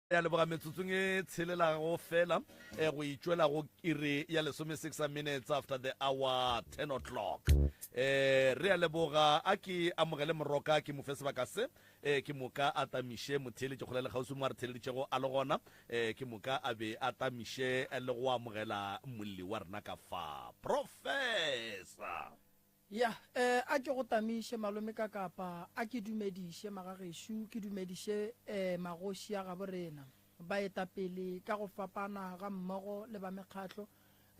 Ya leboga metsotsong e tshelelago fela eh, go itšwela go iri ya lesome six minutes after the hour 10 o'clock. Eh, re a leboga a ke amogele moroka ke mo fe sebaka se eh, ke moka a tamiše motheeletši kgole le kgauswi mo a re theeleditšego a le gona eh, ke moka a be a tamiše le go amogela molli wa rena ka fa professor. Ya, eh, a ke go tamiše, malome Kakapa, a ke dumediše magagešo, ke dumediše, eh, magoši a gabo rena, baetapele ka go fapana ga mmogo le ba mekgatlo.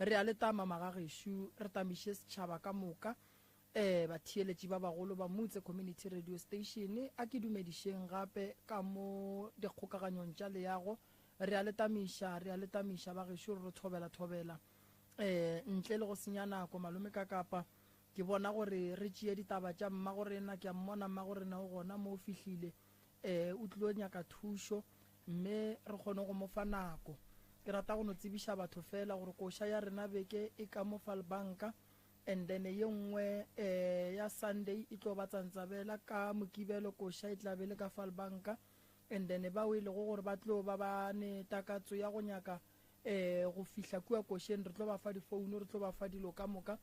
Re a le tama magagešo, re tamiše setšhaba ka moka, eh, batheeletši ba bagolo ba Mutse Community Radio Station, a ke dumedišeng gape ka mo dikgokaganyong tša leago. Re a le tamiša, re a le tamiša bagešo, re re thobela thobela. Eh, ntle le go senya nako, Malome Kakapa, ke bona gore re tšee ditaba tša mmagorena. Ke a mmona mmagorena o gona mo o fihlile. Eh, o tlilo nyaka thušo, mme re kgone go mo fa nako. Ke rata go no tsebiša batho fela gore koša ya rena beke e ka mo Falbanka, and then ye nngwe eh, ya Sunday e tlo ba Tsantsabela, ka Mokibelo koša e tla be le ka Falbanka, and then bao e lego gore ba tlo ba ba ne takatso ya go nyaka Ee, go fihla kua košeng re tlo ba fa difouno, re tlo ba fa dilo ka moka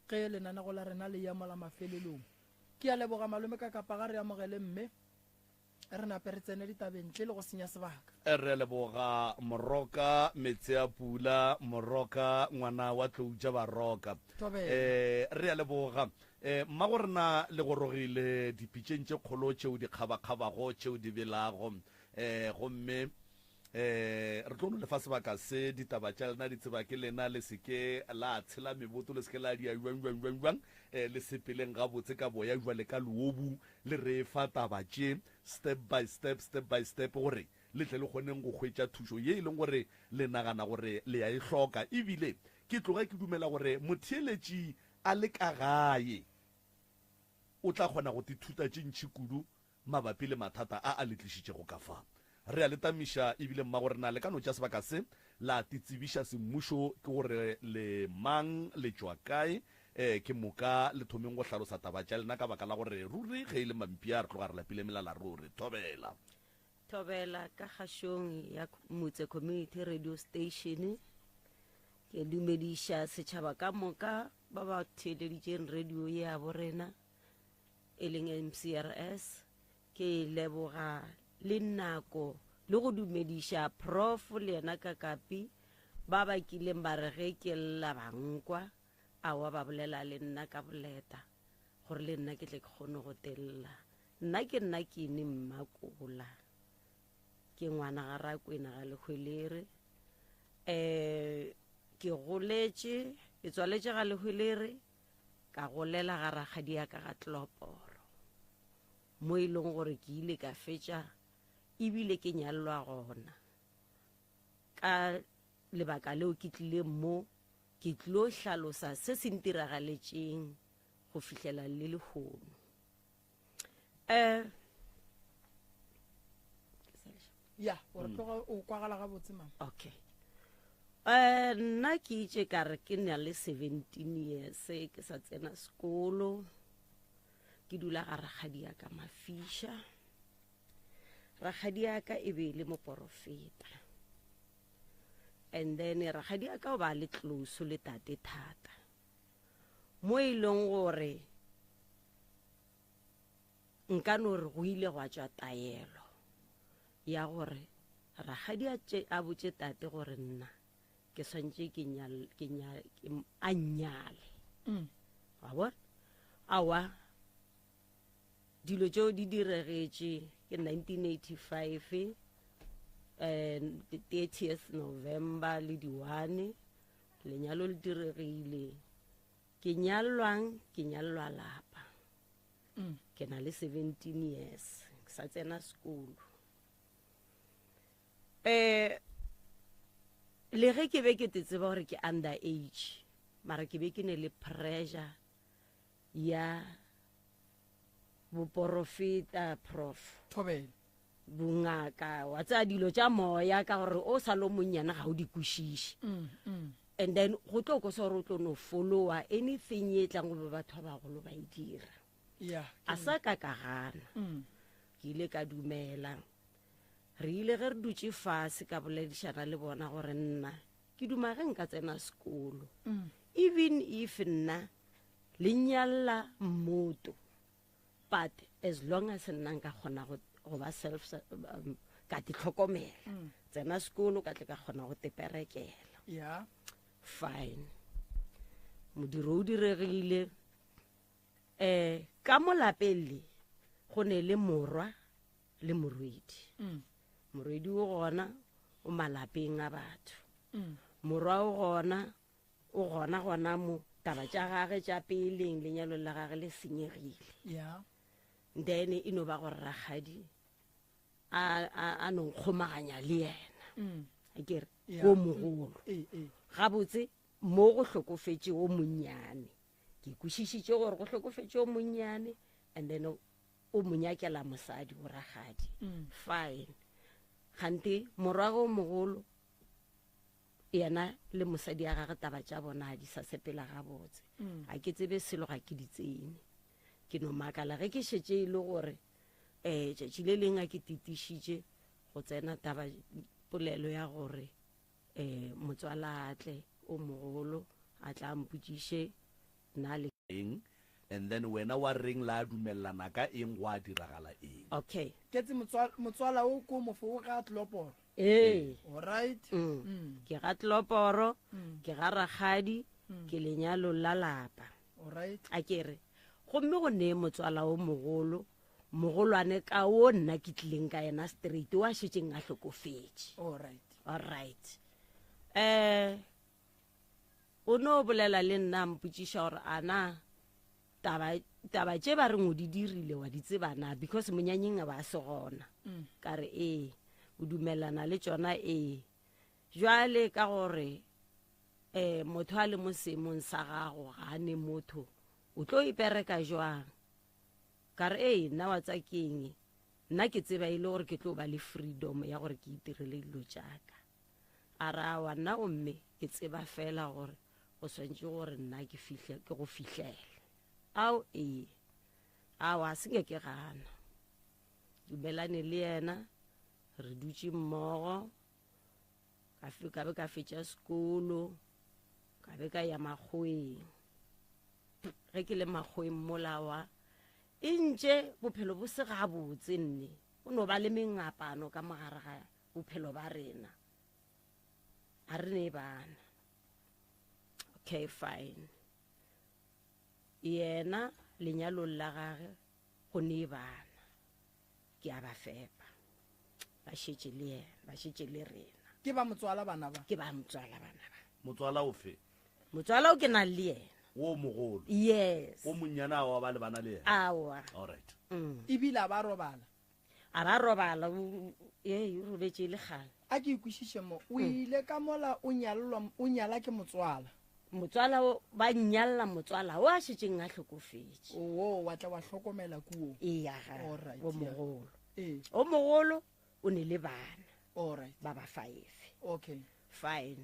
ge lenanego la rena le ya mola mafelelong. Ke a leboga malome ka kapa ga re amogele mme re nape re tsene ditabeng ntle le go senya sebaka. Re a leboga Moroka meetse a pula, Moroka ngwana wa tlou tša Baroka. Thobela. Ee, re a leboga. Ee, mmagorena le gorogile dipitšeng tše kgolo tšeo di kgabakgabago, tšeo di belago. Ee, gomme Ee, re tlo no le fa sebaka se, ditaba tša lena di tseba ke lena, le se ke la tshela meboto, le se ke la dia jwang, jwang, jwang, jwang, ee, le sepeleng gabotse ka boya jwale ka leobu, le re fa taba tše, step by step, step by step, gore le tle le kgoneng go hwetša thušo ye e leng gore le nagana gore le ya e hloka. Ebile ke tloge ke dumela gore motheeletši a le ka gae o tla kgona go tithuta tše ntši kudu mabapi le mathata a a le tlišitšego ka fa. Re a le tamiša ebile mmagorena le ka no tša sebaka se la titsebiša semmušo ke gore le mang, le tšwa kae, e, ke moka le thomeng go hlalosa taba tša lena ka baka la gore ruri ge e le mampia re tloga re lapile melala ruri. Thobela. Thobela ka kgašong ya Motse Community Radio Station. Ke dumediša setšhaba ka moka ba ba theeleditšeng radio ye ya borena. e leng MCRS ke leboga le nako le go dumediša prof le yena kakapi ba ba kileng ba re ge ke lla ba nkwa awa ba bolela le nna ka boleta gore le nna ke tle ke kgone go tella nna ke nna ke ne mmakola ke ngwana ga rakwena ga lehwelere um ke goletše ke tswaletše ga lehwelere Ka golela ga rakgadiaka ga Tloporo, mo e leng gore ke ile ka fetša ebile ke nyallwa gona. Ka lebaka leo ke tlile mo ke tlilo hlalosa se se ntiragaletšeng go fihlela le lehono. Eh, ya o re tloga o kwagala gabotse mama okay um nna ke itše ka re ke na le 17 years ke sa tsena sekolo ke dula ga rakgadi ya ka mafiša rakgadi ya ka e be e le moporofeta and then rakgadi ya ka o ba le close le tate thata mo e leng gore Nka no re go ile gwa tšwa taelo ya gore rakgadi a tše a botše tate gore nna ke swantše ke nyal ke nya ke a nnyale. Mm. Wa bona? Aowa dilo tšeo di diregetše ke 1985 eh 30th November le di 1 lenyalo le diregile ke nyalwang ke nyalwa lapa Mm. Ke na le 17 years, ke sa tsena sekolo. Eh le ge ke be ke te tseba gore ke under age, mara ke be ke ne le pressure ya boporofeta prof. Thobela. Bongaka wa tsaya dilo tša moya ka gore o sa lo monnyane ga o di kwešiše. Mm, mm. And then go tlo ko sa gore o tlo no followa anything ye tlang go be batho ba bagolo ba e dira. Yeah, A sa ka ka gana. Mm. Ke ile ka dumela. Re ile ge re dutše fase ka boledišana le bona gore nna ke duma ge nka tsena sekolo. Even if nna le nyalla mmoto but as long as nna nka kgona go go ba self um, ka te tlhokomela. Tsena sekolo ka tle ka kgona go teperekela. Yeah. Fine. Modiro o diregile. Eh ka mo lapeng le go ne le morwa le morwedi. Mm. Morwedi o gona o malapeng a batho. Mm. Morwa o gona o gona gona mo taba tša gage tša peleng lenyalo la gage le senyegile. Yeah. Then e no ba gore rakgadi a a a no nkgomaganya le yena. Mm. Akere Yeah. o mogolo. Ee, ee. Gabotse mo go hlokofetše o monnyane. Ke kwešišitše gore go hlokofetše o monnyane and then o mo nyakela mosadi o rakgadi. Mm. Fine. Gante morwa o mogolo yena le mosadi ya gagwe taba tša bona ga di sa sepela gabotse. Mm. Ga ke tsebe selo ga ke di tsene. Ke no makala ge ke šetše e le gore um tšatši le leng a ke titišitše go tsena taba polelo ya gore um motswala a tle o mogolo a tla mpotšiše nna le Eng and then wena wa reng la dumellana ka eng gwa diragala eng. Okay. Ketsi motswala motswala o ko mofo o ga tloporo. Ee. Alright. Mm. Mm. Ke ga tloporo, Mm. ke ga rakgadi, Mm. ke lenyalo la lapa. Alright. A ke re gomme go nee motswala o mogolo mogolwane ka o nna ke tlileng ka yena straight wa šetšeng a hlokofetše. Alright. Alright. Eh o no bolela le nna a mpotšiša gore ana taba taba tše ba reng o di dirile wa di tseba na because monyanyeng a ba se gona. Mm. Ka re ee, o dumelana le tšona ee. Jwale ka gore eh motho a le mo seemong sa gago ga a ne motho o tlo ipereka jwang? Ka re ee nna wa tsa keng nna ke tseba e le gore ke tlo ba le freedom ya gore ke itirele dilo tšaka. A re aowa nna gomme ke tseba fela gore go swantše gore nna ke fihle ke go fihlele. Ao ee. Aowa a se nke ke gana. Dumelane le yena re dutše mmogo ka fe ka be ka fetša sekolo ka be ka ya makgoweng. Ge ke le makgoweng molawa e ntše bophelo bo se gabotse nne go no ba le mengapano ka mogare ga bophelo ba rena. A re ne bana. Okay fine. Yena lenyalong la gage go ne bana. Ke a ba fepa. Ba šetše le yena, ba šetše le rena. Ke ba motswala bana ba. Ke ba motswala bana ba. Motswala ofe? Motswala o ke nang le yena. Wo mogolo. Yes. O monnyane a wa ba le bana le yena. Aowa. Alright. Mm. Ebile a ba robala. A ba robala ee o robetše e le kgale. A ke ikwešiše mo. O ile ka mola o nyallwa o nyala ke motswala. Motswala o ba nyalla motswala o a šetšeng a hlokofetše. Oo wa tla wa hlokomela kuo. Eya ga. Alright, O yeah. mogolo. Ee. O mogolo o ne le bana. Alright. Ba ba 5. Okay. Fine.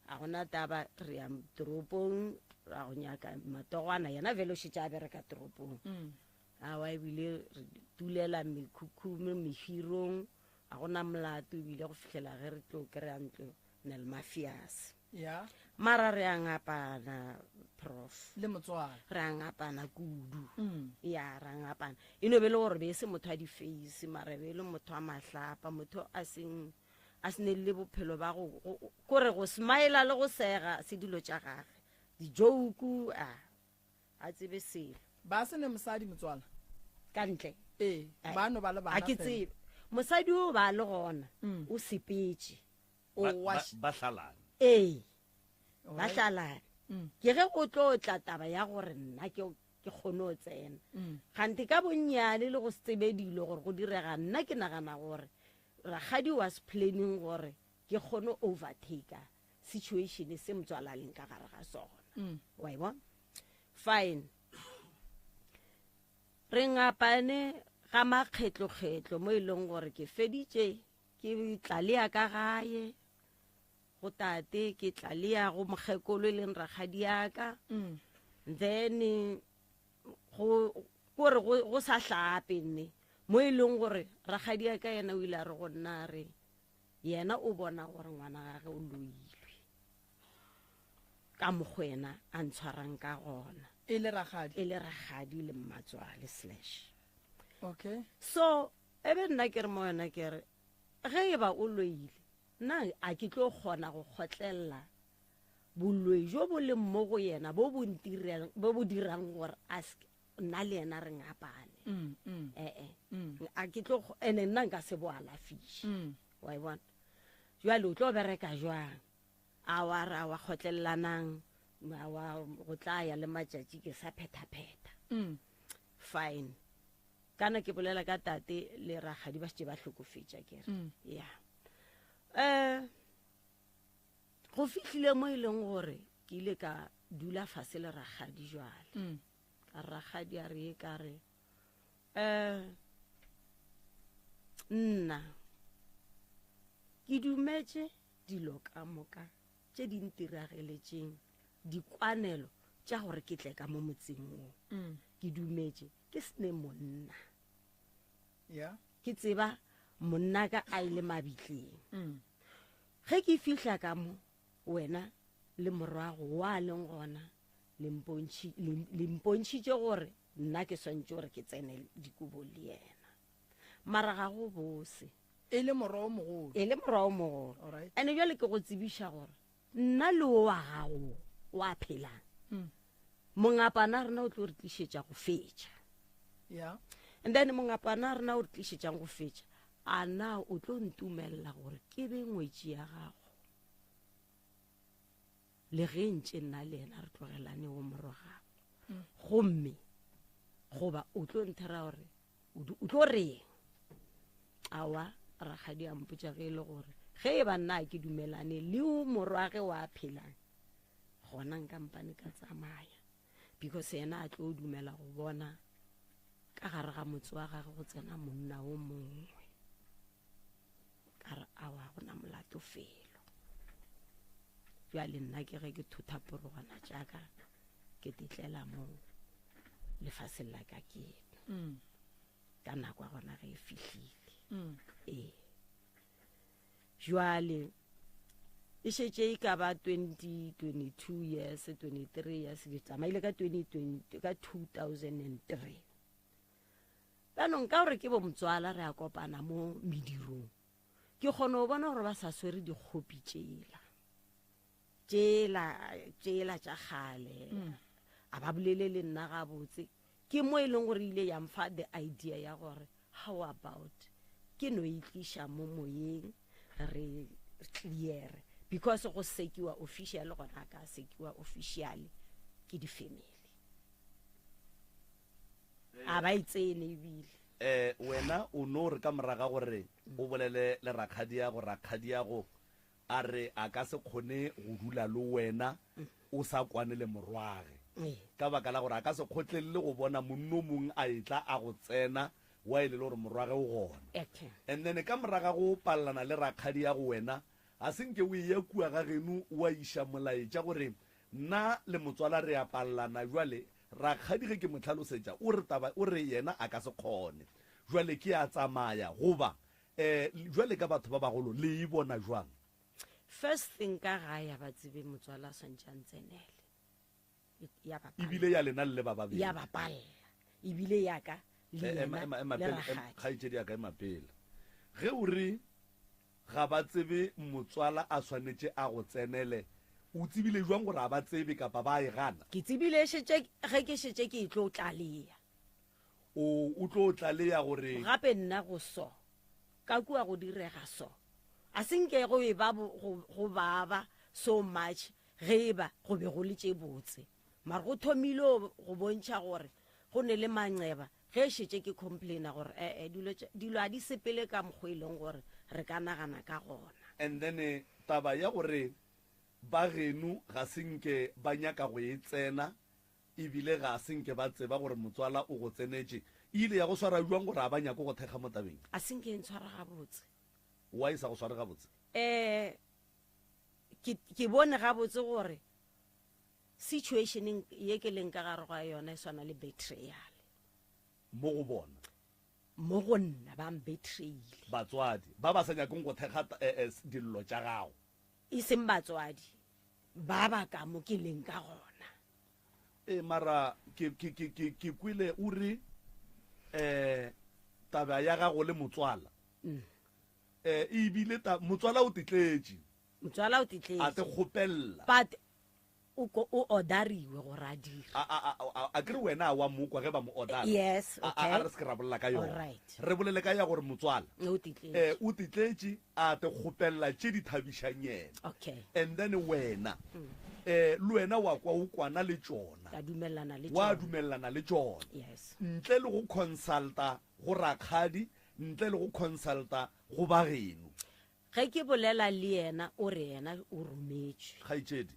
A gona taba re ya toropong ra go nyaka matogwana yena vele o šetše a bereka toropong. Mm. Awa ebile re tulela mekhukhung mehirong a gona molato ebile go fihlela ge re tlo kry-a ntlo ne le mafiase. Yeah. Mara re a ngapana prof. Le motswala. Re a ngapana kudu. Mm. Ya re a ngapana. E no be le gore be e se motho a di-face mara be e le motho a mahlapa motho a seng a se ne le bophelo ba go kore go smile le go sega se dilo tša gage. Di-joke a a tsebe selo. Ba se ne mosadi motswala? Ka ntle. Ee, ba no ba le bana A ke fela. tsebe. Mosadi o ba le gona Mm. o sepetše. O Ba wa ba ba hlalane. Ee. Ba Alright. hlalane. Mm. Ke ge go tlo tla taba ya gore nna ke ke kgone go tsena. Mm. Gante ka bonnyane le go se tsebe dilo gore go direga nna ke nagana gore rakgadi was planning gore ke kgone overtaker situation se motswala a leng ka gare ga sona. Mm. Wa e bona? Fine. Re ngapane ga makgetlokgetlo mo e leng gore ke feditše ke tla le ya ka gae go tate ke tla le ya go mokgekolo e leng rakgadi ya ka. Mm. Then go kore go go sa hlape nne. Mo e leng gore rakgadiaka yena o ile a re go nna a re yena o bona gore ngwana gage o loilwe ka mokgwa yena a ntshwarang ka gona. E le rakgadi? E le rakgadi le mmatswale slash. Okay. So e be nna ke re mo yona ke re ge e ba o loile nna a ke tlo kgona go kgotlelela boloi jo bo leng mo go yena bo bo ntirang bo bo dirang gore a nna le yena re ngapane mm, mm. ee mm. a ke tlo ene nna nka se bo alafiše wa e bona jwale o tlo bereka jwang a wa re a wa kgotlelelanang a wa go tla ya le matšatši ke sa phethaphetha fine kana ke bolela ka tate le rakgadi ba šetše ba hlokofetša ke re ya um go fihlile mo e leng gore ke ile ka dula fase le rakgadi jwale mm. ka rakgadi a re e ka re um nna ke dumetše dilo ka moka tše di ntirageletšeng dikwanelo tša gore ke tle ka mo motseng wo mm. ke dumetše ke sene monna yeah. ke tseba monna ka a ile mabitleng mm. Ge ke fihla ka mo, wena le morwago wa leng gona le mpontšhi, le, le mpontšhitše gore nna ke swantše gore ke tsene dikobong le yena. Mara ga go bose. E le morwa o mogolo. E le morwa o mogolo. Alright. Ene bjale ke go tsebiša gore nna le o wa gago wa phelang. Mm. Mongapana rena o tlo re tlišetša go fetša. Yeah. And then mongapana rena o re tlišetšang go fetša. A na o tlo ntumelela gore ke be ngwetši ya gago? Le ge ntše nna le yena re tlogelane wo morwa gago. Mm. Gomme goba o tlo nthera gore o tlo reng? Awa, rakgadi a mpotša ge e le gore ge e ba nna ke dumelane le o morwage wa phelang gona nka mpane ka tsamaya because yena a tlo dumela go bona ka gare ga motse wa gage go tsena monna o mongwe ka re awa gona molato felo jale nna ke ge ke thotha porogwana jaaka ke tetlela mo lefaseng la ka keno mm. ka nako ya gona ge e fihlile mm. ee Jwale e šetše e ka ba 20 22 years 23 years ke tsamaile ka 2020 ka 2003 jaanong ka gore ke bo motswala re a kopana mo medirong ke kgone go bona gore ba sa swere dikgopi tšela tšela tšela tša kgale mm. a ba bolele le nna gabotse Ke mo e leng gore e ile ya mfa the idea ya gore how about ke no e tliša mo moyeng re clear because go sekiwa official gona a ka sekiwa official ke di-family a ba e tsene ebile Eh, wena o no re ka moraga gore o bolele le rakgadiago, rakgadiago A re a ka se kgone go dula le wena o sa kwane le morwage, ka baka la gore a ka se kgotlelele go bona monno mong a etla a go tsena wa e le le gore morwage o gona. And then ka moraga go palelana le rakgadi ya go wena, ga se nke o eya kua ga geno wa iša molaetša gore nna le motswala re a palelana jwale rakgadi ge ke mo hlalosetša o re taba o re yena a ka se kgone jwale ke a tsamaya goba Eh, jwale ka batho ba bagolo le e bona jwang? First thing ka gae ya ba tsebe motswala a swantše a ntsenele. E, ya ba Ebile ya lena le le ba babedi. Ya ba palla. Ebile ya ka le Eh, ema, yena ema, ema le pele, em, rakgadi. kgaetšedi ya ka ema pele. Ge o re ga ba tsebe motswala a swanetše a go tsenele, o tsebile jwang gore a ba tsebe kapa ba e gana? Ke tsebile e šetše ge ke šetše ke e tlo tlalea. O, o tlo tlalea gore. Gape nna go so, ka kua go direga so. A se nke go eba go, go baba so much ge eba go be go le tše botse. Mara go thomile go bontšha gore go ne le manxeba ge šetše ke complaina gore ee dilo tša, dilo a di sepele ka mokgwa e leng gore re ka nagana ka gona. And then taba ya gore ba geno ga se nke ba nyaka go e tsena E bile ga se nke ba tseba gore motswala o go tsenetše. E ile ya go swara bjang gore a ba nyake go thekga mo tabeng? A se nke e ntshwara gabotse. Why e sa go sware gabotse? Um ke, ke bone gabotse gore situation ye ke leng ka gare ga yona e swana le betrayal. Mo go bona. Mo go nna ba mbetrayile. Batswadi ba ba sa nyakeng go thekga dillo tša gago. E seng batswadi ba ba ka mo ke leng ka gona. Ee, mara ke, ke, ke, ke, ke kwele o re, eh, taba ya gago le motswala, eh, e bile ta, motswala o tetletše. Motswala o tetletše. A te kgopella. But o ko o orderiwe gore a dire. A, a, a, a, a ke re wena a wa mo kwa ge ba mo ordera? Yes, A, a, okay. a re se ke ra bolela ka yona. Alright. Re bolele ka ya gore motswala, O tetletše. eh, o tetletše a te kgopella tše di thabišang yena. Okay. And then wena, eh, le wena wa kwa o kwana le tšona. Ka dumellana le Wa tšona. dumellana le tšona. Yes. Ntle le go consulta go rakgadi, ntle le go consulta go ba geno. Ge ke bolela le yena o re yena o rometšwe. Kgaetšedi,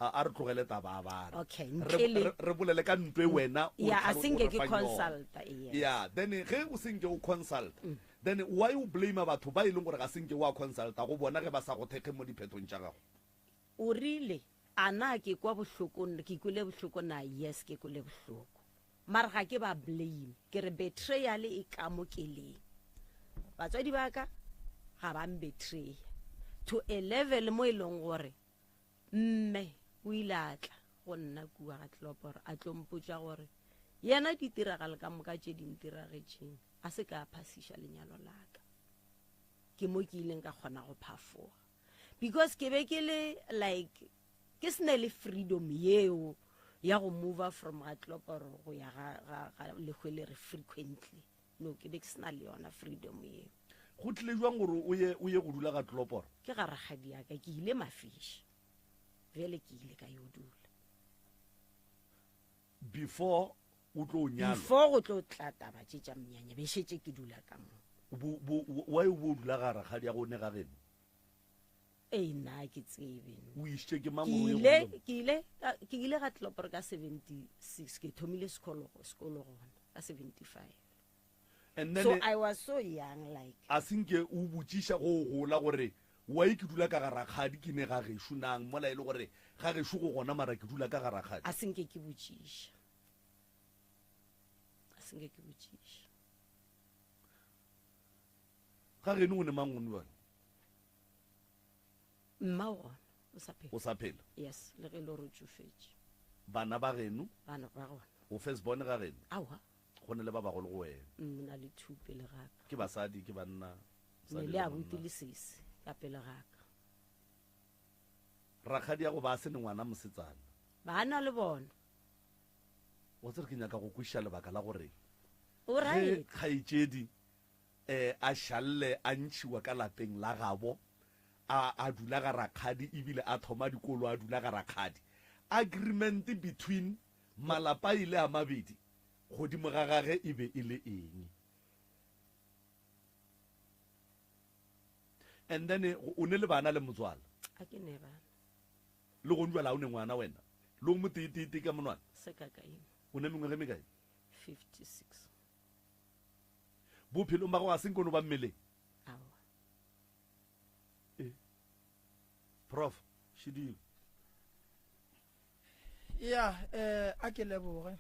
a, a re tlogele taba a bare. Okay, Re, ntle le. re, re bolele ka ntwe wena o re Ya, a tlhalo- se o nke re ke fang yona. consulta, yes. Ya, then ge o se nke o consulta, then why o blame batho ba e leng gore ga se nke wa consulta go bona ge ba sa go thekge mo diphethong tša gago? O rile, A na ke kwa bohloko, ke kwele bohloko na? Yes, ke kwele bohloko. Mara ga ke ba blame. Ke re betrayal e ka mo ke leng. Batswadi ba ka ga ba mbetraya to a level mo e leng gore mme o ile a tla go nna kua ga Tloporo a tlo mpotša gore yena ditiragalo ka moka tše di ntiragetšeng a se ka a phasiša lenyalo la ka. Ke mo ke ileng ka kgona go phafoga. Because ke be ke le like ke se ne le freedom yeo ya go mover from ga Tloporo go ya ga, ga, ga Lehwelere frequently. No, ke be ke se na le yona freedom yeo. Go tlile jwang gore o ye, o ye go dula ga Tloporo? Ke ga rakgadi ya ka, ke ile Mafiša. Bjale ke ile ka yo dula. Before o tlo nyalwa? Before go tlo tla taba tše tša mnyanya, be šetše ke dula ka mo. Bo, bo, why o bo o dula ga rakgadi ya go ne ga geno? Ei, nna ga ke tsebe. O išitše ke mang Ke gore o ye go ile, dula mo? ke ile ka, ke ile ga Tloporo ka 76, ke thomile sekolo, sekolo gona ka 75. And then So I was so young like. A se nke o botšiša go o gola gore why ke dula ka ga rakgadi ke ne ga gešo nang mola e le gore ga gešo go gona mara ke dula ka ga rakgadi? A se nke ke botšiša. A se nke ke botšiša. Ga geno o ne mang gone bjale? Mma o gona, o sa phela. O sa phela? Yes, le ge e le gore o tšofetše. Bana ba geno? Bana ba gona. O first born ga geno? Aowa. Go ne le ba bagolo go wena? Nna le two pele ga ka. Ke basadi, ke banna? Ne le abuti le sesi ka pele ga ka. Rakgadi ya go ba se ne ngwana mosetsana? Ba na le bona. Wa tsere ke nyaka go kwešiša lebaka la gore O ge kgaetšedi eh, a šalle a ntšhiwa ka lapeng la gabo, a, a dula ga rakgadi ebile a thoma dikolo a dula ga rakgadi. Agreement between malapa a ile a mabedi godimo ga gage e be e le eng? And then o ne le bana le motswala? A ke ne bana. Le gong jwale ha o ne ngwana wena? Le o moteetee ka monwana? Se ka ka eng. O ne mengwaga e mekae? 56. Bophelong ba gago ga se nke o no ba mmeleng? Aowa. E. Prof. Shidilo. Ya, eh, a ke leboge.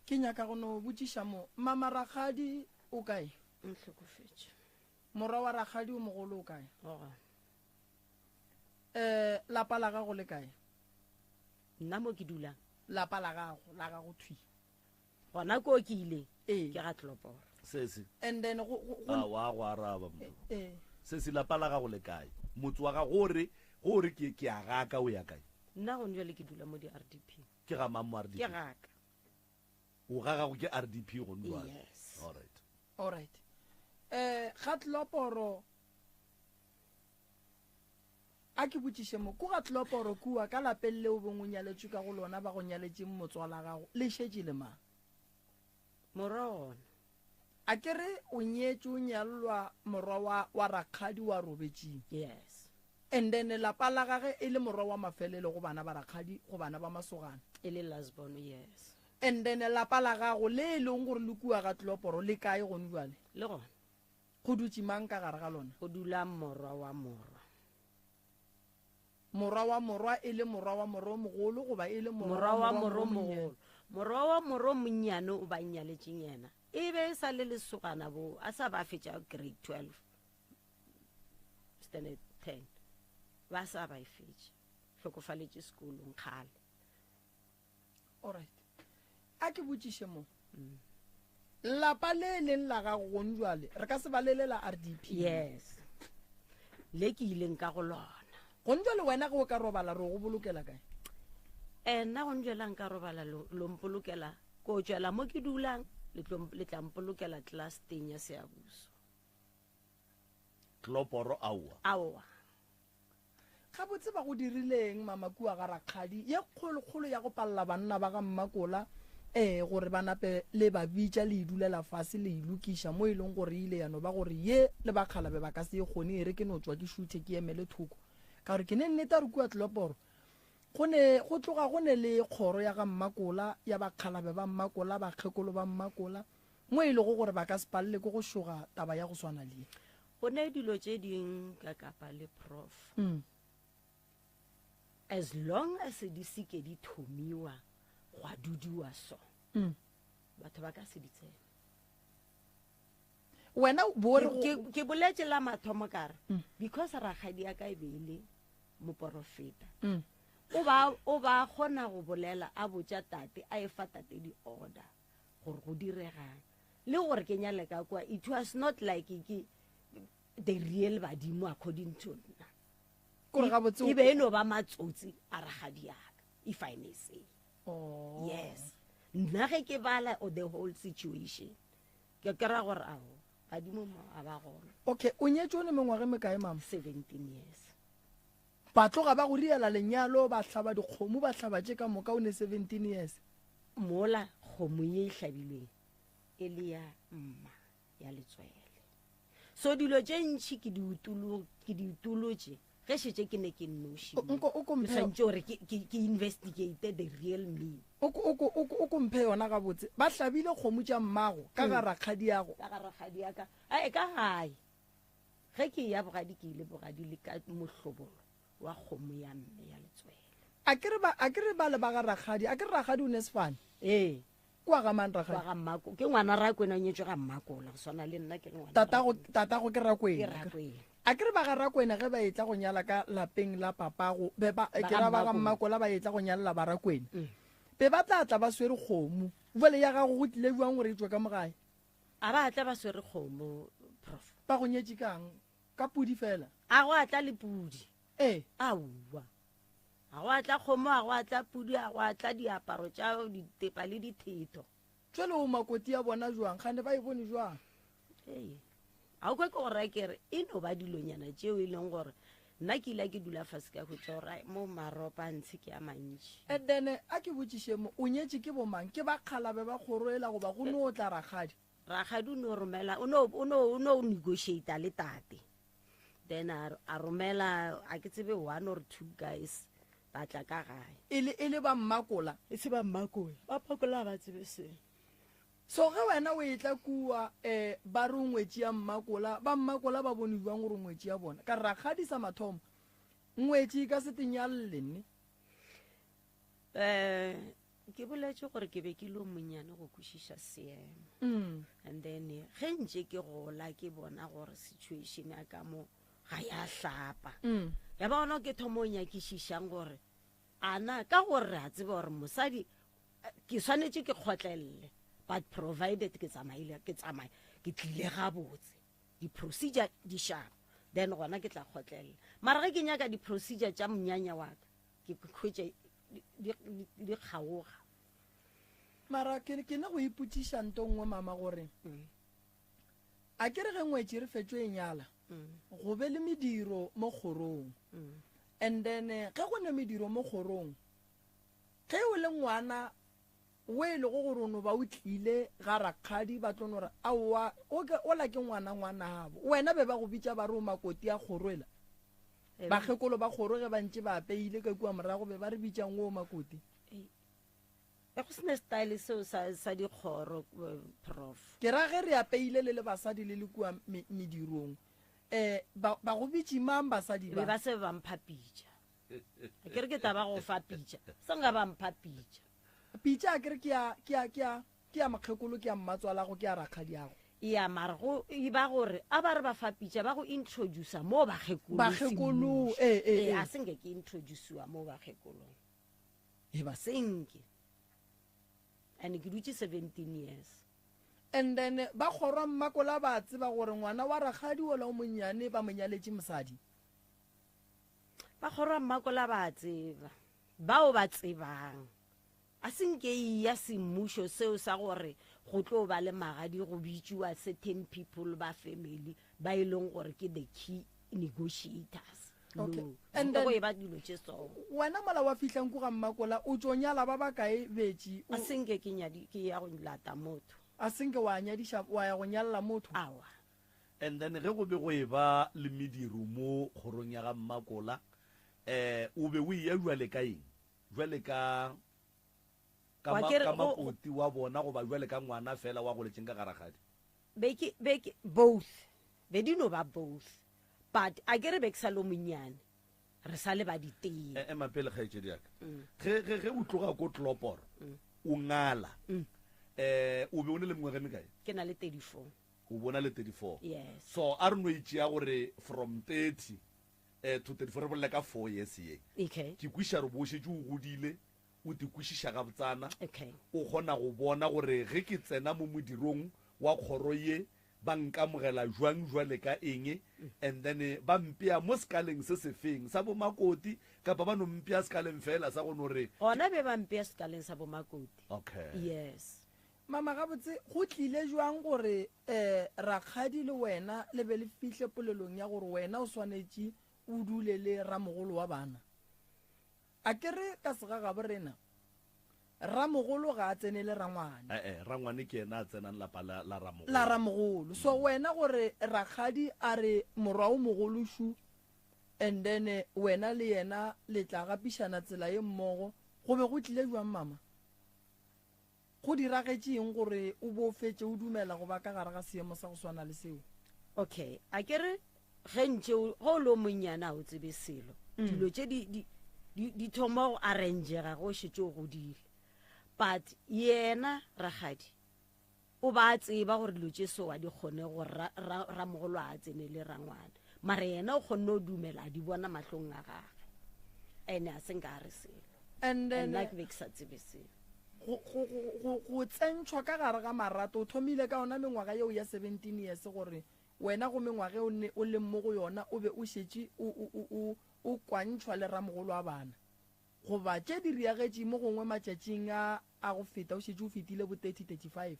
Ke nyaka go no botšiša mo, mama rakgadi o kae? O hlokofetše. Morwa wa rakgadi o mogolo o kae? O gona. Eh, lapa la gago le kae? Nna mo ke dulang. Lapa la gago, la gago thwi. Gona ko ke ileng, Ee. ke ga Tloporo. Sesi. And then go, go, go. A wa go araba motho. Ee. Sesi, lapa la gago le kae? Motse wa gago o re, go o re ke, ke a gaka o ya kae? Nna gone jwale ke dula mo di-RDP. Ke ga mang mo RDP? Ke gaka. O ga gago ke RDP gone jwale? Yes. All right. All right. Eh, ga Tloporo, A ke botšiše mo, ko ga Tloporo kua, ka lapeng leo bong o nyaletšwe ka go lona, ba go nyaletšeng motswala gago, le šetše le mang? Morwa gona. A ke re o nyetšwe o nyallwa morwa wa, wa rakgadi wa robetšing. Yes. And then lapa la gage e le morwa wa mafelelo go bana ba rakgadi, go bana ba masogana. E le last born, yes. And then lapa la gago le e leng gore le kua ga Tloporo le kae gone bjale? Le gona. Go dutše mang ka gare ga lona? Go dula morwa wa morwa. Morwa wa morwa e le morwa wa morwa o mogolo goba e le morwa Morwa wa wa morwa morwa o o monnyane? mogolo. Morwa wa morwa o monnyane o ba nnyaletšeng yena E be e sa le lesogana bo a sa ba fetša grade 12 standard 10 ba sa ba e fetša hlokofaletše sekolong kgale. Alright. A ke botšiše mo. Mm. Lapa le leng la gago gong jwale re ka se balele la RDP. Yes. Le ke ileng ka go lona. Gong jwale wena ge o ka robala re go bolokela kae? Eh nna gong jwale nka robala lo mpolokela ko tšwela mo ke dulang le tla mpolokela class teng ya Seabuso. Kloporo aowa. Aowa. Gabotse ba go dirileng mama kua ga rakgadi ye kgolokgolo ya go palela banna ba ga Mmakola ee gore ba nape le ba bitša le e dulela fase le e lokiša mo e leng gore e ile ya no ba gore ye le bakgalabe ba ka se e kgone e re ke no tšwa ke šuthe ke emele thoko ka gore ke ne nnete gore kua Tloporo go ne go tloga go ne le kgoro ya ga Mmakola ya bakgalabe ba Mmakola bakgekolo ba Mmakola mo e lego gore ba ka se palele ke go šoga taba ya go swana le ye. Go ne dilo tše ding ka kapa le prof. Mm. As long as di seke di thomiwa gwa dudiwa so. Mm. Batho ba ka se di tsene. Wena bo re ke, ke boletše la mathomo ka re mm. because rakgadi ya ka e be e le moporofeta. Mm. O ba o ba kgona go bolela a botša tate a e fa tate di order gore go diregang. Le gore ke nyale ka kwa, it was not like ke the real badimo according to nna. Kore gabotse E be e no ba matsotsi a rakgadi yaka, if I may say. Oh. Yes. Nna ge ke bala o the whole situation, ke kry-a gore ao, badimo mo a ba gona. Okay, o nyetše o ne mengwaga e mekae mama? 17 years. Ba tloga ba go riela lenyalo, ba hlaba dikgomo, ba hlaba tše ka moka, o ne 17 years. Mola kgomo ye e hlabilweng e le ya mma ya letswele. So dilo tše ntši ke di utolo, ke di utolotše ge šetše ke ne ke nnoši. O, nko, o ko Ke mphe, swantše gore ke, ke, ke investigate the real me. o ko, o ko, o ko, o ko mphe yona gabotse. Ba hlabile kgomo tša mmago ka ga rakgadiago. Ka ga rakgadiaka. Ae, ka gae. Ge ke eya bogadi ke ile bogadi le ka mohlobolo wa kgomo ya mme ya letswele. A ke re ba, a ke re ba le ba ga rakgadi, a ke re rakgadi o ne sefane? Ee. Kua ga mang rakgadi? Kua ga Mmako. Ke ngwana Rakwena, o nyetšwe ga Mmakola, go swana le nna ke le ngwana Tatago, tatago ke Rakwena. Ke Rakwena. A ke re ba ga Rakwena ge ba etla go nyala ka lapeng la papago, be ba, Ba ke ga ra ba ga Mmakola. Mmakola ba etla go nyalela ba Rakwena. Mm. Be ba tla tla ba swere kgomo. Bjale ya gago go tlile bjang gore e tšwe ka mo gae? A ba tla ba swere kgomo, Prof. Ba go nyetše kang? Ka pudi fela? A go a tla le pudi. Ee. Aowa. A go a tla kgomo, a go a tla pudi, a go a tla diaparo tša ditepa le dithetho. Jwale o makoti ya bona jwang? Kgane ba e bone jwang? Ee. A o kwe ke go raya ke re e no ba dilonyana tšeo e leng gore nna ke ile ke dula fase ka hwetša gore ai, mo maropa a ntshe ke a mantši. And then a ke botšiše mo, o nyetše ke bomang? Ke bakgalabe ba kgoro ela goba go no tla rakgadi? Rakgadi o no romela, o no, o no, o no negotiata le tate. Then a, a romela, a ke tsebe one or two guys ba tla ka gae. E le, e le ba Mmakola? E se ba Mmakola. Ba Mmakola ga ba tsebe selo. So ge wena o etla kua, eh, ba re o ngwetši ya Mmakola, ba Mmakola ba bone bjang gore o ngwetši ya bona? Ka re rakgadi sa mathomo, ngwetši e ka se te nyalle nne. Eh, ke boletše gore ke be ke le monnyane go kwešiša seemo. Mm. And then ge ntše ke gola ke bona gore situation ya ka mo ga ya hlapa. Mm. Ya ba gona ke thomo nyakišišang gore ana ka gore re a tseba gore mosadi ke swanetše ke kgotlelele, but provided ke tsamaile, ke tsamaye, ke tlile gabotse, di-procedure di sharp, then gona ke tla kgotlelela. Mara ge ke nyaka di-procedure tša monyanya wa ka, ke hwetše di kgaoga. Mara ke ke ne go ipotšiša nto nngwe mama gore Mm. a ke re ge ngwetši re fetšo e nyala Mm. go be le mediro mo kgorong. Mm. And then ge go ne mediro mo kgorong, ge o le ngwana o e lego gore o no ba o tlile ga rakgadi, ba tlo no re aowa o ke ola ke ngwana ngwanabo wena, be ba go bitša ba re o makoti a kgoro ela. Ee. Bakgekolo ba kgoro ge ba ntše ba apeile ka kua morago be ba re bitšang o makoti. E go sene style seo sa, sa dikgoro, prof. Ke ra ge re apeile le le basadi le le kua me, medirong, um ba, ba go bitše mang basadi Be ba? ba se ba mpha pitša. A ke re ke taba go fa pitša, se nka ba mpha pitša. Pitša a ke re ke ya, ke ya, ke ya. Ke ya mokgekolo, ke ya mmatswalago, ke ya rakgadiago. Ya, mara go e ba gore a ba re ba fa pitša ba go introducer mo bakgekolo Bakgekolo, semmušo. ee, ee, Ee, ee. a se nke ke introduciwa mo bakgekolong. E ba. Se nke. And ke dutše 17 years. And then ba kgorwa Mmakola ba tseba gore ngwana wa rakgadi wola o monnyane ba mo nyaletše mosadi. Ba kgorwa Mmakola ba tseba. Bao ba tsebang. A se nke e ya semmušo seo sa gore go tlo ba le magadi go bitšiwa certain people ba family ba e leng gore ke the key negotiators. Okay. No. And Go then- e ba dilo tše so. Wena mola wa fihla nku ga Mmakola o tšo nyala ba bakae betši? A se nke ke nyadi ke ya go lata motho. A se nke wa nyadiša wa ya go nyalla motho? Awa. And then ge go be go eba le mediro mo kgorong ya ga Mmakola, eh, o be o eya bjale ka eng? Bjale ka, ka, Wa ma, ke re ka go- makoti wa bona goba bjale ka ngwana fela wa goletšeng ka ga rakgadi? Be ke, be ke, both. Be di no ba both. But a ke re be ke sa le o monnyane. Re sa le ba ditee. E, ema pele kgaetšedi ya ka. Ge, ge, ge o tloga ko Tloporo, o ngala, eh, o be o ne le mengwaga e mekae? Ke na le 34. O bona le 34. Yes. So a re no e tšea gore from 30 eh, to 34 re bolele ka 4 years ye. Okay. Ke kwešiša gore bo o šetše o godile, o te kwešiša gabotsana, Okay. o kgona go bona gore ge ke tsena mo modirong wa kgoro ye ba nkamogela jwang jwale ka eng, and then ba mpea mo sekaleng se sefeng sa bomakoti kapa ba no mpea sekaleng fela sa go no re Gona be ba mpea sekaleng sa bomakoti. Okay. Yes. Mama, gabotse go tlile jwang gore um rakgadi le wena le be le fihle polelong ya gore wena o swanetše o dule le ramogolo wa bana? A ke re ka segagabo rena, ramogolo ga a tsenele rangwane. E-e, rangwane ke yena a tsenang lapa la, la ramogolo. La ramogolo. So wena gore rakgadi a re morwa o mogolo šu, and then wena le yena le tla gapišana tsela ye mmogo, go be go tlile jwang mama? Go diragetše eng gore o bo o fetše o dumela go ba ka gare ga seemo sa go swana le seo? Okay, a ke re ge ntše o, ge o le o monnyane ga o tsebe selo. Dilo tše di, di, di, di thoma go arrangega ge o šetše o godile. But yena rakgadi o ba a tseba gore dilo tše so a di kgone gore ra, ra, ramogolo a tsene le rangwana. Mara yena o kgonne go dumela a di bona mahlong a gagwe. Ene a se nka a re selo. And then, Nna ke be ke sa tsebe selo. Go, go, go, go, go tsentšhwa ka gare ga marato, o thomile ka yona mengwaga yeo ya 17 years gore wena go mengwaga o ne o leng mo go yona o be o šetše o, o, o, o, o kwantšhwa le ramogolo wa bana. Goba tše di riagetše mo gongwe matšatšing a a go feta o šetše o fetile bo 30, 35.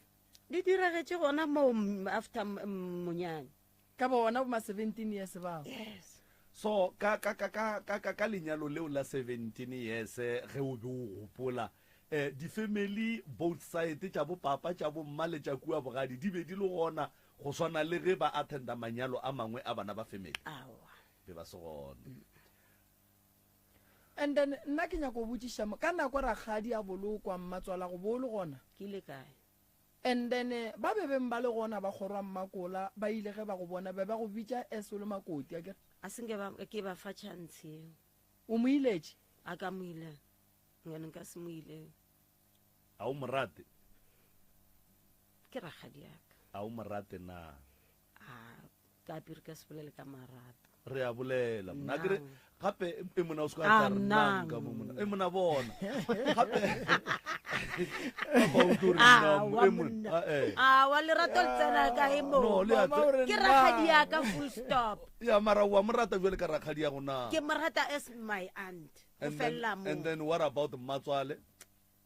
Di diragetše gona moo after monyanya. Ka ba bona bo ma 17 years bao. Yes. So ka ka ka ka ka ka ka lenyalo leo la 17 years ge o be o gopola eh di family both side tša bo papa tša bo mma le tša kua bogadi di be di le gona go swana le ge ba attenda manyalo a mangwe a bana ba family? Aowa. Be ba se gona. And then nna ke nyaka go botšiša mo, ka nako rakgadi a bolokwa mmatswalago bo o le gona? Ke ile kae? And then ba be beng ba le gona ba kgorwa Mmakola ba ile ge ba go bona be ba go bitša as o le makoti akere. A se nke ba ke ba fa chance yeo. O mo iletše? A ka mo ilela. Ngwana nka se mo ilele. A o mo rate? Ke rakgadi ya ka. A o mo rate na? A ka piri ka se bolele ka marato. Re a bolela mona. Akere gape e mona o se ka tla re nang ka mo mona. E mona bona. Gape Papa o tlo re nna mo, e mona. Ah, eh. A wa lerato le tsena kae mo? No, le a tse- Ke rakgadi ya ka full stop. Ya mara wa mo rata jwale ka rakgadi ya go na. Ke mo rata as my aunt. Go And then, fella mo. and then what about mmatswale?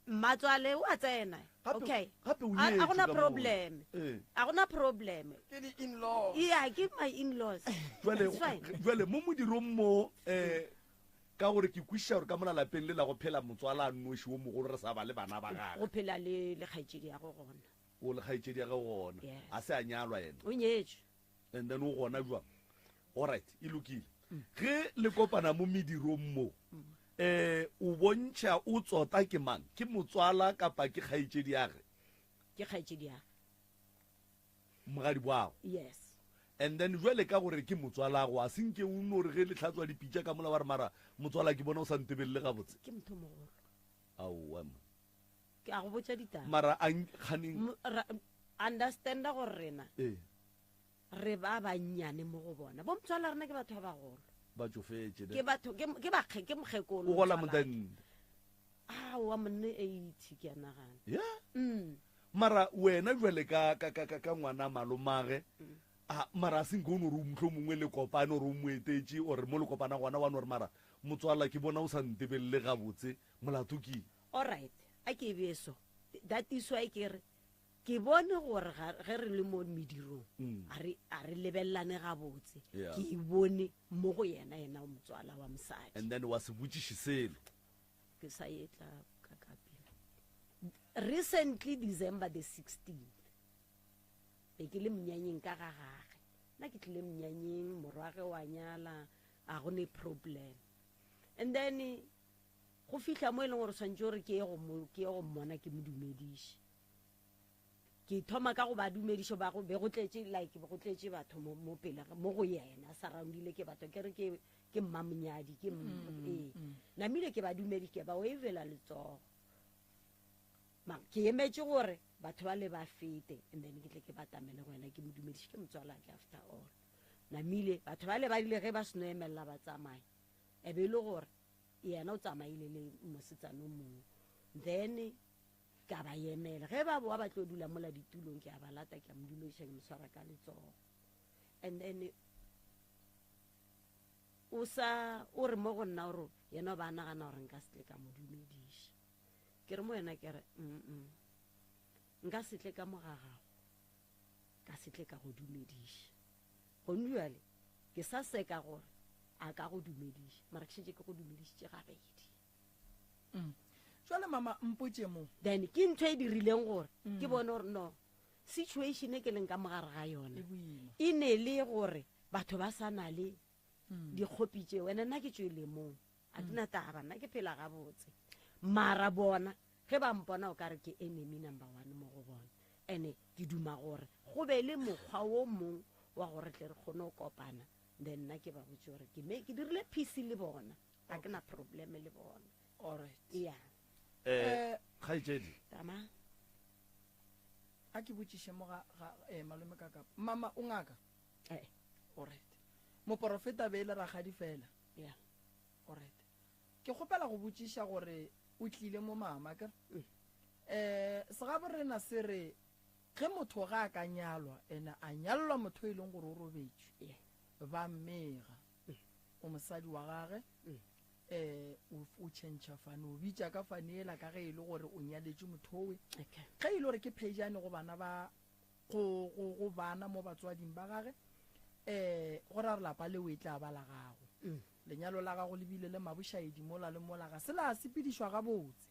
Mmatswale o a tsena. Gape- Okay. gape o A nyetšwe gona ka moo. problem. Eh. A gona problem. Ke di in-laws. Yeah, ke my in-laws. Jwale It's fine. jwale mo modirong mo eh ka gore ke kwešiša gore ka mola lapeng le la go phela motswala a nnoši wo mogolo re sa ba le bana ba gagwe. Go phela le le kgaetšedi ya go gona. O le kgaetšedi ya gagwe gona. Yes. A se a nyalwa yena. O nyetšwe. And then o gona jwang? Alright, e lokile. Ge le kopana mo medirong mo, eh o bontšha o tsota ke mang? Ke motswala kapa ke kgaetšedi ya ge? Ke kgaetšedi ya. Mogadi wago. Yes. And then jwale ka gore ke motswalago, a se nke o no re ge le hlatswa dipitša ka mola wa re mara motswala ke bona o sa ntebelele gabotse. Ke motho mogolo. Aowa mma. Ke a go botša ditaba. Mara a kganeng. Understanda gore rena ee. Re ba bannyane mo go bona. Bo motswala rena ke batho ba bagolo. Ba tšofetše. Ke batho ke ke ba ke mokgekolo. O gola motante. Ah, wa monne 80 ke a nagana. Yeah. Mara wena jwale ka ka ka ka ngwana malomage mm. a mara a senke o no re mohlomongwe mongwe le kopane ore o mo etetše ore mo le kopana gona wa no re mara motswala ke bona o sa ntebelele gabotse molato ke Alright, a ke e bee so. That is why ke re ke bone gore ge re le mo medirong mm. a re a re lebelelane gabotse. Yeah. Ke e bone mo go yena yena o motswala wa mosadi. And then wa se botšiše selo. Ke sa etla ka ka pele. Recently December the 16th. Be ke le mnyanyeng ka ga gage. Nna ke tlile mnyanyeng morwage wa nyala a go ne problem. And then Go fihla mo e leng gore swanetše gore ke ye go mo, ke ye go mmona ke mo dumediše. Ke thoma ka go ba dumediša ba go be go tletše like be go tletše batho mo, mo pele mo go yena surroundile ke batho ke re ke ke mmamonyadi ke mm, ee mm. namile ke ba dumediše ke ba wavela letsogo ma ke emetše gore batho ba le ba fete and then ke tle ke batamele go yena ke mo dumediše ke motswalake after all namile batho ba le ba ile ge ba seno emelela ba tsamaya e be e le gore Yena o tsamaile le mosetsana o mongwe. Then ka ba emela. Ge ba boa ba tlo dula mola ditulong, ke a ba lata, ke a mo dumediša, ke mo swara ka letsogo. And then o sa o re mo go nna gore yena o ba nagana gore nka se tle ka mo dumediša. Ke re mo yena ke re mm nka se tle ka mo ga gago, ka se tle ka go dumediša. Gone bjale ke sa seka gore a ka go dumediša, mara ke šetše ke go dumedišitše gabedi. Mm. Jwale mama mpotše mo. Then ke ntho e dirileng gore mm. ke bone gore no situation e ke leng ka mogare ga yona e ne le gore batho ba sa na le mm. dikgopi tšeo ene nna ke tšwele mong a ke na taba nna ke phela gabotse mara bona Ge ba mpona o ka re ke enemy number one mo go bona. Ene ke duma gore go be le mokgwa wo mong wa gore tle re kgone go kopana then nna ke ba botse gore ke me ke dirile peace le bona ga ke na problem le bona. Alright. Yeah. Eh, kgaetšedi. Tama. A ke botšiše mo ga ga eh, malome ka kapa. Mama o ngaka? Eh. Alright. Moporofeta be e le rakgadi fela. Yeah. Alright. Ke kgopela go botšiša gore o tlile mo mama akere? Um segabo rena se re ge motho ga a ka nyalwa ene a nyalelwa motho e leng gore o robetšwe ba mmega o mosadi wa gage um o tšhentšha fane o bitša ka fane ela ka ge e le gore o nyaletše motho owe ge e le gore ke phejane go bana ba go, go, go bana mo batswading ba gage um go ra gore lapa leo e tla ba la gago mm. Lenyalo la gago le bile le mabošaedi mola le mola, ga se la sepedišwa gabotse.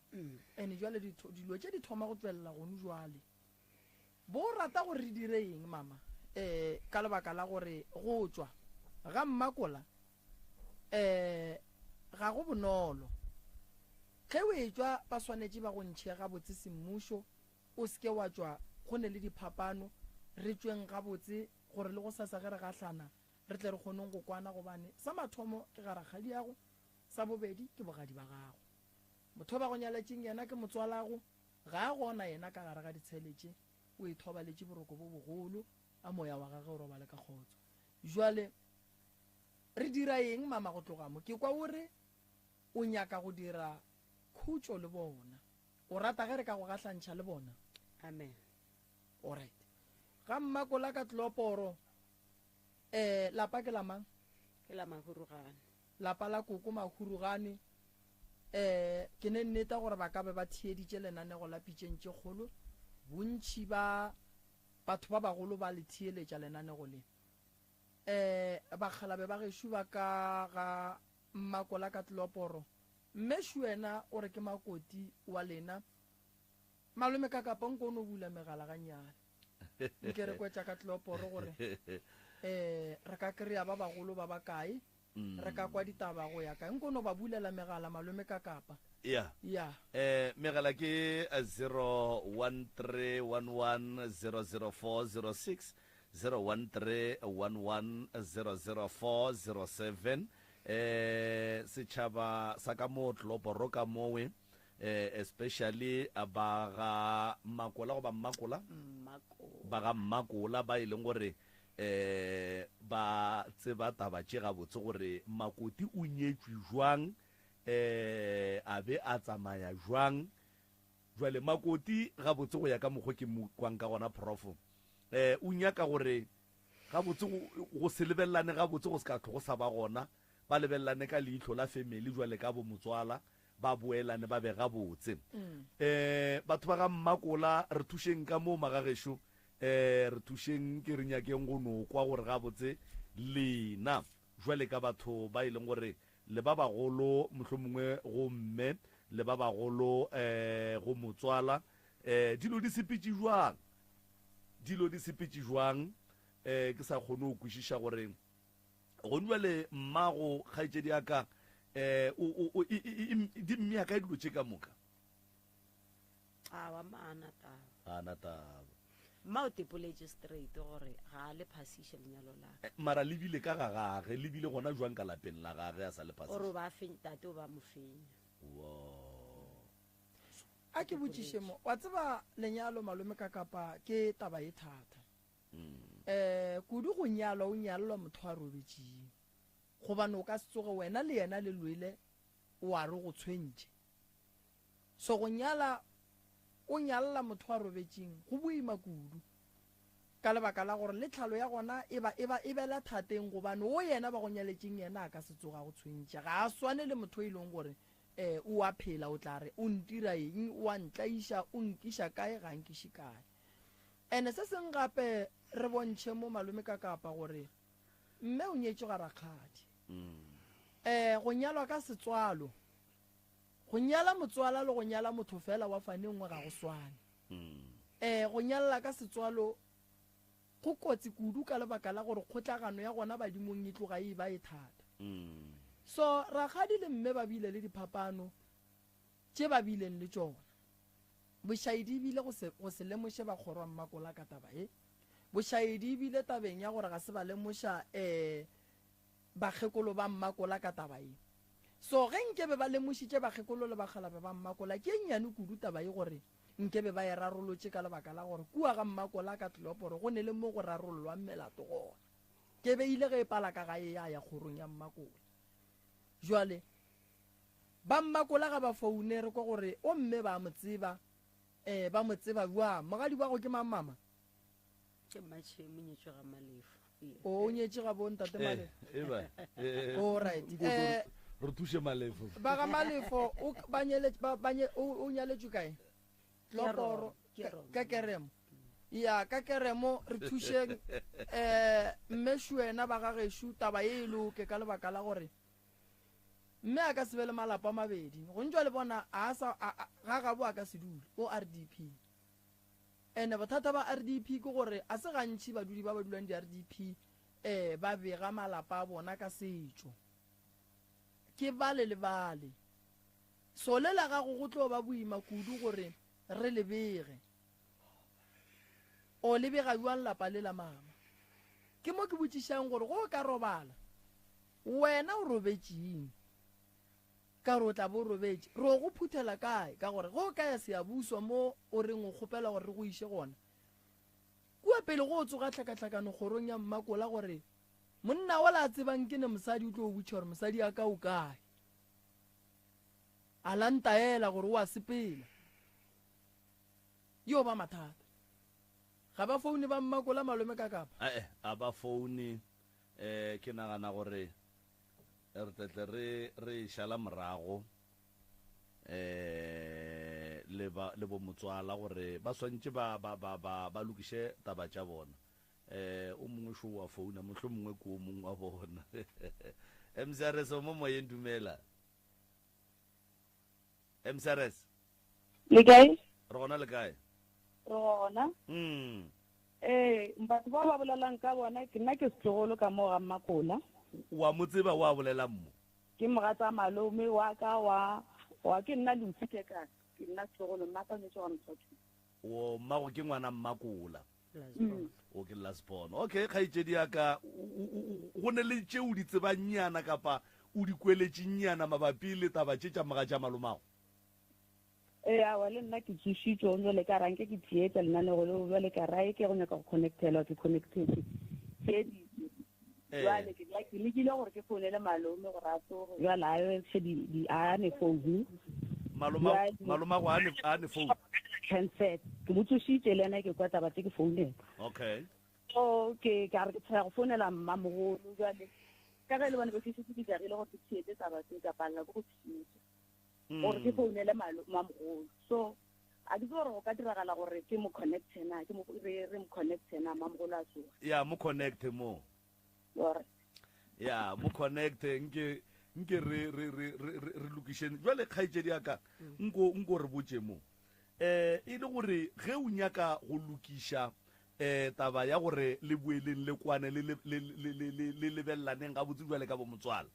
Ene jwale dilo tše di thoma go tšwelela gonu jwale. Bo rata gore re dire eng, mama? E, ka lebaka la gore go tšwa ga Mmakola e, ga go bonolo. Ge o etšwa ba swanetše ba go ntšhe gabotse semmušo, o se ke wa tšwa go ne le diphapano, re tšweng gabotse gore le gosasa ge re gahlana re tle re kgoneng go kwana, gobane sa mathomo ke ga rakgadiago, sa bobedi ke bogadi ba gago. Motho ba go nyaletšeng yena ke motswalago, ga a gona yena ka gare ga ditshele tše, o ithobaletše boroko bo bogolo, a moya wa gage o robale ka kgotso. Jwale re dira eng mama go tloga mo? Ke kwa o re o nyaka go dira khutšo le bona. O rata ge re ka go gahlantšha le bona? Amen. Alright. Ga Mmakola ka tloporo. Eh, lapa ke la mang? Ke la Mahurugane. Lapa la koko Mahurugane. Eh, ke ne nneta gore ba ka be ba theeditše lenanego la Pitšeng tše Kgolo. Bontši ba batho ba bagolo ba le theeletša lenanego le. Eh, bakgalabe ba gešo ba ka ga Mmakola ka Tloporo. Mme Shuena o re ke makoti wa lena. Malome Kakapo nko o no bula megala gannyane. Nke re kwe tša ka tloporo gore um re ka kry-a ba bagolo ba bakae, re ka kwa ditaba go ya kae. Nko no ba bulela megala malome ka kapa. Ya. Ya. Eh, megala ke 0131100406, 0131100407. Eh, setšhaba sa ka mo tloporo ka mowe. eh, especially ba ga Makola goba Mmakola, ba ga Mmakola ba e leng gore eh ba tseba taba tše gabotse gore Makoti o nyetšwe jwang eh a be a tsamaya jwang. Jwale Makoti gabotse go ya ka mokgo ke mo kwang ka gona Prof eh o nyaka gore gabotse go se lebelelane gabotse go se ka tlo go sa ba gona ba lebelelane ka leihlo la family jwale ka bo motswala ba boelane ba be gabotse. Um batho ba ga Mmakola re thušeng ka moo magagešo, um re thušeng ke re nyakeng go no kwa gore gabotse lena jwale ka batho ba e leng gore le ba bagolo mohlomongwe go mme le ba bagolo um go motswala um dilo di sepetše jwang, dilo di sepetše jwang um ke sa kgone go kwešiša gore Gone bjale mmago kgaetšedi ya ka eh, o, o, o, e, e, e, di mmea kae dilo tše ka moka? Awa, mma a na taba. A na taba. Mma o tepoletše straight gore ga a le phasiše lenyalo la ka. Eh, mara le bile ka ga gage, le bile gona jwang ka lapeng la gage a sa le O re phasiše? o ba fenya, tate o ba mo fenya. Wo. A ke botšiše mo, wa tseba lenyalo malome ka kapa ke taba e thata. Um kudu go nyalwa, o nyalelwa motho a robetšeng. Gobane o ka se tsoge wena le yena le lwele wa re go tshwentše. So go nyala o nyalela motho a robetšeng go boima kudu. Ka lebaka la gore le tlhalo ya gona e ba e ba e bela thateng gobane o yena ba go nyaletšeng yena a ka se tsoge a go tshwentše. Ga a swane le motho e leng gore um o a phela o tla re o ntira eng, o a ntlaiša, o nkiša kae ga a nkiše kae. Ene se seng gape re bontšhe mo malome ka kapa gore mme o nyetšwe ga rakgadi. Eh go nyalwa ka setswalo, go nyala motswala le go nyala motho fela wa fane nngwe ga go swane. Eh go nyalla ka setswalo go kotsi kudu ka lebaka la gore kgotlagano ya gona badimong e tloga e ba e thata. So rakgadi le mme ba bile le diphapano tše ba bileng le tšona. Bošaedi e bile go se, go se lemoše ba kgoro Mmakola ka taba ye. Bošaedi e bile tabeng ya gore ga se ba lemoša eh, bakgekolo ba Mmakola ka taba ye. So ge nkebe ba lemošitše bakgekolo le bakgalabje ba Mmakola, ke e nnyane kudu taba ye gore nkebe ba e rarolotše ka lebaka la gore kua ga Mmakola ka Tleloporo go ne le mo go rarollwang melato gona. Ke beile ge e pala ka gae ya ya kgorong ya Mmakola. Jwale Ba Mmakola ga ba foune re kwa gore o mme ba mo tseba. Eh, ba mo tseba bjang? Mogadi wa go ke mang mama? Ke Mmatšhemo, o nyetšwe ga Malefo. O, o nyetše ga bo ntate Malefo. Eh, eba. Eh, All right. nko tlo Eh, re thuše Malefo. Ba ga Malefo o ba nyele ba ba nye o, o nyaletšwe kae? Tloporo Ke Roma. ka Keremo. Ya ka Keremo re thušeng eh mme Shuena ba ga gešo taba ye e loke ka lebaka la gore Mme a ka se be le malapa a mabedi. Gontšwa le bona a sa, a, a, ga gabo a ka se dule. O RDP. Ene bothata ba RDP ke gore a se gantši badudi ba ba dulang di-RDP eh, ba bega malapa a bona ka setšo. Ke bale le bale. So le la gago go tlo ba boima kudu gore re le bege. O le bega bjang lapa le la mama? Ke mo ke botšišang gore go o ka robala Wena o robetšeng? Ka gore o tla bo o robetše. Re o go phuthela kae? Ka gore ge o ka ya Siyabuswa mo o reng o kgopela gore re go iše gona, kua pele go o tsoga tlhakatlhakano kgorong ya Mmakola gore monna wola a tsebang ke ne mosadi o tlo o botšiša gore mosadi ya ka o kae. A la ntaela gore o a sepela. Yo ba mathata. Ga ba foune ba Mmakola malome ka kapa? Ae, a ba foune. Eh, ke nagana gore re tle tle re re e šala morago eh le ba le bo motswala gore ba swantše ba ba ba ba ba lokiše taba tša bona. Eh, o mongwe šo wa founa, mohlomongwe ke o mongwe wa bona. MCRS o mo moyeng, dumela. MCRS. Le kae? Re gona le kae? Re gona. Mm. Ee, batho ba ba bolelang ka bona, ke nna ke setlogolo ka mo ga Mmakola. Wa mo tseba wa bolelang mo? Ke mogatsa malome wa ka wa wa ke nna Lucy Kekana, ke nna setlogolo, mma ka o nyetše ga Mthwathudi. O mmago ke ngwana Mmakola. Mm. O ke last born. Okay, kgaetšedi ya ka, go ne le tše o di tsebangnyana kapa o di kweletšenyana mabapi le taba tše tša mogatša malomago? Ee, aowa, le nna ke tsošitšwe gong jwale ka ra nke ke theetša lenanego leo bjale ka ra e ke go nyaka go connectelwa ke connectetše theeditše. Ee. Jwale ke ke lekile gore ke founele malome gore a tsoge jwale a yo she di di a ne founu. Maloma Jwale maloma go a ne a ne phone. handset ke mo tsošitše le yena ke kwa taba tše ke founela. Okay. So ke ka re ke tshaya go founela mmamogolo jwale ka ge e le bone be ke šetše ke jagile gore ke theetše taba tše ka palela ke go theetša. Gore ke founele malo mamogolo. So a ke tsebe gore go ka diragala gore ke mo connecte na, ke mo re re mo connecte na mamogolo a tsoge. Ya mo connecte mo. Alright. Ya mo connecte nke nke re re re re re lokišeng. Jwale kgaetšedi ya ka nko nko re botše mo. Eh e le gore ge o nyaka go lokiša eh taba ya gore le boeleng le kwane le le le le le le lebelelaneng gabotse bjale ka bomotswala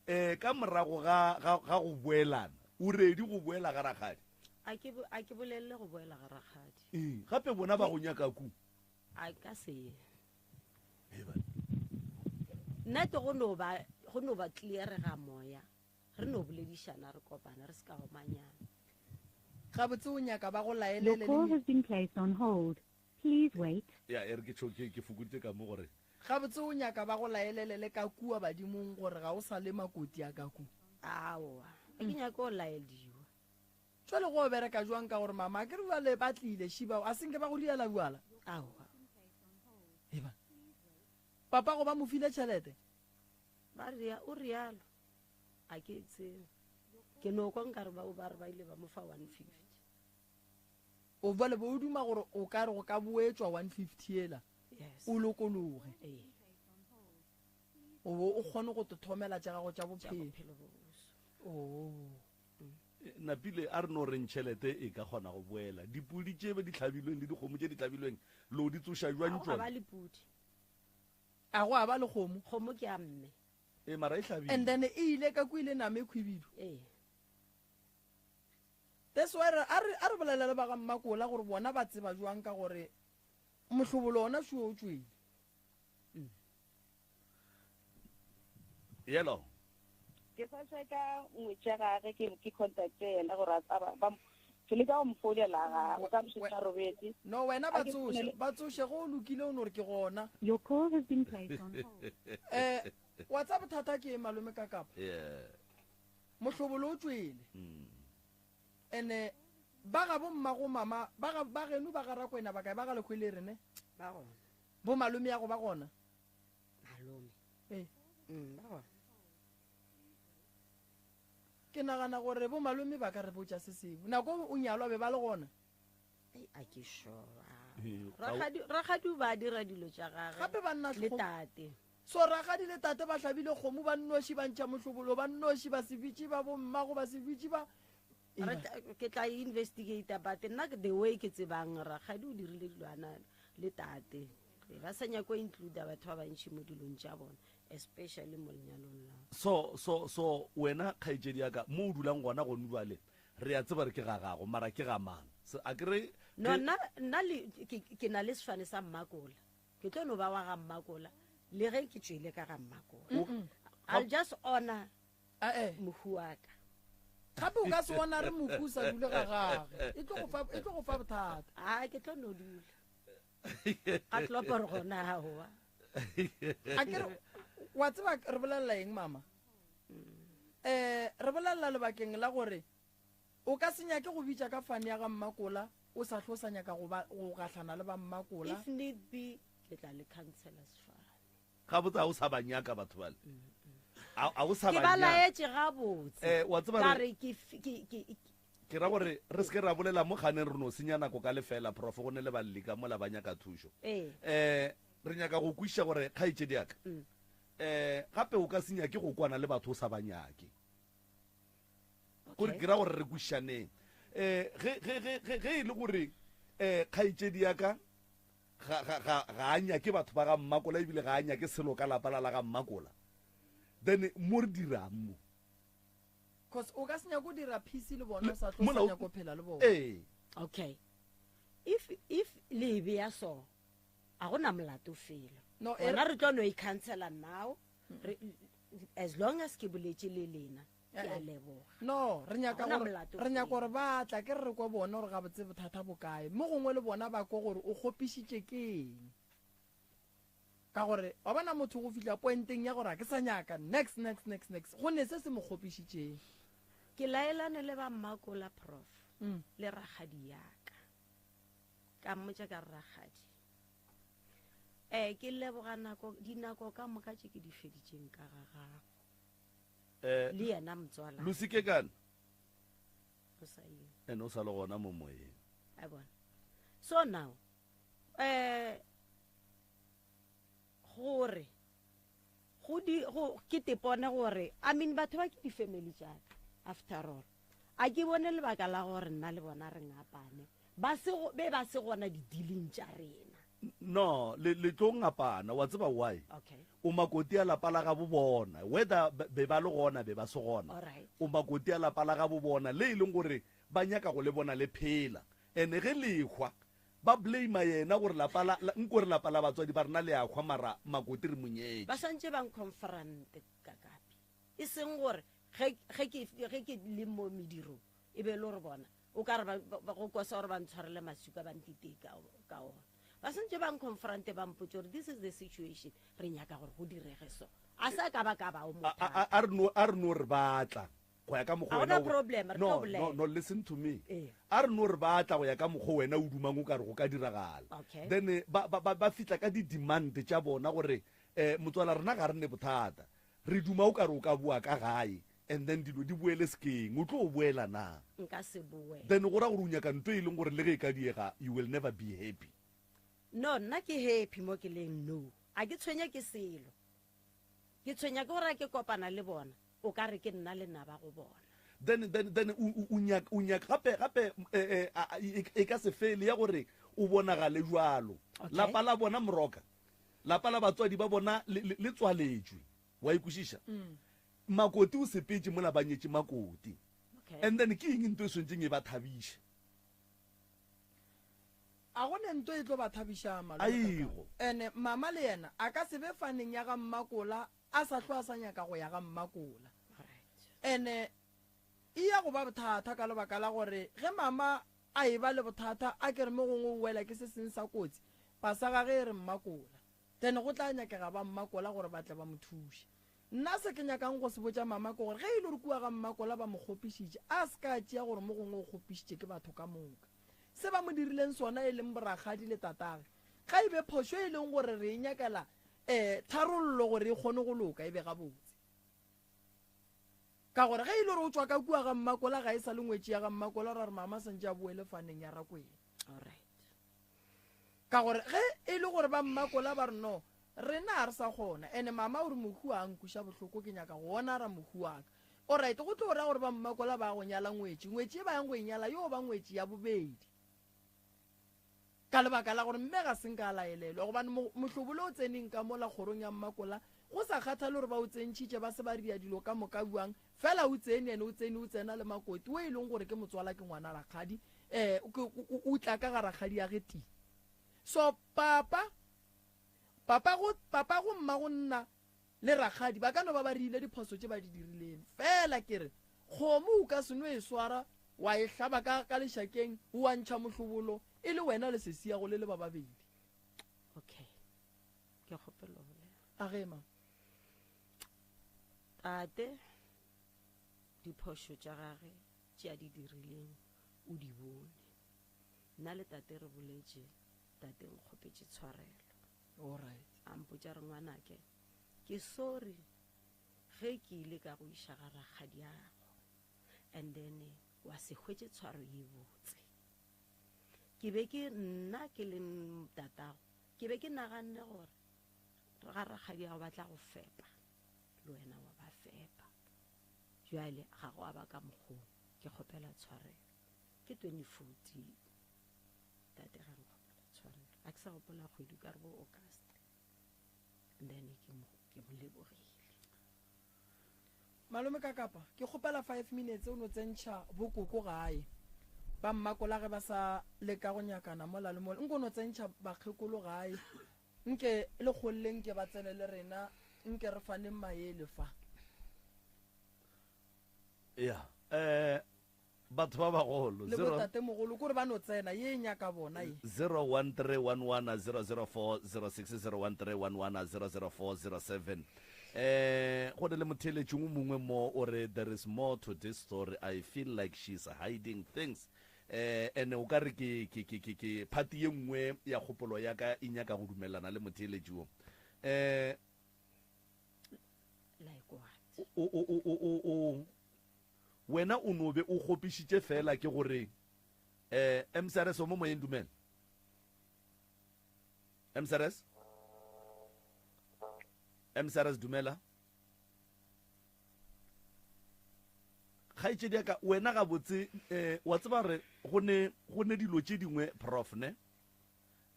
eh ka morago ga ga ga go boelana o ready go boela ga rakgadi? A ke a ke bolelele go boela ga rakgadi. Ee, gape bona ba go nyaka ku. A ka se ye. Hei banna. Nna ke go no ba go no ba clear ga moya. Re no boledišana re kopana re se ka omanyana. Gabotse o nyaka ba go Your laelele le call has been placed on hold. Please wait. Ya, e re ke tšho ke ke fokoditše ka mo gore. Gabotse o nyaka ba go laelele le ka kua badimong gore ga o sa le makoti a ka ku? Aowa, ga ke nyake go laediwa. Jwale go bereka jwang ka gore mama akere bjale ba tlile šiba a se nke ba go riela bjala? Aowa. Eba. Papa go ba mo file tšhelete? Ba ria, o rialo. A ke tsebe. Ke no kwa nkare bao ba re ba ile ba mo fa 150. O bjale bo o duma gore o ka re go ka boetšwa 150 yela, Yes. o lokologe. Ee. O bo o kgone go tothomela tša gago tša Tša bophelo. bophelo bo boso. Oh. Napile a re no reng tšhelete e ka kgona go boela. Dipudi tše di hlabilweng le dikgomo tše di hlabilweng lo di tsoša jwang A go a ba tšona? le pudi. A go a ba le kgomo? Kgomo ke ya mme. Ee, mara e hlabilwe. And then e ile ka kwa ile nama e khwibidu. Ee. That's why re, a re, a re bolele le ba ga Mmakola gore bona ba tseba jwang ka gore mohlobolo ona šo o tšwele. Yellow. Ke sa checka ngwetši ya gage ke ke contacte yena gore a ba ba ke leka go mo founela ga o ka re šetše a robetše. No wena ba A ke tsoše, founele. ba tsoše ge o lokile o no re ke gona. Your call has been placed on hold. Eh, wa tseba bothata ke eng malome Kakapa? Yeah. Mohlobolo o tšwele. Ene ba ga bo mmago mama, ba ga ba geno ba ga Rakwena ba kae ba ga Lekhwelere ne? Ba gona. Bo malome ya go ba gona? Malome. Ee. Ba gona. Ke nagana gore bo malome ba ka re botša se sengwe. Nako o nyalwa be ba le gona? Ei, a ke sure. Ee, Rakgadi, rakgadi o ba dira dilo tša gagwe. Gape ba nna le tlho- tate. So rakgadi le tate ba hlabile kgomo ba nnoši, ba ntšha mohlobolo ba nnoši, ba se bitše ba bommago, ba se bitše ba. Re tla, ke tla investigate but nna the way ke tsebang rakgadi o dirile dilo ana le tate. Ee, ba sa nyako include batho ba bantši mo dilong tša bona, especially mo lenyalong la. So, so, so wena kgaetšedi ya ka, mo o dulang gona gone bjale, re a tseba re ke ga gago, mara ke ga mang? Se, a ke re, No, ge- nna, nna le, ke, ke na le sefane sa Mmakola. Ke tlo no ba wa ga Mmakola, le ge ke tšwele ka ga Mmakola. O- I'll just honor Eh, eh. mohu wa ka. Gape o ka se honore mohu o sa dule ga gage. E tlo go fa, e tlo go fa bothata. A ke tlo no dula. Ga tlopo re gona aowa. A ke re, wa tseba re bolelela eng mama? Eh, re bolelela lebakeng la gore o ka se nyake go bitša ka fane ya ga Mmakola o sa hlo sa nyaka go ba go gahlana le ba Mmakola. If need be, ke tla le cancela sefane. Gabotse ga o sa ba nyaka batho bale. A, a o sa Ke ba ba nyaka. laetše gabotse. Eh, wa tseba Ka re re ke f-, ke, ke, ke. Ke ra gore re se ke ra bolela mo kganeng re no senya nako ka lefela, Prof, go ne le balli ka mola ba nyaka thušo. Ee. Eh, re nyaka go kwešiša gore kgaetšedi ya ka, eh, gape o ka se nyake go kwana le batho o sa ba nyake. Gore ke ra gore re kwešišaneng. Eh, ge, ge, ge, ge, ge e le gore, eh, kgaetšedi ya ka ga, ga, ga, ga a nyake batho ba ga Mmakola ebile ga a nyake selo ka lapa la la ga Mmakola, then mo re dirang mo? Cause o ka se nyake go dira peace le bona, o sa tlo Mola sa o- nyaka go phela le bona. Ee. Okay. If, if le e beya so, a gona molato felo. No, e Gona re tlo no e cancela now. Re, as long as ke boletše le lena. Ke a Eh, eh. leboga. No, re nyaka Ga gona gore molato re nyaka felo. gore ba tla ke re re kwe bona gore gabotse bothata bo kae. Mo gongwe le bona ba kwe gore o kgopišitše ke eng. Ka gore wa bona motho go fihla pointeng ya gore a ke sa nyaka next next next next go ne se se mo kgopišitšeng. Ke laelane le ba Mmakola Prof Mm. le rakgadi ya ka. Ka mmotša ka re rakgadi eh ke leboga nako dinako ka moka tše ke di feditšeng ka ga gago. Eh, Le yena motswala. Lucy Kekane. O sa ile. Ene o sa le gona mo moyeng. A bona. So now eh gore go di go ke tepone gore I mean batho ba ke di family tša ka after all. A ke bone lebaka la gore nna le bona re ngapane. Ba se go be ba se gona di dealing tša rena. No, le le tlo ngapana, wa tseba why? Okay. O makoti a lapa la gabo bona, whether be ba le gona be ba se gona. Alright. O makoti a lapa la gabo bona le e leng gore ba nyaka go le bona le phela. Ene ge le hwa ba blame yena gore lapa la, la nko re lapa la batswadi ba rena le a hwa mara makoti re mo nyetše. Ba swantše ba nconfronte kakapi. E seng gore ge ge ke ge ke le mo medirong e be e le gore bona o ka re ba, ba, go kosa gore ba ntshwarele maswika ba ntitee ka, ka ona. Ba santše ba nconfronte ba mpotše gore this is the situation, re nyaka gore go direge so. A sa ka ba ka ba o A, a, a, a re no, a re no re ba tla go ya ka mokgwa Ga wena gona o- problem, re tlo No, no, bolela. no, listen to me. Ee. A re no re ba tla go ya ka mokgwa wena o dumang o ka re go ka diragala. Okay. Then ba, ba, ba, ba fihla ka di-demand tša bona gore, motswala rena ga re ne bothata. Re duma o ka re o ka boa ka gae and then dilo di boele sekeng. O tlo boela na? Nka se boele. Then go ra gore o nyaka nto e leng gore le ge e ka diega you will never be happy. No, nna ke happy mo ke leng no. A ke tshwenya ke selo. Ke tshwenya ke gore a ke kopana le bona, o ka re ke nna lenaba go bona. Then, then, then o, o, o nyaka, o nyaka gape, gape, eh, eh, a, a, e, e ka se fele ya gore o bonagale jwalo. Okay. Lapa la bona moroka, lapa la batswadi ba bona le, le, le tswaletšwe. Wa e kwešiša? Makoti o sepetše mola ba nyetše makoti. Okay. And then ke eng nto e swantšeng e ba thabiše? A go ne nto e tlo ba thabiša malome Aigo. Kaka. Ene mama le yena a ka se be faneng ya ga Mmakola a sa hlwa a sa nyaka go ya ga Mmakola. Right. Ene e ya go ba bothata ka lebaka la gore ge mama a e ba le bothata a ke re mo gongwe o wela ke se seng sa kotsi, pasa gage e re Mmakola. Then go tla nyakega ba Mmakola gore ba tle ba mo thuše. Nna se ke nyakang go se botša mama ke gore ge e le gore kua ga Mmakola ba mo kgopišitše, a se ka tšea gore mo gongwe o kgopišitše ke batho ka moka. Se ba mo dirileng sona e leng borakgadi le tatage, ga e be phošo e leng gore re e nyakela um tharollo gore e kgone go loka e be gabotse. Ka gore ge e le gore o tšwa ka kua ga Mmakola ga e sa le ngwetši ya ga Mmakola, ra re mama santše a boele faneng ya Rakwena. Alright. Ka gore ge e le gore ba Mmakola ba re no, rena ga re sa kgona, ene mama o re mohu a nkweša bohloko ke nyaka go honora mohu wa ka. Alright, go tlo ra gore ba Mmakola ba go nyala ngwetši, ngwetši e ba yang go e nyala yo ba ngwetši ya bobedi. Ka lebaka la gore mme ga se nka a laelelwa, gobane mohlobolo o tseneng ka mola kgorong ya Mmakola, go sa kgathale gore ba o tsentšhitše ba se ba ria dilo ka moka bjang, fela o tsene, ene o tsene o tsena le makoti o e leng gore ke motswala ke ngwana rakgadi, ke, o, o, o tla ka ga rakgadi ya ge ti. So papa, papa go, papa go mma go nna le rakgadi ba ka no ba ba riile diphoso tše ba di dirileng. Fela ke re, kgomo o ka se no e swara wa e hlaba ka, ka lešakeng wa ntšha mohlobolo e le wena le sesiago le le ba babedi. Okay. Ke kgopelo go bolela. A ge, ma. Tate, diphošo tša gage tše a di dirileng o di bone. Nna le tate re boletše, tate nkgopetše tshwarelo. Alright. A mpotša re ngwanake, ke sorry ge ke ile ka go iša ga rakgadiago and then wa se hwetše tshwaro ye botse. Ke be ke nna ke le tatago, ke be ke naganne gore ga rakgadiago ba tla go fepa le wena wa ba fepa. Jwale ga go a ba ka mokgong, ke kgopela tshwarelo. Ke 2014 tate ga nkgopela tshwarelo, a ke sa gopola kgwedi ka re bo August, and then ke mo, ke mo lebogile. Malome ka kapa ke kgopela 5 minutes o no tsentšha bokoko gae. Ba Mmakola ge ba sa leka go nyakana mola le mola, nko no tsentšha bakgekolo gae, nke le kgolle nke ba tsene le rena, nke re faneng maele fa. Ya eh batho ba bagolo. Le bo tatemogolo kore ba no tsena ye e nyaka bona ye. 0131100406 0131100407 eh go ne le motheeletši o mongwe mo o re there is more to this story I feel like she's hiding things eh ene o ka re ke ke ke ke ke phati ye nngwe ya kgopolo ya ka e nyaka go dumelana le motheeletši wo eh Like what? o o o o o o Wena o no be o kgopišitše feela ke gore eh MCRS o mo moyeng dumela. MCRS? MCRS dumela. Kgaetšedi ya ka wena gabotse eh wa tseba re go ne go ne dilo tše dingwe prof ne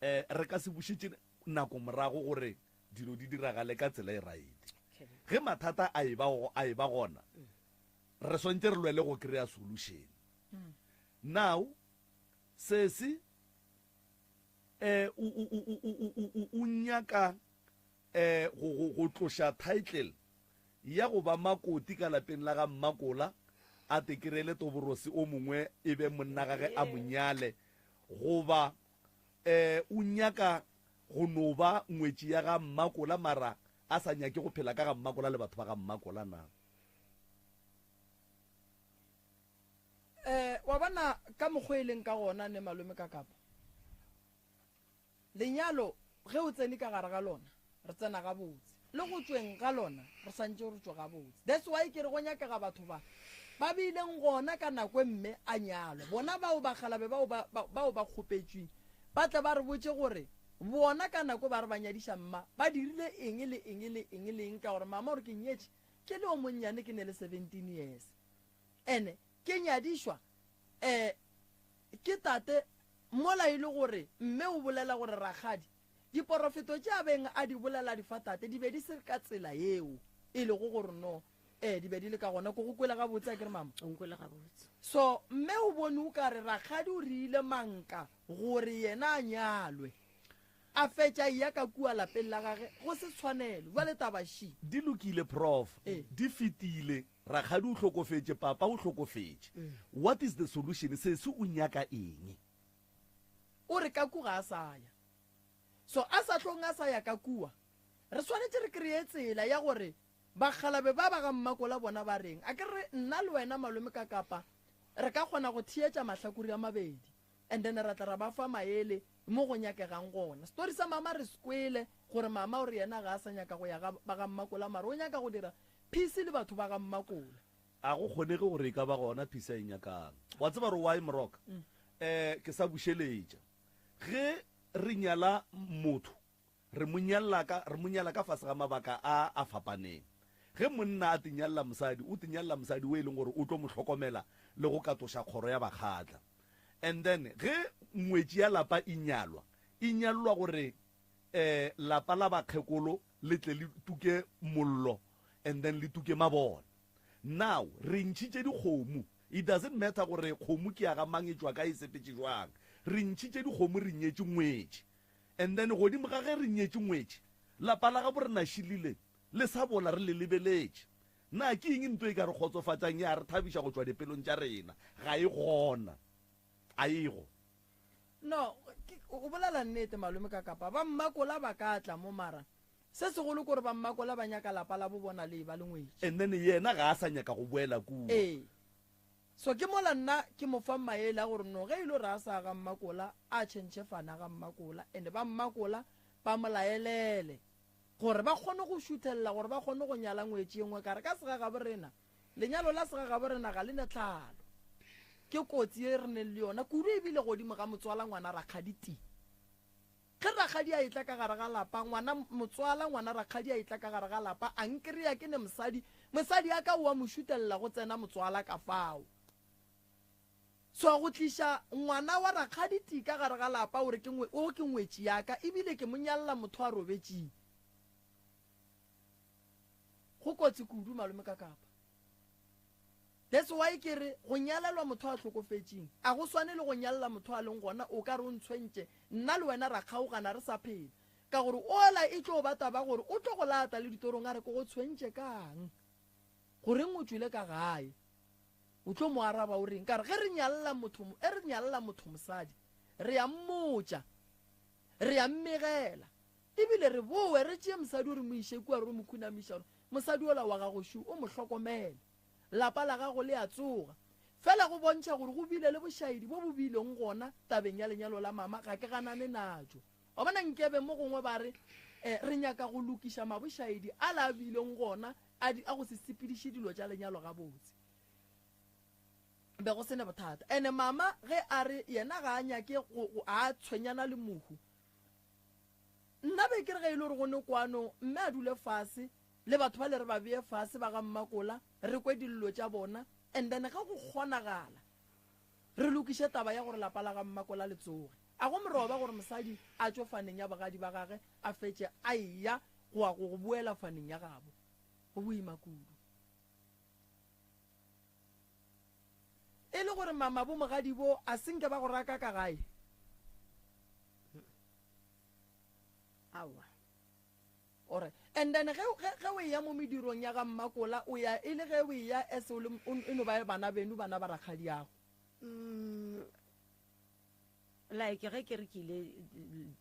eh re ka se bušetše nako morago gore dilo di diragale ka tsela e right. Ge mathata a eba a eba gona re swantše re lwele go kry-a solution. Now sesi eh o o o o o o o nyaka eh go go go tloša title ya go ba makoti ka lapeng la ga Mmakola a te kry-ele Toborosi o mongwe e be monna gage a mo nyale goba eh o nyaka go no ba ngwetši ya ga Mmakola mara a sa nyake go phela ka ga Mmakola le batho ba ga Mmakola na? Eh, wa bona ka mokgwa e leng ka gona ne malome ka kapa. Lenyalo ge o tsene ka gare ga lona, re tsena gabotse. Le go tšweng ga lona, re santše re tšwe gabotse. That's why ke re go nyakega batho ba ba bileng gona ka nako e mme a nyalwa. Bona bao bakgalabe bao ba, ba, bao ba kgopetšweng, ba tle ba re botše gore bona ka nako ba re ba nyadiša mma, ba dirile eng le eng le eng le eng, ka gore mama o re ke nyetše ke le o monnyane ke ne le 17 years. Ene ke nyadišwa um ke tate mola e le gore mme o bolela gore rakgadi diporofeto tše a beng a di bolela di fa tate di be di se ka tsela yeo e lego gore no eh di be di le ka gona. Ko go kwele gabotse a ke re mama? O nkwele gabotse. So mme o bone o ka re rakgadi o reile manka gore yena a nyalwe. A fetša eya ka kua lapeng la gage go se tshwanelo. Bjale taba še. Di lokile prof. Ee. Di fetile. Rakgadi o hlokofetše, papa o hlokofetše. What is the solution? Sesi o nyaka eng? O re ka ku ga a sa ya. So a sa hlong a sa ya ka kua, re swanetše re kreye tsela ya gore bakgalabe ba ba ga Mmakola bona ba reng. A ke re nna le wena malome ka kapa re ka kgona go theetša mahlakore a mabedi and then ra tla ra ba fa maele mo go nyakegang gona. Story sa mama re se kwele gore mama o re yena ga a sa nyaka go ya ga ba ga Mmakola mara o nyaka go dira peace le batho ba ga Mmakola. A go kgonege gore e ka ba gona peace a e nyakang. Wa tseba gore why Moroka? Eh ke sa bušeletša. Ge re nyala motho re mo nyalla ka, re mo nyala ka fase ga mabaka a a fapaneng. Ge monna a tinyalla mosadi, o tinyalla mosadi o e leng gore o tlo mo hlokomela le go katoša kgoro ya Bakgatla. And then ge ngwetši ya lapa e nyalwa, e nyallwa gore eh lapa la bakgekolo le tle le tuke mollo and then le tuke mabone. Now re ntšhitše dikgomo, it doesn't matter gore kgomo ke ya ga mang, e tšwa kae, e sepetše bjang. Re ntšhitše dikgomo re nyetše ngwetši. And then godimo ga ge re nyetše ngwetši, lapa la gabo rena šilile le sa bola re le lebeletše. Na ke eng nto e ka re kgotsofatšang ya re thabiša go tšwa dipelong tša rena? Ga e gona. A e go. No, ke, o bolela nnete malome ka kapa ba Mmakola ba ka tla mo mara se segolo kore ba Mmakola ba nyaka lapa la bo bona le eba le ngwetši. And then yena ga a sa nyaka go boela kua. Ee. So ke mola nna ke mo fang maele a gore no ge e le gore a sa ga Mmakola a tšhentšhe fana ga Mmakola and ba Mmakola ba mo laelele gore ba kgone go šuthelela gore ba kgone go nyala ngwetši ye nngwe ka re ka segagabo rena lenyalo la segagabo rena ga le ne tlhalo ke kotsi ye re neng le yona kudu ebile godimo ga motswala ngwana rakgadi ti. Ge rakgadi a etla ka gare ga lapa, ngwana, motswala ngwana rakgadi a etla ka gare ga lapa, a nkreya ke ne mosadi, mosadi a ka o a mo šutelela go tsena motswala ka fao. So go tliša ngwana wa rakgadi ti ka gare ga lapa o re ke, o ke ngwetši ya ka, ebile ke mo nyalla motho a robetšing. Go kotsi kudu malome ka kapa. That's why ke re go nyalelwa motho a hlokofetšeng a go swane le go nyalela motho a leng gona o ka re o ntshwentše nna le wena ra kgaogana re sa phela ka gore ola e tlo ba taba gore o tlo go lata le ditorong a re ke go tshwentše kang goreng o tšwile ka gae. O tlo mo araba o reng? Ka re, Ge re nyalla motho, e re nyalla motho mosadi, re a mmotša, re a mmegela, e bile re bowe re tšee mosadi o re mo iše kua re o mo khunamiša gore mosadi ola wa gago šo, o mo hlokomele. Lapa la gago le a tsoga. Fela go bontšha gore go bile le bošaedi bo bo bileng gona tabeng ya lenyalo la mama, ga ke ganane natšo. Wa bona, nkebe mo gongwe ba re, E, re nyaka go lokiša mabošaedi ala a bileng gona a, a go se sepediše dilo tša lenyalo gabotse. Be go se ne bothata. Ene mama ge a re yena ga a nyake go, go, a tshwenyana le mohu, nna be ke re ge e le gore go ne kwano, mme a dule fase le batho bale re ba beye fase ba ga Mmakola, re kwe dillo tša bona, and then ge go kgonagala re lokiše taba ya gore lapa la ga Mmakola le tsoge. A go moroba gore mosadi a tšwe faneng ya bogadi ba gage a fetše a eya go ya go go boela faneng ya gabo. Go boima kudu. E le gore mama bo mogadi bo a se nke ba go raka ka gae? Aowa. Alright. And then ge, ge, ge o eya mo medirong ya ga Mmakola, o ya e le ge o eya as o le, o, e no ba bana beno, bana ba rakgadiago. Mm, like ge ke re ke ile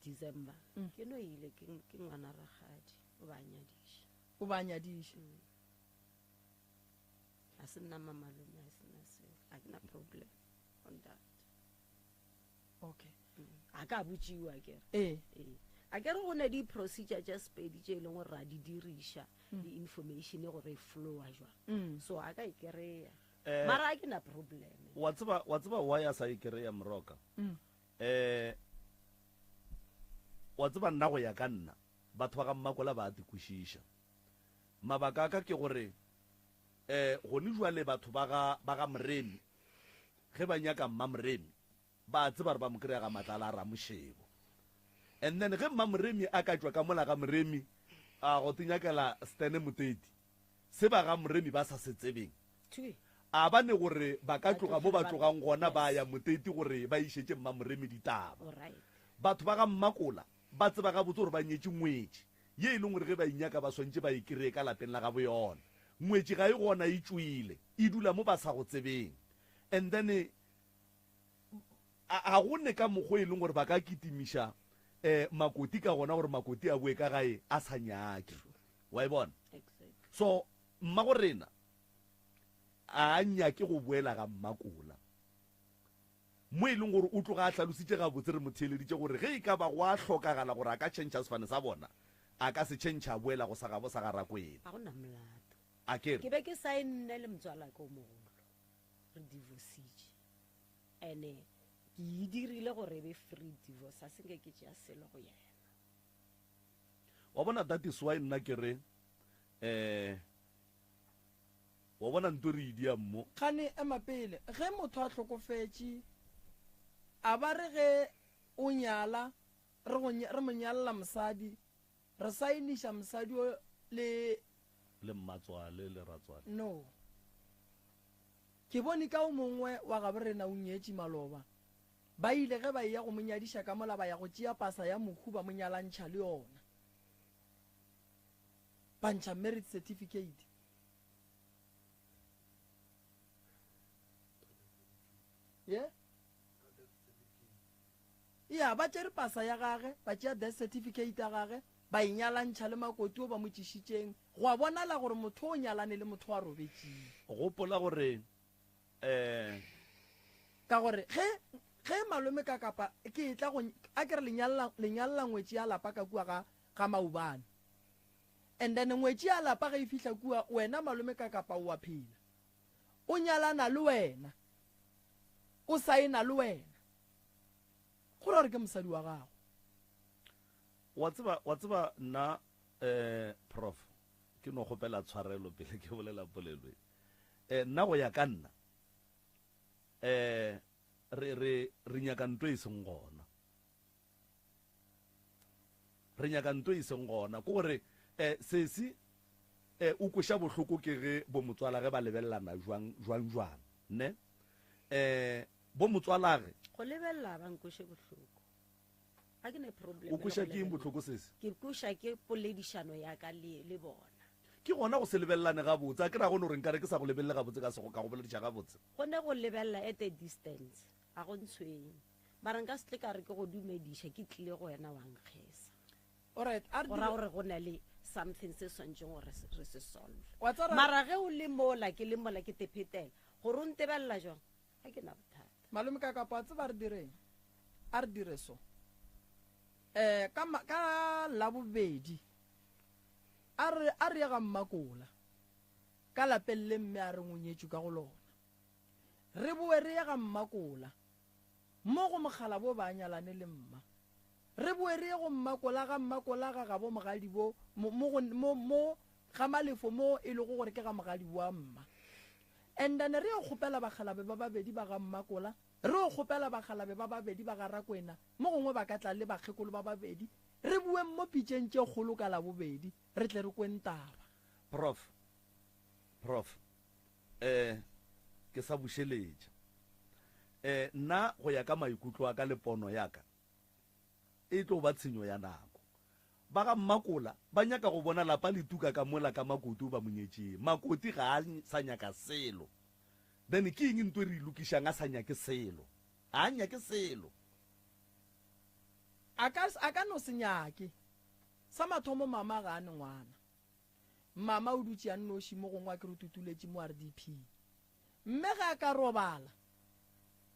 December, mm. ke no ile ke, ke ngwana rakgadi, o ba nyadiša. O ba nyadiša. Mm. A se nna mamalome, a se nna selo. A ke na problem on that. Okay. A ka botšiwa ke re. Ee. Ee. A ke re go ne di-procedure tša Sepedi tše e leng gore ra di diriša mm. le information gore e flowa jwang. Mm. So a ka e kry-a. Eh, Mara a ke na problem. Wa tseba, wa tseba why a sa e kry-a Moroka? Mm. Eh, wa tseba nna go ya ka nna, batho ba ga Mmakola ba a te kwešiša. Mabaka a ka ke gore eh gone jwale batho ba ga ba ga Moremi ge ba nyaka Mmamoremi ba a tseba gore ba mo kry-a ga Matlala a Ramošebo. And then ge Mmamoremi a ka tšwa ka mola ga Moremi a go tinyakela Stene Moteti, se ba ga Moremi ba sa se tsebeng, a ba ne gore ba ka tloga mo ba tlogang gona ba ya Moteti gore ba išetše Mmamoremi ditaba. Batho ba ga Mmakola ba tseba gabotse gore ba nyetše ngwetši ye e leng gore ge ba e nyaka ba swantše ba e kreye ka lapeng la gabo yona. Ngwetši ga e gona e tšwile, e dula mo ba sa go tsebeng. And then a ga go ne ka mokgo e leng gore ba ka kitimiša um makoti ka gona gore makoti a boe ka gae a sa nyake. Wa e bona? So mmago rena a nyake go boela ga Mmakola. Mo e leng gore o tloga a hlalositše gabotse, re mo theeleditše gore ge e ka ba go a hlokagala gore a ka tšhentšha sefane sa bona, a ka se tšhentšha a boela go sa gabo sa ga Rakwena. Ga go na molato. A ke re. Ke be ke saenne le motswalaka o mogolo, re divorcitše. Ene ke e dirile gore e be free divorce, a se nke ke tšea selo go yena. Wa bona, that is why nna ke re, eh, Wa bona nto re e diang mo. Kgane ema pele, ge motho a hlokofetše, a ba re ge o nyala, re go, re mo nyalla mosadi, re saeniša mosadi o le. Le mmatswale le ratswale. No. Ke bone ka o mongwe wa gabo rena o nyetše maloba. Ba ile ge ba eya go mo nyadiša ka mola ba ya go tšea pasa ya mohu ba mo nyalantšha le yona. Ba ntšha marriage certificate. Ye? Ya, ba tšere pasa ya gage, ba tšea death certificate ya gage, ba e nyalantšha le makoti o ba mo tšišitšeng. Gwa bonala gore motho o nyalane le motho a robetšeng. Gopola gore um. Ka gore ge, ge malome ka kapa ke etla go, a ke re le nyalla, le nyalla ngwetši ya lapa ka kua ga, ga Maubane. And then ngwetši ya lapa ge e fihla kua, wena malome ka kapa o a phela. O nyalana le wena. O saena le wena. Go ra gore ke mosadi wa gago. Wa tseba, wa tseba nna eh Prof, ke no kgopela tshwarelo pele ke bolela polelo e. Eh nna go ya ka nna eh re re re nyaka nto e seng gona. Re nyaka nto e seng gona. Ke gore um sesi um o kweša bohloko ke ge bomotswalage ba lebelelana jwang jwang jwang, ne? Um bomotswalage. Go lebelela ba nkweše bohloko. Ga ke ne problem O le kweša go ke eng lebelela. bohloko sesi? Ke kweša ke poledišano ya ka le, le bona. Ke gona go se lebelelane gabotse. A ke ra go no re nkare ke sa go lebelele gabotse ka se go ka go bolediša gabotse. Go ne go lebelela at a distance ga go ntshwenye. Mara nka se tle ka re ke go dumediša ke tlile go wena wa nkgesa. Alright, a re Go ra dire. gore go na le something se swantšeng gore re se solve. Wa tseba ra. Mara ge o le mola ke le mola ke te phetela gore o ntebelela jwang ga ke na bothata. Malome ka kapa wa tseba re direng? A re dire so. Eh ka ka Labobedi A re, A re ye ga Mmakola, ka lapeng le mme a reng o nyetšwe ka go lona. Re boe re ye ga Mmakola, mo go mokgalabo ba nyalane le mma. Re boe re ye go Mmakola, ga Mmakola ga gabo mogadibo, mo, mo go, mo, mo ga Malefo mo e lego gore ke ga mogadibo wa mma. And then re yo kgopela bakgalabe ba babedi ba ga Mmakola, re yo kgopela bakgalabe ba babedi ba ga Rakwena, mo gongwe ba ka tla le bakgekolo ba babedi, Re bueng mo pitšeng tše kgolo ka Labobedi, re tle re kweng taba. Prof. Prof. Eh, ke sa bušeletša. Eh, nna go ya ka maikutlo a ka le pono ya ka, e tlo ba tshenyo ya nako. Ba ga Mmakola ba nyaka go bona lapa le tuka ka mola ka Makoti o ba mo nyetšeng. Makoti ga a sa nyaka selo. Then ke eng nto e re e lokišang a sa nyake selo? Ga a nyake selo. A ka, a ka no se nyake. Sa mathomo mama ga a ne ngwana. Mama o dutše a nnoši mo gongwe a ke re o tutuletše mo RDP. Mme ge a ka robala,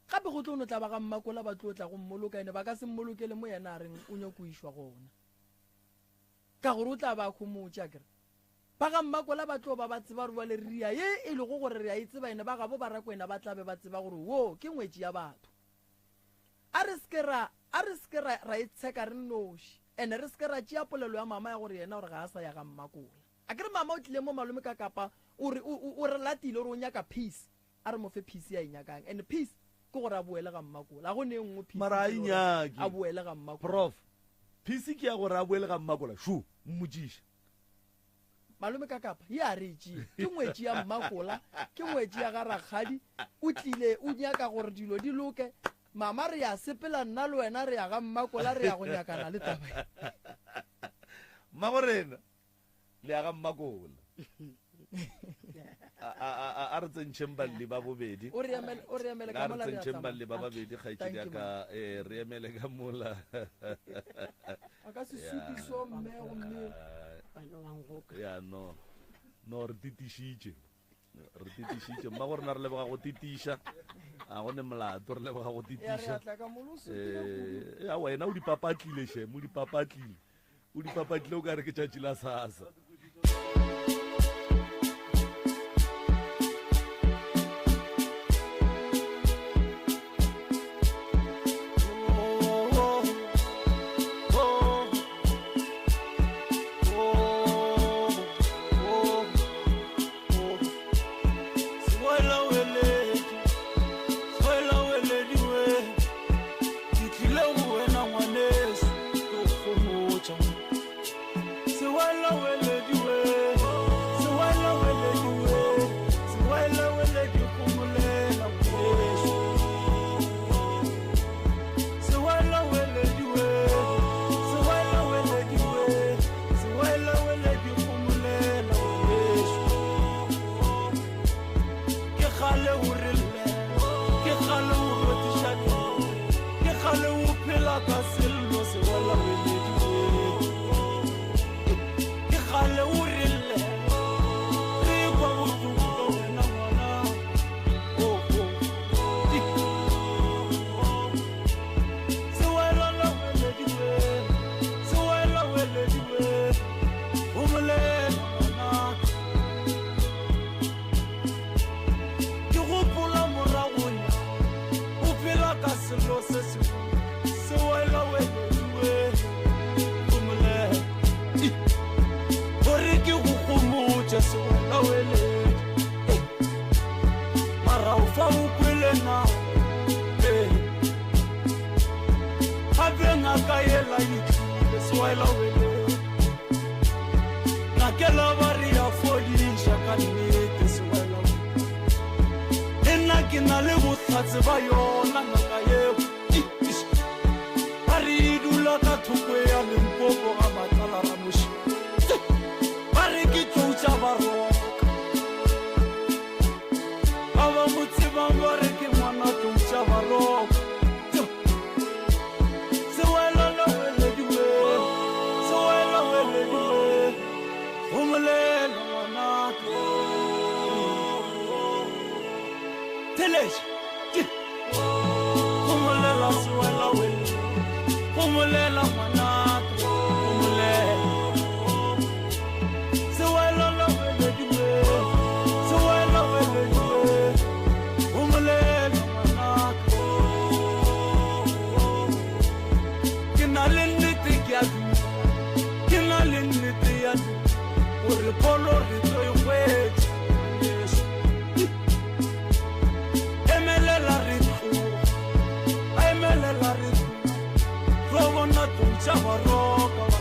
gape go tlo no tla ba ga Mmakola ba tlo tla go mmoloka ene ba ka se mmolokele mo yena a reng o nyako išwa gona. Ka gore o tla ba a homotše akere. Ba ga Mmakola ba tlo ba ba tseba gore bjale ria ye e lego gore re a e tseba ene ba gabo ba Rakwena ba tla be ba tseba gore wo ke ngwetši ya batho. A re se ke ra, a re se ke ra, ra e tsheka re nnoši. Ene re se ke ra tšea polelo ya mama ya gore yena o re ga a sa ya ga Mmakola. A ke re mama o tlile mo malome ka Kapa, o re, o, o, o re latile, o re o nyaka peace. A re mo fe peace ye a e nyakang. And peace ke gore a boele ga Mmakola. Ga go ne e nngwe peace Mara a ntle e le gore nyake. a boele ga Mmakola. Prof. Peace ke ya gore a boele ga Mmakola. Shu, mmotšiše. Malome ka kapa ye a re e tšee. Ke ngwetši ya Mmakola, ke ngwetši ya ga rakgadi. O tlile o nyaka gore dilo di loke. Mama re ya sepela nna le wena re ya ga Mmakola re ya go nyakana le taba ye. Mmagorena le ya ga Mmakola. A, a, a, a re tsentšheng balli ba bobedi. O re emele, o re emele ka A re mola re ya tsentšheng tsamaya. balli ba babedi kgaetšedi Thank ya you, ka. mama. Eh, re emele ka mola. A ka se supiso mme gomme. Bana wa ngoka. Ya no. No re titišitše. Re titišitše. Mma go rena re leboga go titiša. A go ne molato re leboga go Ya re titiša. a tla ka molo o supile kudu. Eh, ya wena o di papatlile shem, o di papatlile. O di papatlile o ka re ke tšatši la sasa. Theletša. Gomolela sewela wele. Gomolela ngwanaka. Gomolela. Sewela la wele diwe. Sewela wele diwe. Gomolela ngwanaka. Ke na le nnete ke a dumela. Ke na le nnete ya gore pholo re tlo e hwetša. Ngwaneso. Emelela re tloga, emelela re tloga, tlo bona tlou tša baroka ba.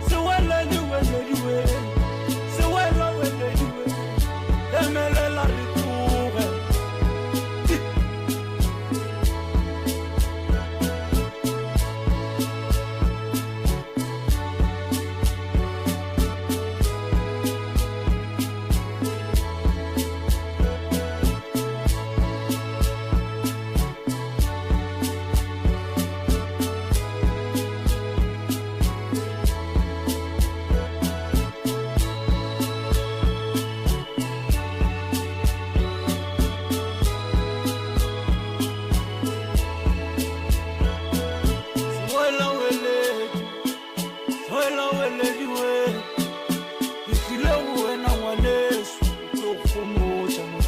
Sewele diwele diwele, sewele wele diwele, emelela re tloge. Sewela weledi, sewela weledi we. Ke tlile go wena ngwaneso, ke tlo go gomotša mo.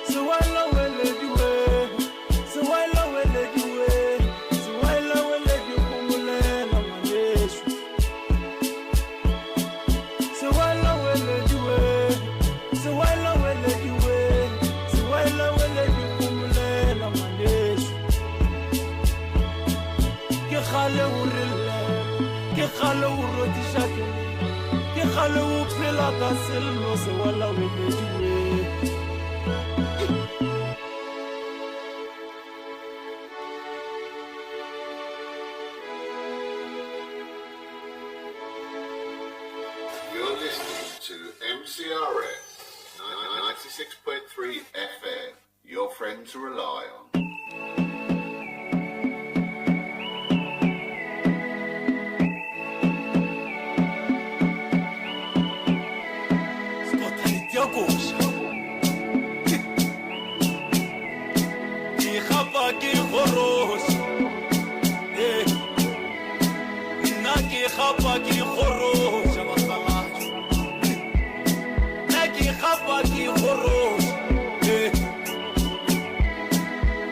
Sewela weledi we, sewela weledi we, sewela weledi gomolela ngwaneso. Sewela weledi we, sewela weledi we, sewela weledi gomolela ngwaneso. Ke kgale o re llela, ke kgale o rodiša keledi, ke kgale o phela ka sello sewela weledi we. You're listening to MCRS 96.3 FM, your friend to rely on. Scott Ke gapa ke goroša. Eh. Nna ke gapa ke goroša bakgalajwe. Nna ke gapa ke goroša. Eh.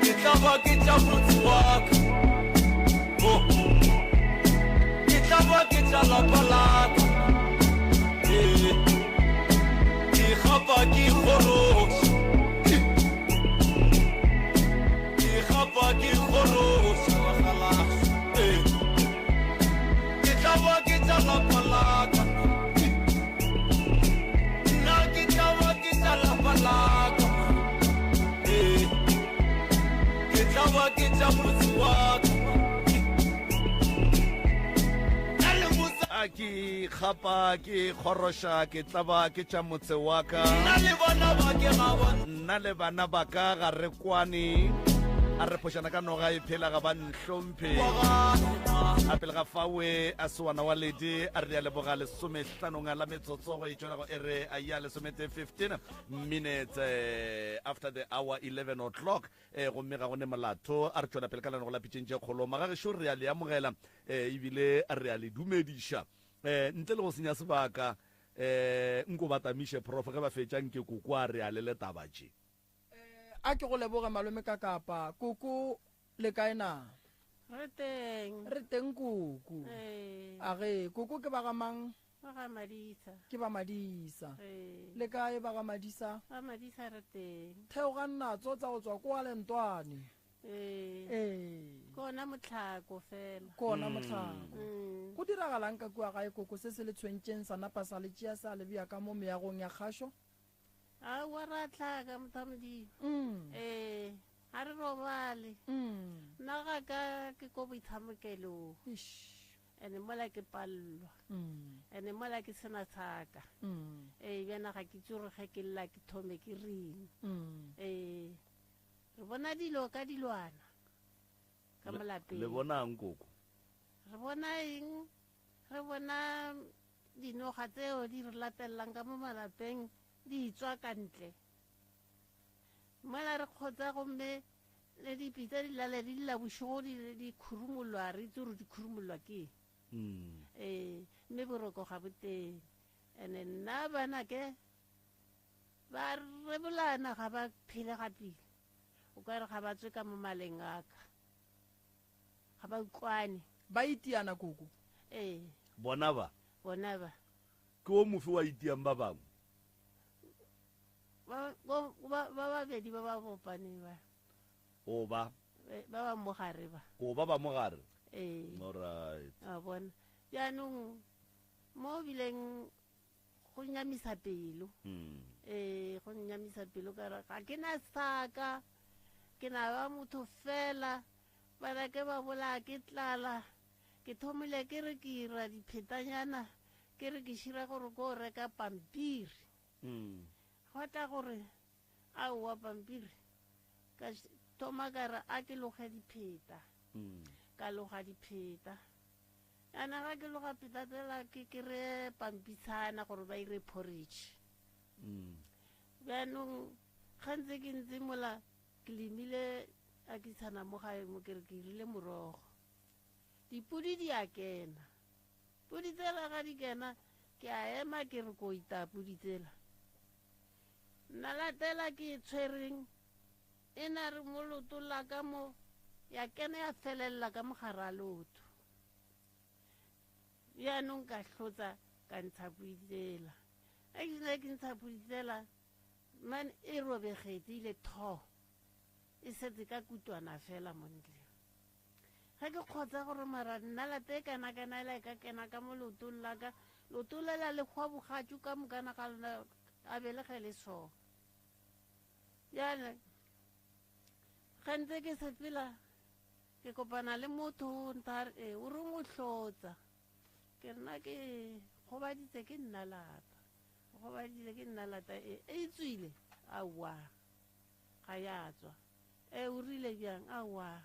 Ke tla ba ke tša motse wa ka. Oh. Ke tla ba ke tša lapa la ka. Eh. Ke gapa ke goroša. Ke gapa ke goroša bakgalajwe. Eh. Ke tla ba ke tša lapa la ka. Nna ke tla ba ke tša lapa la ka. Eh. Ke tla ba ke tša motse wa ka. Nna le motse A ke kgapa ke kgoroša ke tlaba ke tša motse wa ka. Nna le bana ba ke ga ba Nna le bana ba ka ga re kwane. A re phošana ka noga e phela ga ba nhlomphe. A pele ga fawe a sewana wa ledi a re a leboga lesomehlanong la metsotso go e tšwela go ere a ya lesomete 15 minutes after the hour 11 o'clock. Gomme ga go ne molato a re tšwela pele ka lenago la pitšeng tše kgolo. Magagešo re a le amogela ebile re a le dumediša. Ntle le go senya sebaka nko ba tamiše prof ge ba fetša nke koko a re a le le taba tše. A ke go leboge malome ka kapa. Koko le kae na? Re teng. Re teng koko. Ee. A ge koko ke ba ga mang? Ba ga Madisa. Ke ba Madisa. Ee. Le kae ba ga Madisa? Ba Madisa re teng. Theogang natso tsa go tswa kwa Lentwane. Ee. Ee. Ke ona mohlako fela. Ke ona mohlako. Go diragalang ka kua gae koko se se le tshwentšeng sa napa sa le tšea sa le bea ka mo meagong ya kgašo? Aowa ra hlaka motho wa Modimo. Ee, ga re robale. Nna ga ka ke ko boitshamokelong. Ene mola ke pallwa. Ene mola ke sena saka. Ee, bjana ga ke tsore ge ke lla ke thome ke reng. Ee, re bona dilo ka dilwana ka mo lapeng. Le bonang koko? Re bona eng? Re bona dinoga tseo di re latellang ka mo malapeng. Di tswa ka ntle. Mola re kgotsa gomme le dipitsa di lale di lla bošego di di khurumolwa re itse gore di khurumolwa ke eng. Ee, mme boroko ga bo teng. Ene nna banake ba rebolana ga ba phele ga pila. O ka re ga ba tswe ka mo maleng a ka. Ga ba utlwane. Ba itiana koko. Ee. Bona ba. Bona ba. Ke o mofe wa itiang ba bangwe? Ba, ba, ba, ba babedi ba ba bopaneng ba. O ba. Ba ba mo gare ba. O ba ba mo gare? Ee. Alright. Wa bona. Jaanong mo bileng go nyamisa pelo. Ee, go nyamisa pelo ka re ga ke na saka. Ke na ba motho fela. Bana ke ba bolaya ke tlala. Ke thomile ke re ke ira diphetanyana, ke re ke šira gore ko reka pampiri. Gwa tla gore aowa pampiri, ka thoma ka re a ke loge dipheta. Ka loga dipheta. Yana ga ke loga pheta tsela ke kry-e pampitshana gore ba ire porridge. Bjanong ga ntse ke ntse mola ke lemile a ke tshana mo gae mo ke re ke irile morogo. Dipudi di a kena. Pudi tsela ga di kena ke a ema ke re ko ita pudi tsela. Nna latela ke e tshwereng e na re mo leotong la ka mo ya kena ya felelela ka mogare a leoto. Bjanong ka hlotsa ka ntsha pudi tsela. Ge ke sena ke ntsha pudi tsela man e robegetse ile tho e setse ka kutwana fela mo ntle. Ge ke kgotsa gore mara nna late e kana kana ela e ka kena ka mo leotong la ka, leoto lela le hwa bogatšu ka mokana ga lona a be le ge le so. Bjale ge ntse ke sepela ke kopana le motho o ntha re e o reng o hlotsa, ke rena ke gobaditse ke nna lata, gobaditse ke nna lata e e tswile aowa ga ya tswa. E o rile bjang aowa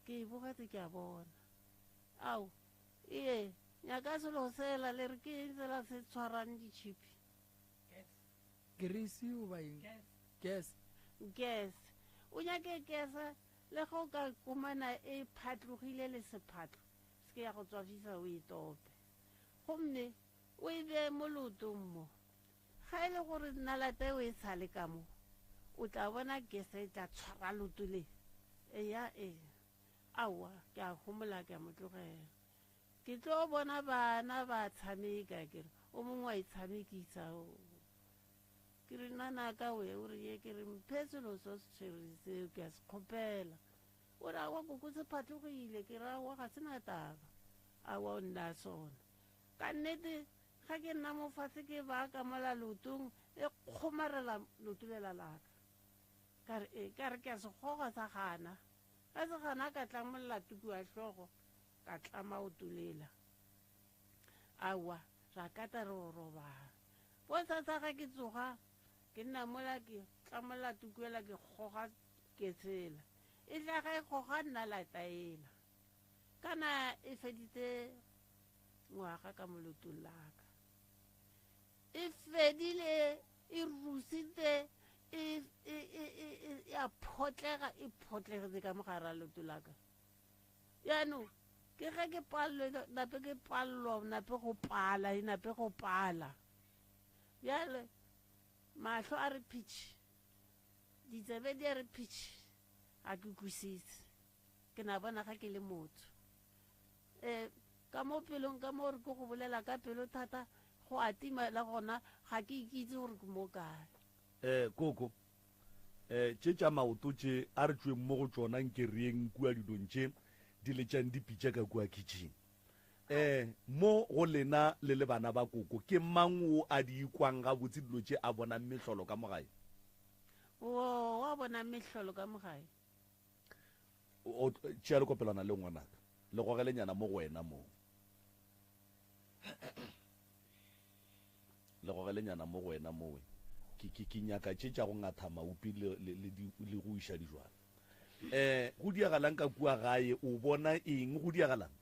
ke e bogetse ke a bona. Ao ee nyaka selo sela le re ke eng sela se tshwarang ditšhipi? Grease goba eng? Gas. Gas. O nyake kesa le ge o ka kumana e phatlogile le sephatlo se ke ya go tswafisa o e tope. Gomme o e beye mo leotong mo. Ga e le gore nalata eo e sa le ka mo, o tla bona kesa e tla tshwara leoto le. Eya ee. Aowa, ke a homola ke a mo tlogela. Ke tlo bona bana ba tshameka ke re o mongwe wa itshamekisa o. Ke re nanaka we o re ye ke re mphe selo se o se tshwereng seo ke a se kgopela. O re aowa koko se phatlogile ke re aowa ga se na taba. Aowa o nna sona. Ka nnete ga ke nna mo fatshe ke ba ka mola leotong e kgomarela leoto lela laka. Ka re e ka re ke a se goga sa gana. Ga se gana ka tlamolla tuku ya hlogo ka tlama oto lela. Aowa ra kata re o robala. Bosasa ga ke tsoga ke nna mola ke tlamolla tuku ela ke goga ke tshela. E tla ga e goga nna lata ela. Kana e feditse ngwaga ka mo leotong la ka. E fedile e rusitse e e e e ya photlega e photlegetse ka mogare a leoto la ka. Jaanong ke ge ke palelwe nape ke palelwa nape go pala e nape go pala. Bjale mahlo a re phitšhi, ditsebe di a re phitšhi, ga ke kwisise. Ke na bona ga ke le motho. Um ka mo pelong ka mo re ke go bolela ka pelo thata go a tima le gona ga ke ikitse gore ke mo kae. Um koko, um tše tša maoto tše a re tšweng mo go tšona nke re yeng kua dilong tše di letšang dipitša ka kua kitšhing. Um mo go lena le le bana ba koko, ke mang wo a di ikwang gabotse dilo tše a bonang mehlolo ka mo gae? Wo wa bonang mehlolo ka mo gae? O tšea lekopelwana leo ngwanaka, le gogelenyana mo go wena mo. Le gogelenyana mo go wena mowe. Ke, ke, ke nyaka tše tša go ngatha maupi le, le, le, di, le go iša dijwana. Eh, go diagalang ka kua gae? O bona eng? Go diagalang?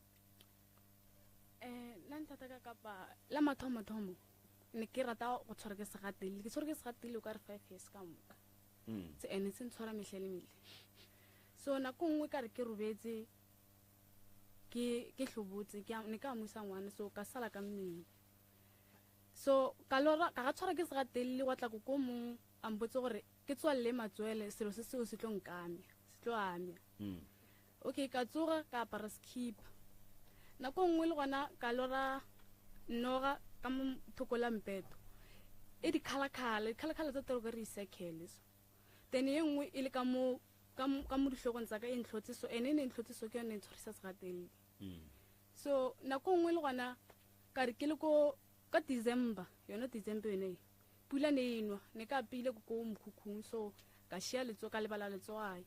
Eh, nna nthata ka kapa la mathomothomo. Ne ke rata go tshwara ke segatelele. Ke tshwere ke segatelele o ka re 5 years ka moka. Se ene se ntshwara mehle le mehle. So nako nngwe ka re ke robetse ke ke hlobotse ke ne ka amusa ngwana so ka sala ka mmele. So ka lora ka ga tshwara ke segatelele gwa tla koko mong a mpotse gore ke tswalele matswele selo se seo se tlo nkamya se tlo amya. Okay ka tsoga ka apara sekhipa. Nako nngwe le gona ka lora noga ka mo thoko la mpeto e dikhalakhala dikhalakhala tsa tero ka re circle so then ye nngwe e le ka mo ka mo ka mo dihlogong tsa ka e ntlhotse so ene e ne e ntlhotse so ke yone e ntshwarisa segatelele. So nako nngwe le gona ka re ke le ko ka December yona December yone e pula ne e nwa ne ka apeile ko ko mokhukhung so ka šia letso ka lebala letswai.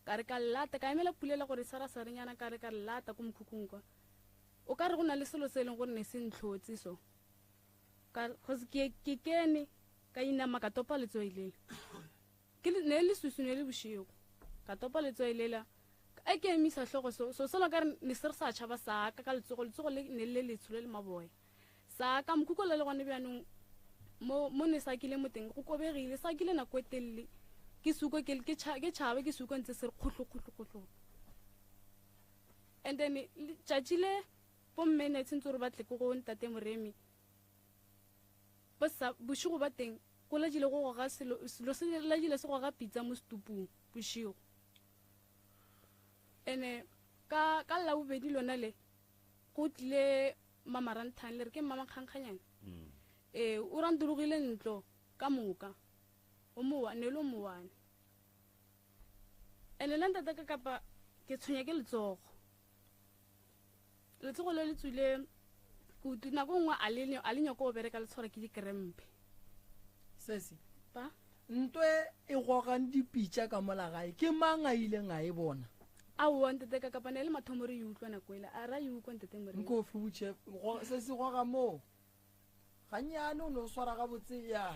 Ka re ka lata, ka emela pula ela gore e sarasarenyana, ka re ka lata ko mokhukhung kwa. O ka re go na le selo se e leng gore ne se ntlhotse so. Ka, cause ke, ke kene, ka inama ka topa letswai lela. Ke le, ne e le leswiswi, ne e le bošego. Ka topa letswai lela, a ke emisa hlogo so, so sela ka re ne se re sa tšhaba sa ka ka letsogo, letsogo le ne le le letsho le le maboya. Sa ka mokhukhu le le gone bjanong mo mo ne sa kile mo teng go kobegile sa kile nako e telele ke suko ke ke tšha ke tšhabe ke suko ntse se re kgohlo kgohlo kgohlo. And then letšatši le bomme ne tshwantse gore ba tle ko go ntate Moremi bo sa bošego ba teng go lajile go goga selo selo se lajile se goga pitsa mo setupung bošego. Ene ka ka Labobedi lona le go tlile Mamaranthane le re ke Mmamakgankganyane. Ee, o rantologile ntlo ka moka. O mowa, ne le o mowane. Ene nna ntate ka kapa ke tshwenya ke letsogo. Letsogo le le tswile kutu nako nngwe a le a le nyoko o bereka le tshwara ke dikrempe. Sesi. Ba? Nto e e gogang dipitša ka mola gae ke mang a ileng a e bona? Aowa ntate ka kapa ne e le mathomo re e utlwa nako ela a ra e ukwa ntate Moremi. Nko futše go se se goga moo gannyane o no swara gabotse ya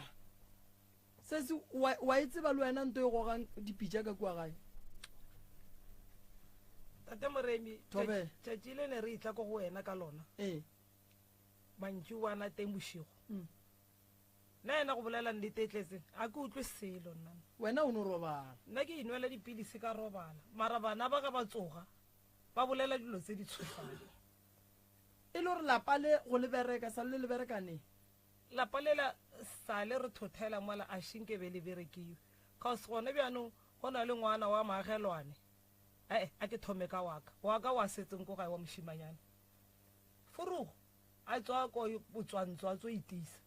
se se wa, wa e tseba le wena nto e gogang dipitša ka kua gae? Tate Moremi, Thobela. tšatši le ne re etla ko go wena ka lona. Ee. Mantšiboana teng bošego. Nna yena go bolela nnete e tletseng, a ke utlwe selo nna. Wena o no robala. Nna ke inwela dipilisi ka robala, mara bana ba ge ba tsoga ba bolela dilo tse di tshosang. E le gore lapa le go le bereka, sa le le bereka neng? Lapa lela sale re thothela mola a shinke be le berekiwe, cause gone bjanong go na le ngwana wa maagelwane, ae a ke thome ka waka, waka wa setseng ko gae wa mošimanyana. Furugo a tswa ko botswantswa a tso itisa.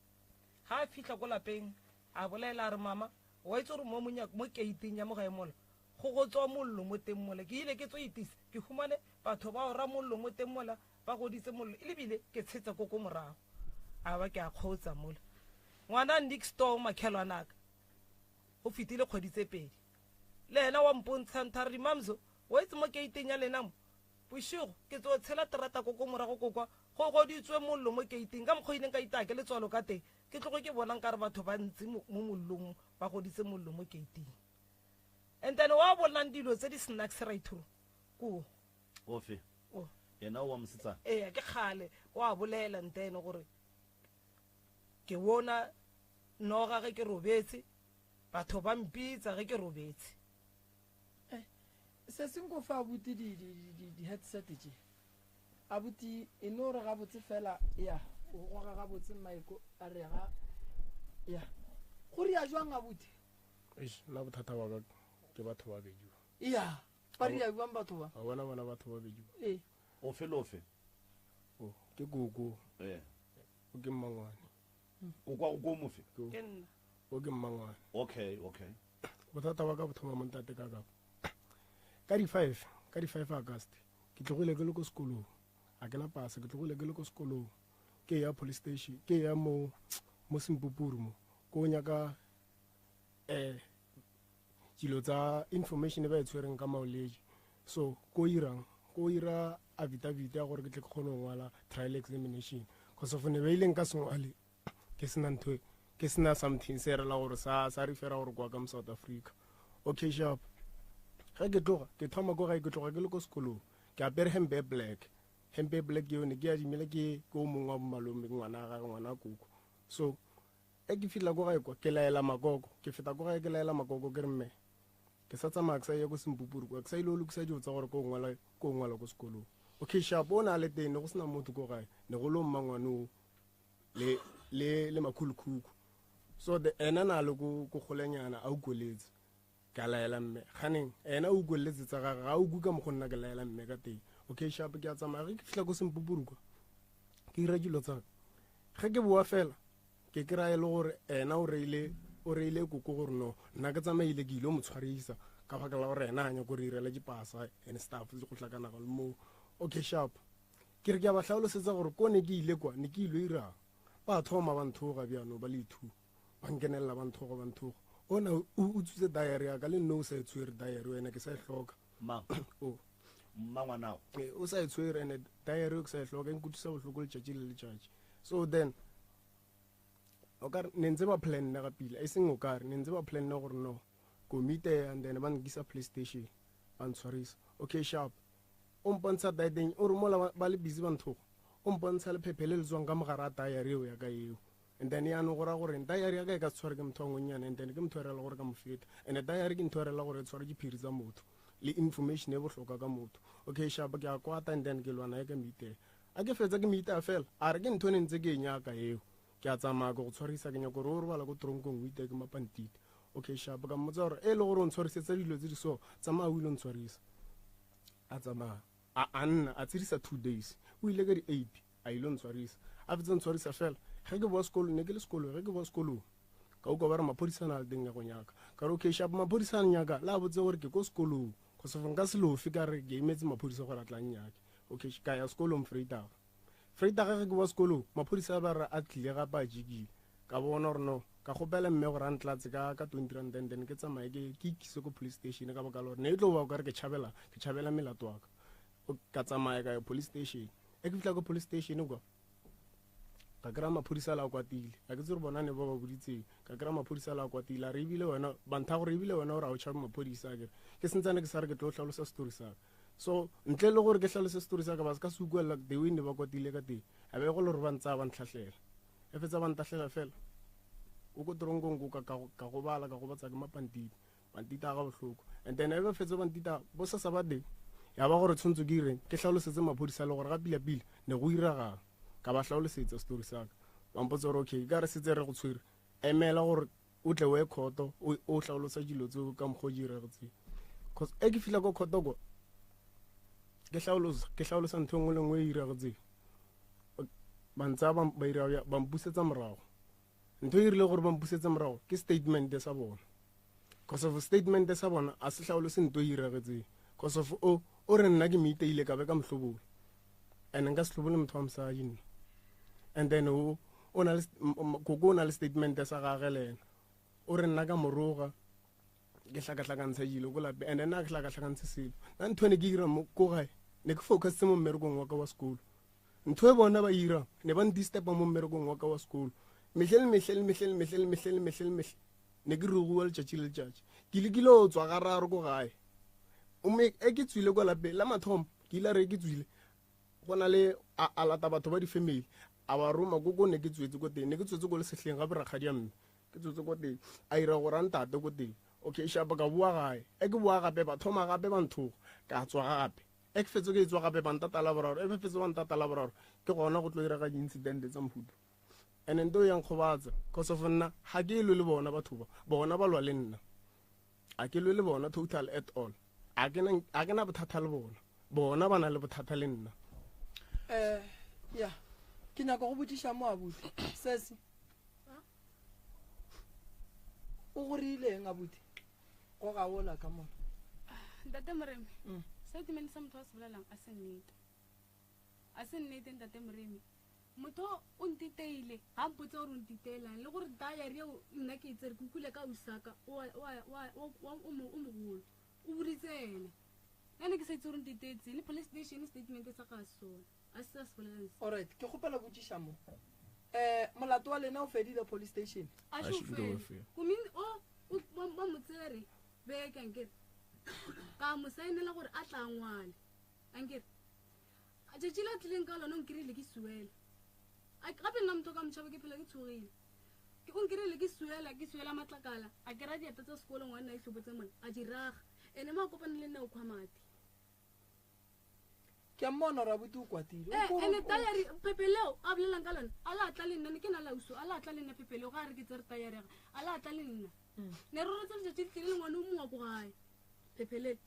Ga a fihla ko lapeng a bolela a re, Mama, wa itse gore mo monyako, mo keiting ya mo gae mola go go tswa mollo mo teng mola. Ke ile ke tso itisa, ke humane batho ba ora mollo mo teng mola, ba goditse mollo, e lebile ke tshetse ko ko morago. A ba ke a kgotsa mola. Ngwana next door makhelwanaka, go fetile kgwedi tse pedi, le yena wa mpontsha ntho a re, Mamzo, wa itse mo keiting ya lena mo, Bošego, ke tso tshela terata ko ko morago ko kwa, go goditswe mollo mo keiting. Ka mokgwa o ileng ka itaya ke letswalo ka teng, ke tloge ke bona nkare batho ba ntsi mo, mo mollong mo, ba goditse mollo mo keiting. And then wa bonang dilo tse di snacks right through ko. Ofe? O. Yena o wa mosetsana? Eya, ke kgale wa bolela ntene gore ke bona noga ge ke robetse, batho ba mpitsa ge ke robetse. Eh, se se nko fa abuti di di di di headset tše. Abuti e no re gabotse fela ya o goga gabotse maiko a re ga ya. Go ria jwang abuti? Eish, nna bothata ba ka ke batho ba bedi ba. Ya, ba ria jwang batho ba? Wa bona bona batho ba bedi ba. Ee. Ofe le ofe? O, ke koko. Ee. O ke mmangwane. Koko wa go ko mofe? Ke nna. O ke mmangwane. Okay, okay. Bothata ba ka bo thoma mo ntate ka ka. Ka di 5, ka di 5 August, ke tlogile ke le ko sekolong. A ke na pasa, ke tlogile ke le ko sekolong. Ke ya police station, ke ya mo mo Sempupuru mo. Ko nyaka eh dilo tsa information e ba e tshwereng ka maoleji. So ko irang, ko ira affidavit ya gore ke tle ke kgone go ngwala trial examination. Cause of ne ba ile nka se ngwale ke sena ntho ke sena something se rela gore sa sa refera gore kwa ka mo South Africa. Okay sharp. Ge ke tloga ke thoma ko gae ke tloga ke le ko sekolong ke apere hempe e black. Hempe e black yone ke adimile ke ke o mongwe wa bomalome ngwana gagwe ngwana koko. So e ke fihla ko gae kwa ke laela makoko, ke feta ko gae ke laela makoko ke re mme ke sa tsamaya ke sa ya ko Sempupuru kwa ke sa ile go lokisa dilo tsa gore ko ngwala ko ngwala ko sekolong. Okay sharp o ne a le teng ne go sena motho ko gae ne go lo mmangwane o le le le makhulukhukhu. So the ena na le ko ko golenyana a ukoletse. Ka laela mme ganeng ena o ukoletse tsa gagwe ga o uku ka mokgo nna ke laela mme ka teng. Okay sharp ke a tsamaya ge ke fihla ko Sempupuru kwa ke ira dilo tsa ka. Ge ke boa fela ke kry-a e le gore ena o reile o reile koko gore no nna ke tsamaile ke ile mo tshwarisa ka baka la gore ena a nyako re irela dipasa and stuff go hlakanaga le moo. Okay sharp ke re ke a ba hlalosetsa gore ko ne ke ile kwa ne ke ile irang. Ba thoma ba nthoga bjano ba le two ba nkenelela ba nthoga ba nthoga. Ona o utswitse diary ya ka le nna o sa e tshwere diary wena ke sa e hloka. Mang? O. Mmangwanao. Ee, o sa e tshwere and diary o ke sa e hloka e nkutlwisa bohloko letšatši le letšatši. So then o ka re ne ntse ba planne ga pila e seng o ka re ne ntse ba planne gore no komite and then ba nkisa police station ba ntshwarisa. Okay sharp o mpontsha dieteng o re mola ba le busy ba nthoga o mpontsha lephephe le le tswang ka mogare a diary eo ya ka eo. And then yaanong go raya gore diary ya ka e ka se tshware ke motho wa ngwenyana and then ke motho e rela gore ka mo feta and diary ke ntho e rela gore e tshware diphiri tsa motho le information e bohlokwa ka motho. Okay sharp ke a kwata and then ke lwa naye ka meitela. A ke fetsa ke meitela fela a re ke ntho e ne ntse ke e nyaka eo. Ke a tsamaya ke go tshwarisa ke nyaka gore o robala ko tronkong o iteke mapantiti. Okay sharp ka mmotsa gore e le gore o ntshwarisetsa dilo tse di so tsamaya o ile o ntshwarisa. A tsamaya a a nna a tshedisa 2 days o ile ka di 8 a ile ntshwarisa. A fetsa ntshwarisa fela ge ke boa sekolong ne ke le sekolong ge ke boa sekolong ka utlwa ba re maphodisa a na le teng ya go nyaka. Ka re okay sharp maphodisa a nyaka la botse gore ke ko sekolong go se nka se lofe ka re ke emetse maphodisa gore a tla nnyake. Okay ka ya sekolong Vrydag. Vrydag ge ke boa sekolong maphodisa ba re a tlile gape a jikile. Ka bona gore no ka kgopela mme gore a ntlatse ka ka 20 rand and then ke tsamaye ke ke ikise ko police station ka baka la gore ne e tlo ba o ka re ke tšhabela ke tšhabela melato wa ka. Ka tsamaya ka ya police station. E ke fihla ko police station kwa ka kry-a maphodisa la kwatile. Ga ke tse gore bona ne ba ba boditseng. Ka kry-a maphodisa la kwatile a re ebile wena ba ntha gore ebile wena ore a o tšhabe maphodisa a kere ke sentsane ke sa re ke tlo hlalosa story sa ka. So ntle le gore ke hlalose story sa ka ba se ka se utlwelela the way ne ba kwatile ka teng. A be go le gore ba ntsaya ba ntlhahlela. E fetsa ba ntahlela fela o ko tronkong ko ka ka gobala ka gobatsa ke mapantiti. Bantita ga bohloko. And then e ba fetsa bantita bo sasa ba teng ya ba gore tshwanetse ke ireng ke hlalosetse maphodisa le gore ga pila pila ne go iragang. Ka ba hlalosetsa story sa ka. Ba mpotsa gore okay ka re setse re go tshwere emela gore o tle o ye khoto o hlalosa dilo tseo ka mokgwa o di iragetseng. Cause e ke fihla ko khoto ko ke hlalosa ke hlalosa ntho e nngwe le nngwe e iragetseng. Ba ntsaya ba ira ba mpusetsa morago. Ntho e rile gore ba mpusetse morago ke statement sa bona. Cause of statement sa bona a se hlaolose ntho e iragetseng. Cause of o o re nna ke mo iteile ka be ka mohlobola. And nka se hlobole motho wa mosadi nna. And then o o na le koko o na le statement sa gagwe le ena. O re nna ka moroga ke hlakahlakantsha dilo ko lapeng and nna ke hlakahlakantshe selo. Nna ntho e ne ke ira mo ko gae ne ke focusitse mo mmerekong wa ka wa sekolo. Ntho e bona ba ira ne ba ndisturba mo mmerekong wa ka wa sekolo. Mehle le mehle le mehle le mehle le mehle le mehle le mehle ne ke ruguwa letšatši le letšatši. Ke lekile go tswa gararo ko gae. Mme e ke tswile kwa lapeng la mathomo ke ile re ke tswile go na le a lata batho ba di-family a ba roma ko ko ne ke tswetse ko teng ne ke tswetse ko lesehleng gape rakgadi ya mme ke tswetse ko teng a ira gore a ntate ko teng. Okay sharp ka boa gae e ke boa gape ba thoma gape ba nthoga ka tswa gape e ke fetse ke tswa gape ba ntata la boraro e ke fetse ba ntata la boraro ke gona go tlo iraga di-incident tsa mohuta. And nto ya nkgobatsa cause of nna ga ke lwe le bona batho ba bona ba lwa le nna. A ke lwe le bona total at all. A ke na bothata le bona. Bona ba na le bothata le nna. Ya ke nyaka go botšiša mo abuti. Sesi o go rileng abuti go gaola ka mona? Ntate Moremi, statement sa motho a se bolelang a se nnete. A se nnete ntate Moremi. Motho o ntiteile ga mpotse gore o ntiteelang le gore diary eo nna ke e tsere ke utlwile ka usaka o mogolo o boditse ena. Nna ne ke sa itse gore ntiteetse le police station statement sa ga sona a se a se bolelang se. Alright, ke kgopela botšiša mo. Molato wa lena o fedile police station? A se o fele. Komi o ba mo tsere beke ankere. Ka mo saenela gore a tla ngwale. Ankere. Tšatši la tlileng ka lona o nkirile ke suela. Gape nna motho ka motšhaba ke phela ke tshogile. Ke o nkirile ke suela, ke suela matlakala, a kera dieta tsa sekolo ngwana a ihlobotse mola, a di raga. Ene mo a kopane le nna o khwa madi. Ke a mmona gore abuti o kwatile. Eh, ene tayari phephe leo a bolelang ka lona, a la tla le nna, ne ke na lauso, a la tla le nna phephe leo, ga a re ke tsere tayari ya gage, a la tla le nna. Ne re rotse letšatši le tlile le ngwana o mongwe wa ko gae. Phephe le.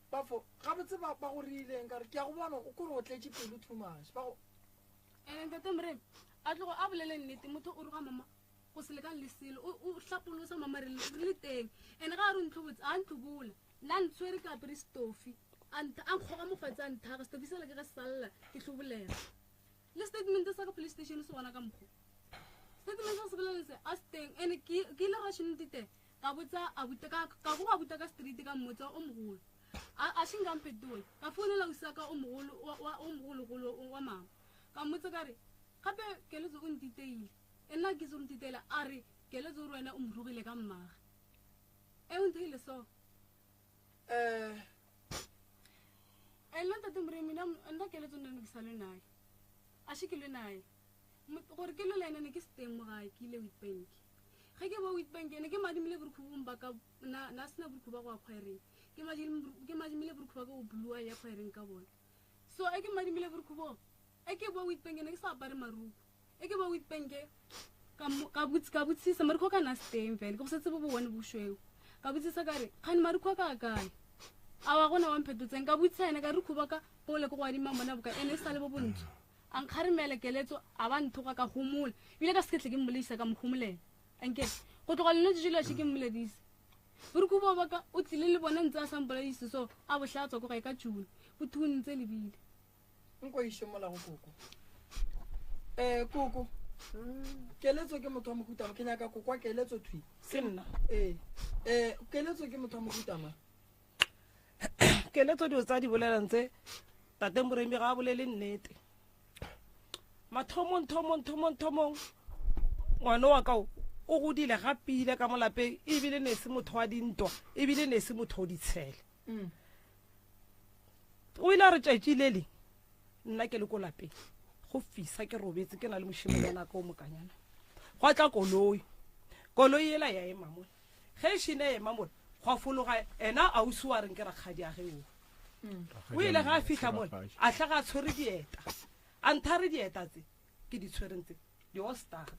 Bafo, gabotse ba ba go reileng ka re ke a go bona o kore o tletše pelo too much. Ba go Ene ntate Moremi, a tlogo a bolele nnete, motho o roga mama go se lekane le selo, o o hlapolosa mama re le re le teng. Ene ga a re o ntlhobotse, a ntlhobola. Nna a ntshwere ka apere stofi, a ntha a nkgoga mofatse a nthaga, stofi sela ke ge se salla ke hlobolega. Le statement sa ka police station se gona ka mokgo. Statement sa se bolelang se a se teng, ene ke ke ile Russian teng. Ka botsa abuti ka ka go abuti ka street ka mmotsa o mogolo. A a shinga mphetola. Ka founela ausi wa ka o mogolo wa wa o mogologolo wa mama. Ka mmotsa ka re gape keletso o ntiteile. E nna ke itse gore o ntiteile a re keletso o re wena o mo rogile ka mmage. E o ntheile so. Eh E nna ntate Moremi nna nna keletso nna ne ke sa lwe naye. A she ke lwe naye. Gore ke lwe le ena ne ke se teng mo gae ke ile Witbank. Ge ke bo Witbank ne ke madimile borukhu bong ba ka na na sena borukhu ba go acquiring. Ke madimile ke madimile borukhu ba ka go blue ya acquiring ka bona. So e ke madimile borukhu bo. E ke bo Witbank ne ke sa apare marukhu. E ke bo Witbank ka ka botse ka botsisa marukhu ka na steng vele ke go setse bo bone boshweu. Ka botsisa ka re kgane marukhu ka kae? A wa gona wa mphetotseng ka botsisa ene ka rukhu ba ka pole ke go adima mona boka ene e sa le bo bontsho. A nkgaremele keletso, a ba nthoga, ka homola. Ebile ka se ke tle ke mmoledisa, ka mo homolela. Anke, go tloga lona tšatši leo a še ke mmoledise. Borukhu boo ba ka, o tlile le bona ntse a sa mpoledise so, a bo hlatswa ko gae ka tšune. Bo thuntse lebile. Nko iše mola go koko. Eh, koko. Keletso ke motho wa mohuta mang? Ke nyaka go kwa keletso thwi. Ke nna. Ee. Eh, keletso ke motho wa mohuta mang? Keletso dilo tsa di bolelang tse tate Moremi ga a bolele nnete. Mathomong thomong thomong thomong ngwana wa ka o o godile gapile ka mo lapeng ebile ne se motho wa dintwa ebile ne se motho o ditshele. O ile a re tšatši le le nna ke le ko lapeng go fisa ke robetse ke na le mošemanyana ka o mokanyana gwa tla koloi koloi ela ya ema mola Ge e šene ema mola, gwa fologa ena ausi wa reng ke rakgadiage o. O ile ga a fihla mola, a hlaga a tshwere dieta. A nthare dieta tse ke di tshwereng tse, di-All-Star.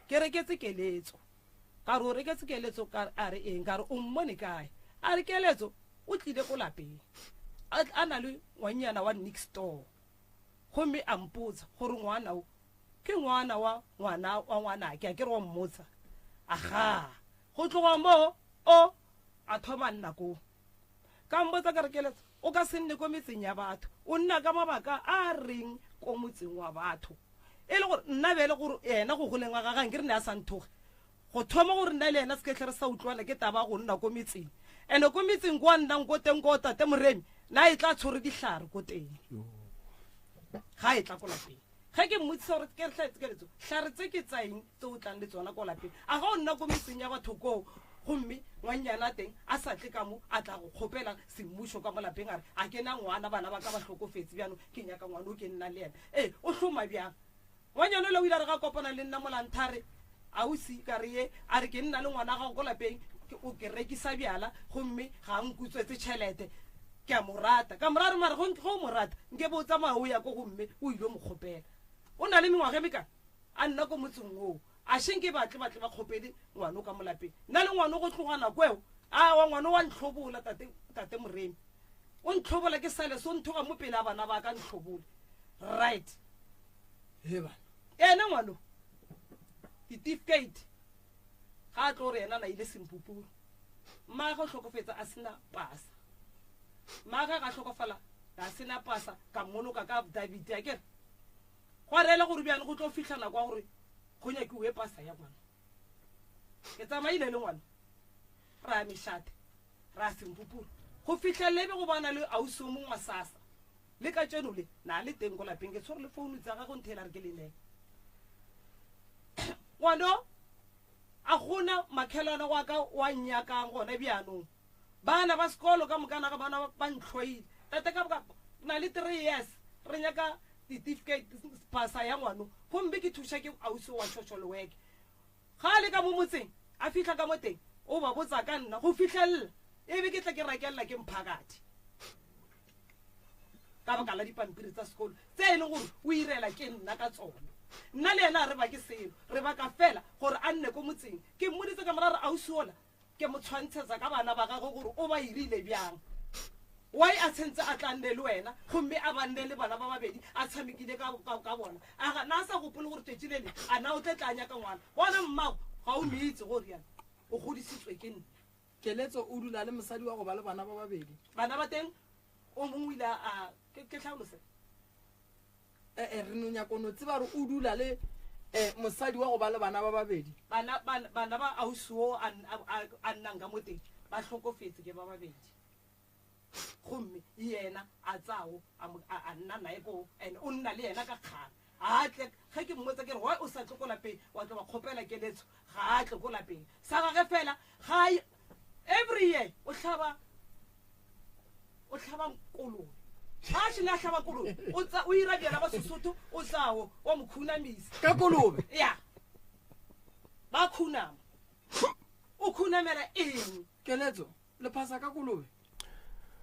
Ke reketse keletso. Ka re o reketse keletso ka a re eng? Ka re o mmone kae? A re keletso o tlile ko lapeng. A, a na le ngwannyana wa next door. Gomme a mpotsa gore ngwana o Ke ngwana wa ngwana wa ngwanake, a ke re wa mmotsa. Agaa, go tloga moo o a thoma nna koo. Ka mmotsa ka re Keletso, o ka se nne ko metseng ya batho, o nna ka mabaka a reng ko motseng wa batho. E le gore nna bjale gore yena go goleng ga gagwe nke re ne a sa nthoge. Go thoma gore nna le yena se ke hle re sa utlwana ke taba ya go nna ko metseng. Ene ko metseng ko a nnang ko teng ko tate Moremi, na e tla tshwere dihlare ko teng. Ga e tla ko lapeng. Ge ke mmotsisa gore ke re hle Keletso, hlare tse ke tsa eng tse o tlang le tsona ko lapeng? A ga o nna ko metseng ya batho koo gomme ngwannyana teng a sa tle ka mo a tla go kgopela semmušo ka mo lapeng a re a ke na ngwana, bana ba ka ba hlokofetse bjano ke nyaka ngwana o ke nna le yena. Ee, o hloma bjang? Ngwanyana ola o ile a re ga kopana le nna mola nthare ausi ka re ye a re ke nna le ngwana gago ko lapeng o ke rekisa bjala gomme ga a nkutswetse tšhelete ke a mo rata ka mora re mare ge o mo rata nke bo o tsamaya o ya ko gomme o ile mo kgopela o na le mengwaga e mekana a nna ko motseng oo a šeng ke batle batle ba kgopele ngwano ka mo lapeng nna le ngwano go tloga nako eo a wa ngwano wa ntlhobola tate tate Moremi o ntlhobola ke sale so nthoga mo pele a bana ba ka ntlhobole right He bana. Yena ngwano ditifikate ga a tlo gore yena na ile sempupuru mmagwe o hlokofetsa a sena pasa mmagwe ga hlokofala a sena pasa ka mmoloka ka affidavit a kere gwa reela gore bjane go tlo fihla nako ya gore go nyakiwe pasa ya ngwana ke tsamaile le ngwana ra ya mešate ra sempupuru go fihlelele ebe go bana le ausi o mongwe wa sasa Le katšeno le, na le teng ko lapeng, ke tshwere le founu tsa gagwe nthela re ke le nee. Ngwano, a gona makhelwana wa ka wa nnyakang gona bjanong. Bana ba sekolo ka mokana ga bona ba ntlhoile. Tate ka boka na le 3 years re nyaka certificate pasa ya ngwano. Gomme ke thuša ke ausi wa social work. Ga a le ka mo motseng, a fihla ka mo teng, o ba botsa ka nna go fihlelela e be ke tle ke rakelela ke mphakathi ka baka la dipampiri tsa sekolo tse e leng gore o irela ke nna ka tsona. Nna le yena ga re bake selo, re baka fela gore a nne ko motseng. Ke mmoditse ka mora re ausi ola ke mo tshwantshetsa ka bana ba gagwe gore o ba irile bjang. Why a tshentse a tla nne le wena gomme a ba nne le bana ba babedi a tshamekile ka, ka, ka bona? A ga na a sa gopole gore tšatši le le a na o tle tla nyaka ngwana? Gona mmago ga o mo itse go rialo, o godisitswe ke nna. Keletso o dula le mosadi wa go ba le bana ba babedi. Bana ba teng o mongwe o ile a, ke, ke tlhalose. Ee, re no nyaka no tseba gore o dula le eh, mosadi wa go ba le bana ba babedi. Bana, bana, bana ba ausi wo a, a, a nnang ka mo teng ba hlokofetse ke ba babedi. Gomme yena a tsawo a, mo, a, a nna naye koo, and o nna le yena ka kgang. Ga a tle, ge ke mmotsa ke re, why o sa tle ko lapeng, wa tlo ba kgopela keletso, ga a tle ko lapeng. Sa gage fela, ga a, every year o hlaba, o hlaba kolobe. Ga a šene a hlaba kolobe, o tsa, o ira bjala ba Sesotho, o tsawo, wa mo khunamisa. Ka kolobe? Ya. Ba khunama. O khunamela eng? Keletso, le phasa ka kolobe?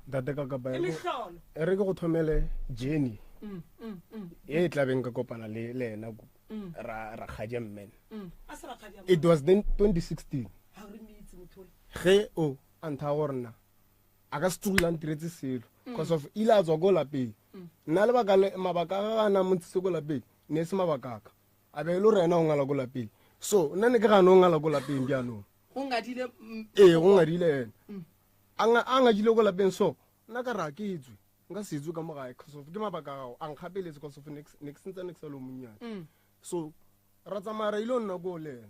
Ntate ka kapa E mehlolo. e re ke go thomele journey Mm, mm, mm. e e tlabeng ka kopana le le ena ko Mm. ra rakgadi mmene. Mm. A se rakgadi a It was then 2016. Ha re mitse motho ole. Ge o a ntha gore nna a ka se tsogile a ntiretse selo because of ile a tswa ko lapeng. Nna lebaka le mabaka a gagwe a na mo ntshitse ko lapeng ne e se mabaka a ka. A be e le gore ena o ngala ko lapeng. So nna ne ke gane o ngala ko lapeng bjanong. Go ngadile Ee, go ngadile ena. A nga- a ngadile ko lapeng so nna ka re a ke tswe. Nka se tswe ka mo gae because of ke mabaka a gago a nkgapeletse because of ne ke ne ke sentse ne ke sa le o monnyane. So ra tsamaya ra ile go nna koo le ena.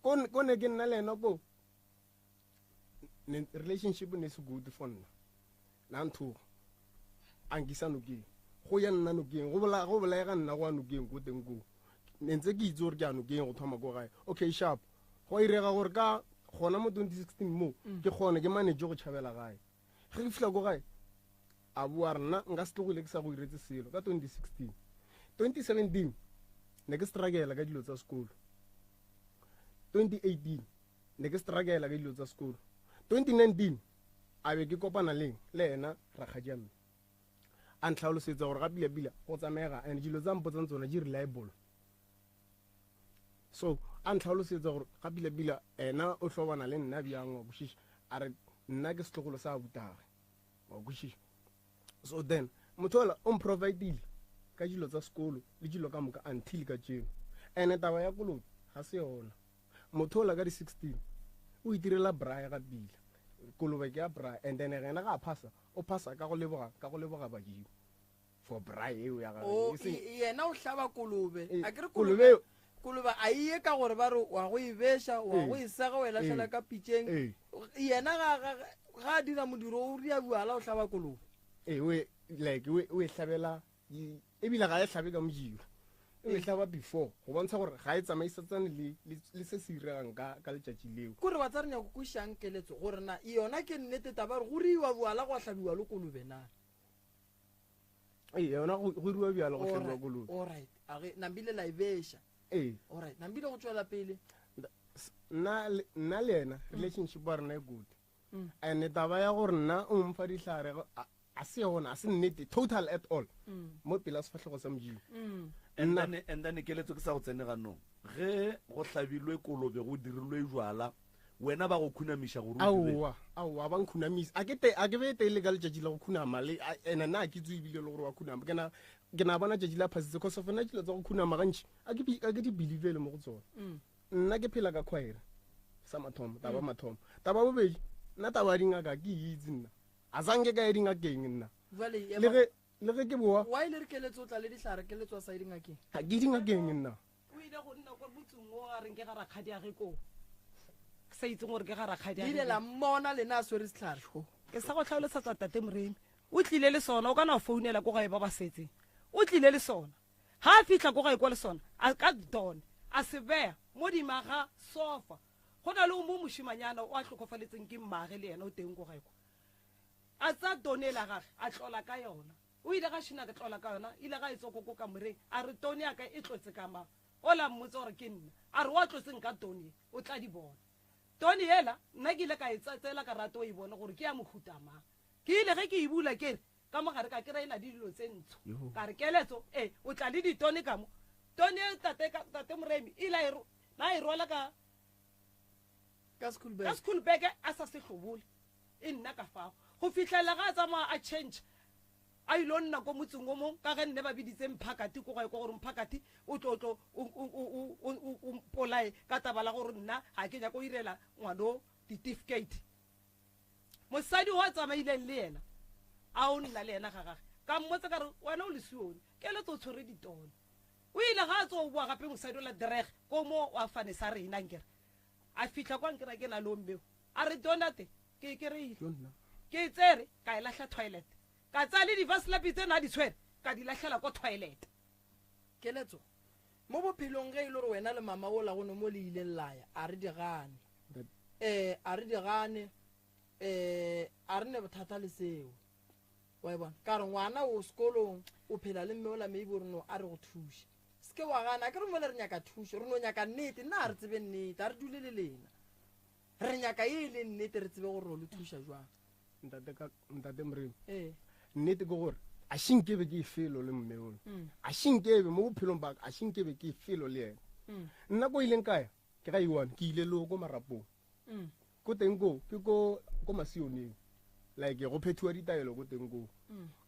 Ko ne- ko ne ke nna le ena ko ne relationship ne se good for nna. Na nthoga a nkisa nokeng go ya nna nokeng go bola go bolaega nna go ya nokeng ko teng koo. Ne ntse ke itse gore ke ya nokeng go thoma ko gae. Okay sharp. Go a irega gore ka gona mo 2016 mo ke kgone ke manage go tšhabela gae. Ge ke fihla ko gae a bua re nna nka se tlogile ke sa go iretse selo ka 2016. 2017 ne ke struggle ka dilo tsa sekolo. 2018 ne ke struggle ka dilo tsa sekolo. 2019 a be ke kopana le le ena rakgadi ya mme. A ntlhalosetsa gore ga pila pila go tsamaega and dilo tsa mpotsang tsona di reliable. So a ntlhalosetsa gore ga pila pila ena o hlobana le nna bjang wa kwešiša. A re nna ke setlogolo sa abutage wa kwešiša. So then motho ola o mprovidile ka dilo tsa sekolo le dilo ka moka until ka tšeo. And taba ya kolobe ga se yona. Motho ola ka di 16 o itirela braai ga pila. Kolobe ke ya braai and then yena ga a phasa o phasa ka go leboga ka go leboga badimo for braai eo ya gagwe. O, E seng e- yena o hlaba kolobe. Ee, A ke re kolobe kolobe eo. kolobe a iye ka gore ba re wa go e beša, wa Ee. go e sega, o e lahlela Ee. ka pitšeng. Ee. Yena ga, ga, ga a dira modiro o ria bjala o hlaba kolobe. Ee, o e, like, o e, o e hlabela di, ebile ga e hlabe ka mojiro. O e hlaba before go bontsha gore ga e tsamaisetsane le, le, le se se iregang ka, ka letšatši leo. Kore wa tsa re nyako kwešišang keletso gore na yona ke nnete taba gore go riwa bjala gwa hlabiwa le kolobe na? Ee, yona go, go riwa bjala go hlabiwa Alright, kolobe. alright. A ge nambile la e beša. Ee. Alright, nambile go tšwela pele. Nna le, nna le yena relationship wa rena e good. Mm. And taba ya gore nna o mfa dihlare go, a, a se yona, a se nnete total at all. Mm. Mo pela sefahlego sa Modimo. Mm. And Nna then, and then keletso ke sa go tsene ganong. Ge go hlabilwe kolobe go dirilwe jwala, wena ba go khunamiša gore o dire. Aowa, aowa, ba nkhunamisa. A ke te, a ke be tele ka letšatši la go khunama le, a, ene nna a ke tswe ebile le gore wa khunama. Ke na, ke na bona tšatši la phasitse cause of nna dilo tsa go khunama gantši, a ke bi, a ke di believe-le mo go tsona. Mm. Nna ke phela ka choir sa mathomo, taba mathomo. Taba bobedi, nna taba ya dingaka ke itse nna. A zange ka ya dingakeng nna. Jwale, Le ema- ge, le ge ke boa. Why le re keletso o tla le dihlare, keletso a sa ye dingakeng? Ga ke dingakeng nna. O ile go nna kwa motseng o a reng ke ga rakgadi a ge koo. Ke sa itseng gore ke ga rakgadi a Le ile ge la koo. mmona lena a swere sehlare. Ke sa go hlalosetsa tate Moremi. O tlile le sona, o ka na founela ko gae ba ba setseng. O tlile le sona. Ga a fihla ko gae kwa le sona, a ka dawn, a se beya mo dima ga sofa. Go na le o mo mošimanyana o a hlokofaletseng ke mmage le yena o teng ko gae kwa. A tsaya tone ela gage, a tlola ka yona. O ile ga šina ke tlola ka yona, ile ga e tswa ko ko kamoreng, a re tone ya ka e tlotse ka mang. Ola a mmotsa gore ke nna. A re wa tlotseng ka tone ye, o tla di bona. Tone yela, nna ke ile ka e tsatsela ka rata o e bone gore ke ya mohuta mang. Ke ile ge ke e bula ke re, ka mo gare ka kry-a e na le dilo tse ntsho. Ka re, Keletso, e, o tla le ditone ka mo. Tone ye tate, tate Moremi, ile a e, na e rwala ka, Ka school bag. Ka school bag a sa se hlobole. E nna ka fao. Go fihlela ga a tsamaya a change. A ilo nna ko motseng o mong, ka ge nne ba biditse Mphakathi ko gae kwa gore Mphakathi o tlo tlo o, o, o, o, o, o mpolaye ka taba la gore nna ga ke nyako irela ngwano ditifikate. Mosadi o a tsamaileng le yena, a o nna le yena ga gage. Ka mmotsa ka re, wena o lesione, keletso o tshwere ditone. O ile ga a tso o boa gape mosadi ola dreg ko mo wa fane sa rena nkere. A fihla kwa nkera ke na le ommeo. A re donate ke e kereile. Ke e tsere ka e lahla toilet. Ka tsaya le divaslapi tse na di tshwere ka di lahlela ko toilet. Keletso, Mo bophelong ge e le gore wena le mama wola go ne mo le ileng la ya, a re di gane. Ee, a re di gane. Ee, a re ne bothata le seo. Wa e bona? Ka re ngwana o sekolong, o phela le mme ola maybe o re no a re go thuše. Se ke wa gana, akere mole re nyaka thušo, re no nyaka nnete, nna ga re tsebe nnete, ga re dule le lena. Re nyaka ye e leng nnete re tsebe gore ro le thuša jwang. Ntate ka ntate Moremi. Ee. Nnete ke gore a še nkebe ke felo le mme ono. A še nkebe mo bophelong ba ka, a še nkebe ke felo le yena. Nna ko ileng ka ya, ke ga iwane, ke ile le ko marapong. Ko teng ko, ke ko ko masioneng. Like go phethiwa ditaelo ko teng ko.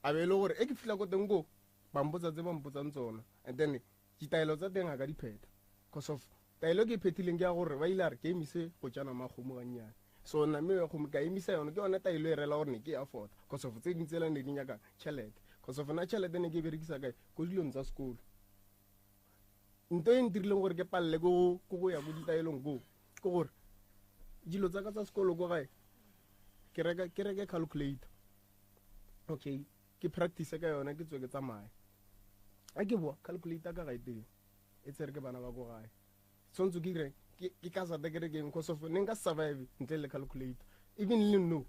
A be e le gore e ke fihla ko teng ko, ba mpotsa tse ba mpotsang tsona. And then ditaelo tsa teng ga ka di phetha. Cause of taelo e ke e phethileng ke ya gore ba ile a re ke emise go ja nama ya kgomo gannyane. So name ya kgomo ka emisa yone, ke yone taelo e rela gore ne ke e afforda. Cause of tse ding tsela ne di nyaka tšhelete. Cause of nna tšhelete ne ke e berekisa kae? Ko dilong tsa sekolo. Nto e ntirileng gore ke palele ke go, ke go ya ko ditaelong koo, ke gore dilo tsa ka tsa sekolo ko gae, ke reka, ke reke calculator. Okay, ke practice ka yona, ke tswe ke tsamaye. A ke boa, calculator ka ga e teng, e tsere ke bana ba ko gae. Tshwanetse ke ireng? Ke, ke ka sata ke rekeng, cause of ne nka survive ntle le calculator. Even le no,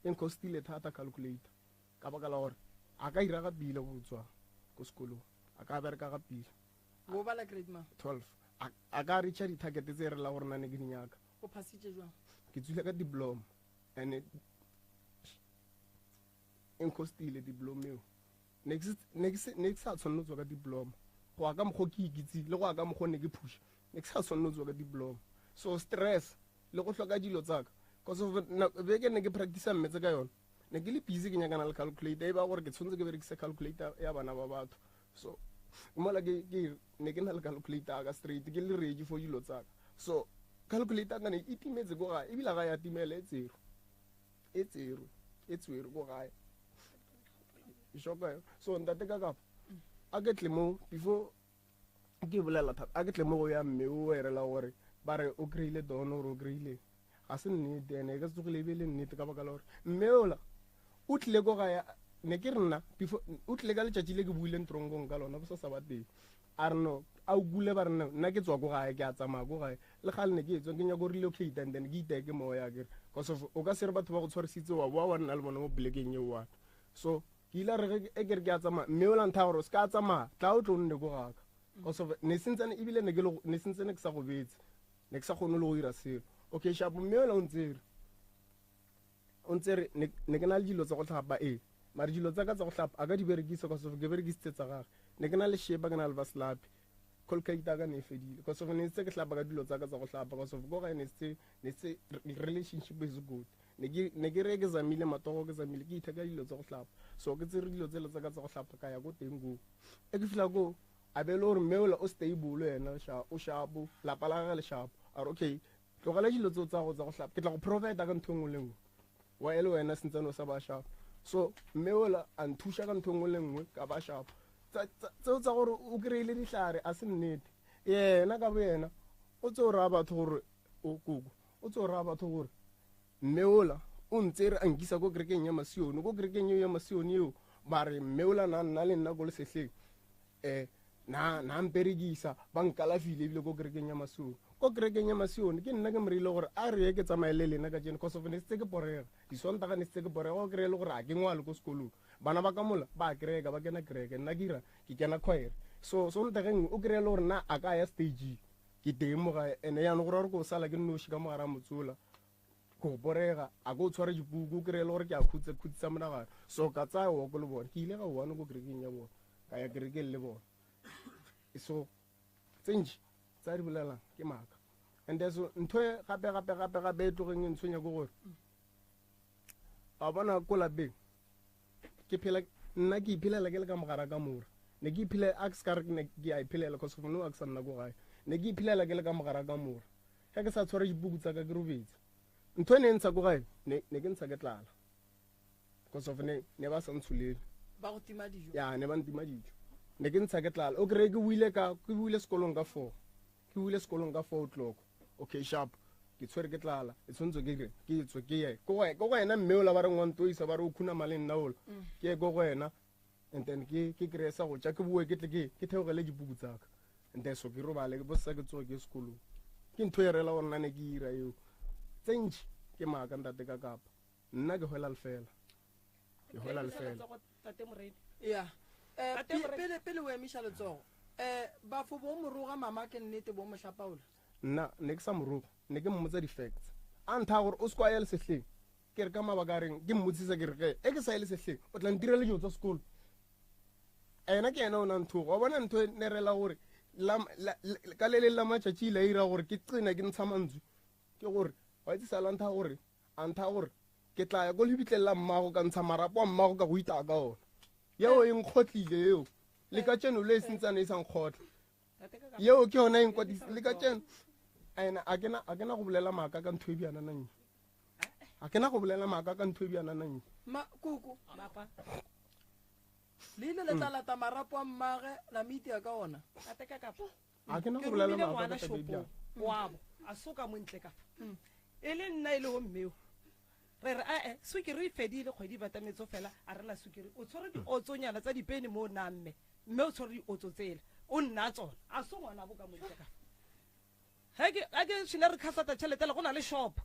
e nkostile thata calculator. Ka baka la gore a ka ira ga pila go tswa ko sekolong, a ka bereka ga pila. O bala grade mang? 12. A, a ka reacha di-target tse re la gore nna ne ke di nyaka. O phasitše jwang? Ke tswile ka diploma and e nkostile diploma eo. Ne ke se, ne ke se, ne ke sa tshwanela go tswa ka diploma. Go ya ka mokgwa o ke ikitseng le go ya ka mokgwa o ne ke phusha, ne ke sa tshwanela go tswa ka diploma. So stress le go hloka dilo tsaka, cause of beke ne ke practice mmetse ka yona, ne ke le busy ke nyakana le calculator, e ba gore ke tshwanetse ke berekise calculator ya bana ba batho. So mola ke, ke ne ke na le calculator ka straight, ke le ready for dilo tsaka. So calculator ka ne e timetse ko gae, ebile ga ya timela, e tserwe, e tserwe, e tswerwe ko gae. Shoka yo. So ntate ka kapa a ke tle mo before ke bolela thata, a ke tle mo go ya mme o erela gore ba re o kry-ile dono gore o kry-ile, ga se nnete, ene e ka se tsogile e be le nnete ka baka la gore mme ola o tlile ko gae, ne ke re nna before o tlile ka letšatši le ke buileng tronkong ka lona bosasa ba teng, a re no a o kule, ba re no nna ke tswa ko gae, ke a tsamaya ko gae, le gale ne ke tswa ke nyaka go relocate and then ke iteke moya ke re, cause of o ka se re batho ba go tshwarisitse wa boa wa nna le bona mo polekeng e one. So ke ile a re ge e ke re ke a tsamaya, mme o la ntha gore o se ka tsamaya, tla o tlo nne ko gaka, cause of ne sentsane ebile ne ke le, ne sentsane ke sa gobetse, ne ke sa kgone le go dira selo. Okay, shapo, mme ola o ntsere, o ntsere, ne, ne ke na le dilo tsa go tlhapa, ee, mare dilo tsa ka tsa go tlhapa a ka di berekisa, cause of ke berekisitse tsa gage. Ne ke na le shepa, ke na le vaslapi, calculator ka ne e fedile, cause of ne ntse ke hlapa ka dilo tsa ka tsa go hlapa, cause of ko gae ne se, ne se relationship is good. Ne ke, ne ke re ke zamile matogo, ke zamile ke itheka dilo tsa go hlapa. So ke tsere dilo tsele tsa ka tsa go hlapa ka ya ko teng koo. E ke fihla koo, a be le gore mme ola o stable yena, o shapo, lapa la gagwe le shapo. A re okay, tlogela dilo tseo tsa go tsa go hlapa, ke tla go provide ka ntho e nngwe le nngwe. Wa e le wena sentsane o sa ba shapo. So mme ola a nthuša ka ntho e nngwe le nngwe ka ba shapo. Tseo tsa gore o kry-ile dihlare a se nnete. Yena ka bo yena o tse o raya batho gore o koko, o tse o raya batho gore mme ola o ntsere a nkisa ko kerekeng ya Masione, ko kerekeng eo ya Masione eo ba re mme ola na nna le nna ko lesehleng, na, na mperekisa, ba nkalafile ebile ko kerekeng ya Masione. Ko kerekeng ya Masione ke nna ke mo reile gore a re ye ke tsamaye le lena ka tšeno, cause of ne setse ke porega disontaga, ne setse ke porega o kry-e le gore a ke ngwale ko sekolong, bana ba ka mola ba kereka, ba kena kereke, nna ke ira ke kena choir. So Sontageng o kry-e le gore nna a ka ya stage ke teng mo gae, ene jaanong go raya gore ko sala ke nnoši ka mogare a motsola, ko borega, a ko tshware dipuku, o kry-e le gore ke a khutsa, khutsisa monagano. So ka tsaya walk le bone, ke ile ga one ko kerekeng ya bone, ka ya kerekeng le bone. So tse ntši tsa di bolelang ke maaka. And so ntho e gape gape gape gape e tlogeng e ntshwenya ke gore wa bona ko lapeng ke phela nna ke iphelela ke le ka mogara ka mora, ne ke iphelela a ke se ka re ne ke a iphelela cause of no a ke sa nna ko gae, ne ke iphelela ke le ka mogara ka mora ge ke sa tshware dipuku tsa ka ke robetse. Ntho e ne e ntsha ko gae ne ne ke ntsha ke tlala cause of ne ne ba sa ntsholele, ba go tima dijo, ya ne ba ntima dijo, ne ke ntsha ke tlala. O kry-e ke buile ka ke buile sekolong ka 4, ke buile sekolong ka 4 o'clock, okay sharp, ke tshwere ke tlala, e tshwanetse ke re ke tswe ke ye ko go ko go ena mme ola ba re ngwantoisa ba re o khunama le nna ola, ke ye ko go ena and then ke ke kry-e sa go ja, ke boe ke tle ke ke theogele dipuku tsaka and then so ke robale ke bosa ke tsoge ke sekolong. Ke ntho e rela gore nna ne ke ira eo tse ntši ke maaka ntate ka kapa nna ke hwela lefela, ke hwela lefela. Tate Morena. Ya. Eh, Tate Morena. pele pele o emiša letsogo. Eh, bafo bo moroga mama ke nnete bo mohlapaola. Nna ne ke sa moroga, ne ke mmotsa di-facts. A ntha gore o se kwa ya lesehleng, ke re ka mabaka a reng, ke mmotsisa ke re ge e ke sa ye lesehleng o tla ntirela dilo tsa sekolo. Ena ke ena o na nthoga, wa bona ntho e ne rela gore ka le leng la matšatši ile a ira gore ke qena ke ntsha mantswe, ke gore wa itse sala ntha gore a ntha gore ke tla ya ko lebitleng la mmago ka ntsha marapo a mmago ka go itaya ka ona. Yeo e nkgotlile eo, le ka tseno le e sentsane e sa nkgotla yeo, ke yona e nkwadisa le ka tseno. Ena a kena a kena go bolela maaka ka ntho e bjana nang, a kena go bolela maaka ka ntho e bjana nang. Ma kuku le ile le tla lata marapo a mmage la metia ka ona. Tate ka kapa A ke na ke go bolela romile maaka ngwana ka taba e shopong bjang. wabo a soka mo ntle ka fa e le nna e le go mmeo re re ae sukiri e fedile kgwedi e batametso fela a rena sukiri o tshwere diotsonyana tsa dipene mo na mme mme o tshwere diotso tsela o nna tsona a se ngwana bo ka mo ntle ka fa ge ke a ke šile re khasata tšhelete le go na le shop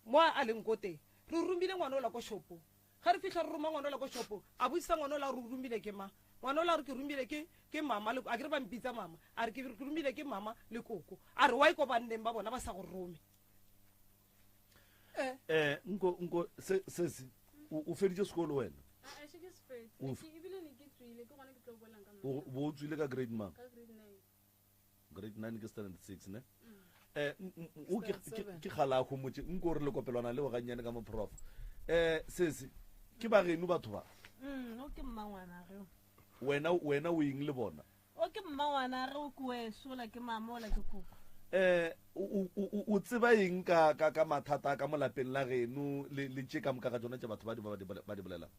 mo a leng ko teng re romile ngwana o la ko shopong ge re fihla re roma ngwana o la ko shopong a botsisa ngwana o la re o romile ke mang ngwana o la re ke romile ke ke mama le a ke re ba mpitsa mama a re ke ke romile ke mama le koko a re wa ko banneng ba bona ba sa go rome. Eh, nko nko se se se o feditše sekolo wena? A še ke se fetse. O Ke ebile ne ke tswile ke gona ke tlo bolang ka O bo o tswile ka grade mang? Ka grade 9. Grade 9 ke standard 6 ne? Eh, o ke ke gala go motse nko re le kopelwana le gannyane ka mo prof. Eh, sese ke ba geno batho ba. O ke mmangwana re. Wena wena o eng le bona? O ke mmangwana re o ke weso la ke mama o la ke koko. Eh, o tseba eng ka ka ka mathata ka molapeng la geno le le tše ka moka ga tsona tše batho ba di ba di ba di bolelang?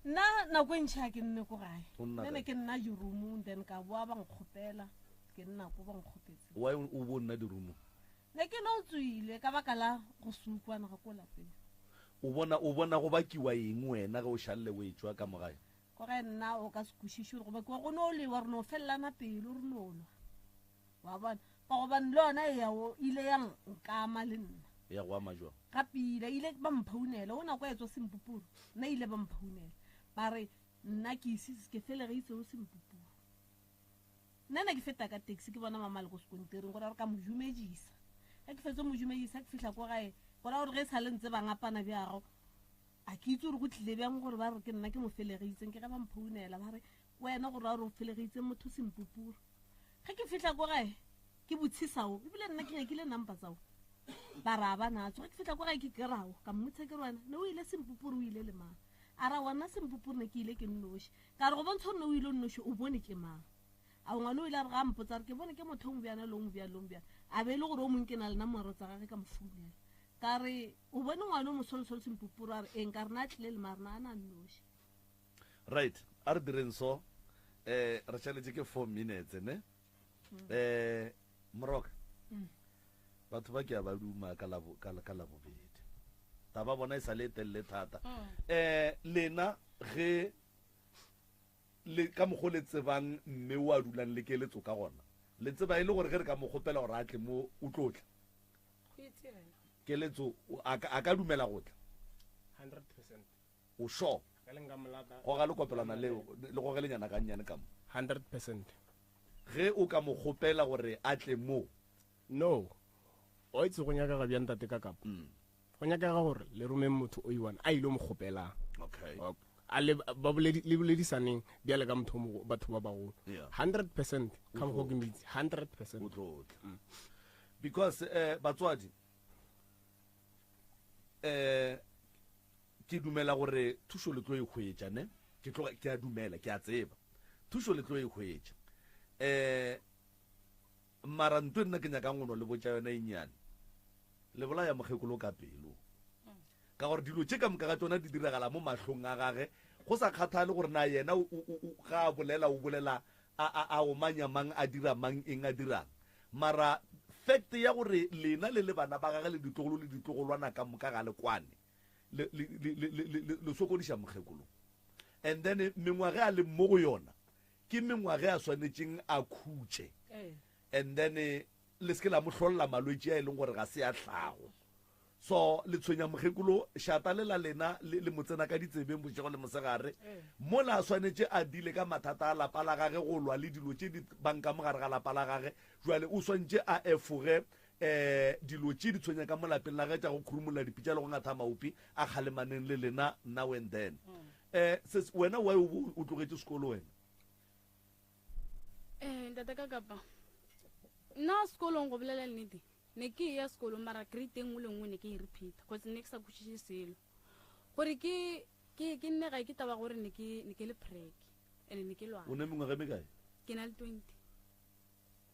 Nna nako e ntšhi ha ke nne ko gae. O nna Nne ne kae? ke nna di-roomong, then ka boa ba nkgopela, ke nna ko ba nkgopetse. Why o bo nna di-roomong? Ne ke no tswile ka baka la go se ukwana ga ko lapeng. O bona o bona go bakiwa eng wena ge o šalle o etšwa ka mo gae? Ko gae nna o ka se kwešiše gore go bakiwa go no lewa, re no felelana pelo, re no lwa. Wa bona? Ka gobane le yona e ya o ile ya nkama le nna. Ya go ama jwang? Ga pila ile ba mphounela, o nako ya tswa Sempupuru, nna ile ba mphounela. Ba re nna ke ise ke felegitse o Sempupuru. Nna ne ke feta ka taxi ke bona mama le ko sekontereng gore re ka mo jumedisa. Ge ke fetse mo jumedisa ke fihla ko gae, go ra gore ge e sa le ntse ba ngapana bjago, a ke itse gore go tlile bjang gore ba re ke nna ke mo felegitseng, ke ge ba mphounela ba re wena gore ra gore o felegitse motho Sempupuru. Ge ke fihla ko gae ke botshisao, ebile nna ke nyakile number tsao ba ra ba natso. Ge ke fihla ko gae ke kerao ka mmotsa ke re wena ne o ile Sempupuru o ile le mang? A ra wena Sempupuru ne ke ile ke nnoši. Ka re go bontsha gore ne o ile o nnoši o bone ke mang? A ngwana o ile a re ga a mpotsa re ke bone ke motho o mobjana le o mobjana le o mobjana, a be e le gore o mongwe ke na le nomoro tsa gage ka mo founela. Ka re o bone ngwana o mosolosolo Sempupuru? A re eng? Ka re na tlile le mare na a na nnoši. Right, a re direng so. Eh, re šaletše ke 4 minutes ne. Eh, Moroka. Batho ba ke a ba duma ka la ka ka la bobedi. Taba bona e sa le telele thata. Eh, lena ge le ka mokgo le tsebang mme o a dulang le keletso ka gona, le tseba e le gore ge re ka mo kgopela gore a tle mo o tlo tla. Keletso a ka dumela go tla. 100%. O sure? Bjale nka mo lata. Goga lekopelwana leo, le gogelenyana gannyane ka mo. 100%. Ge o ka mo kgopela gore a tle mo. No. Wa itse go nyakega bjang tate ka kapa? Go nyakega gore le romeng motho o i-one a ile mo kgopelang. Okay. A le, ba boledi, le boledisaneng bjale ka motho o mogo, batho ba bagolo. Yeah. 100% ka O mokgwa tlo ke mitse, 100%. O tlo tla. Because, eh, batswadi, eh, ke dumela gore thušo le tlo e hwetša, ne? Ke tloga, ke a dumela, ke a tseba. Thušo le tlo e hwetša. Eh, mara nto e nna ke nyakang go no le botša yona e nnyane, le bolaya mokgekolo ka pelo. Ka gore dilo tše ka moka ga tšona di diragala mo mahlong a gage, go sa kgathale gore na yena o, o, o, ga a bolela o bolela a, a, a omanya mang, a dira mang, eng a dirang. Mara fact ya gore lena le le bana ba gage le ditlogolo le ditlogolwana ka moka ga le kwane, le, le, le, le, le, le, le sokodiša mokgekolo. And then mengwaga a leng mo go yona ke mengwaga a swanetšeng a khutše. And then le se ke la mo hlolla malwetši a e leng gore ga se a hlago. So le tshwenya mokgekolo, šata le la lena le, le mo tsena ka ditsebeng bošego le mosegare. Mola a swanetše a dile ka mathata a lapa la gage, go lwa le dilo tše di bang ka mo gare ga lapa la gage, jwale o swantše a efoge um dilo tše di tshwenya ka mo lapeng la gage tša go khurumolla dipitša le go ngatha maopi a kgalemaneng le lena now and then. Um ses, wena why o bo o tlogetše sekolo wena? Eh, ntate ka kapa nna sekolong go bolela nnete Ne ke eya sekolong mara grade e nngwe le nngwe ne ke e repeater cause ne ke sa kwešiše selo. Gore ke ke ke nne gae ke taba gore ne ke ne ke le prek and ne ke lwala. O ne mengwaga e mekae? Ke na le 20.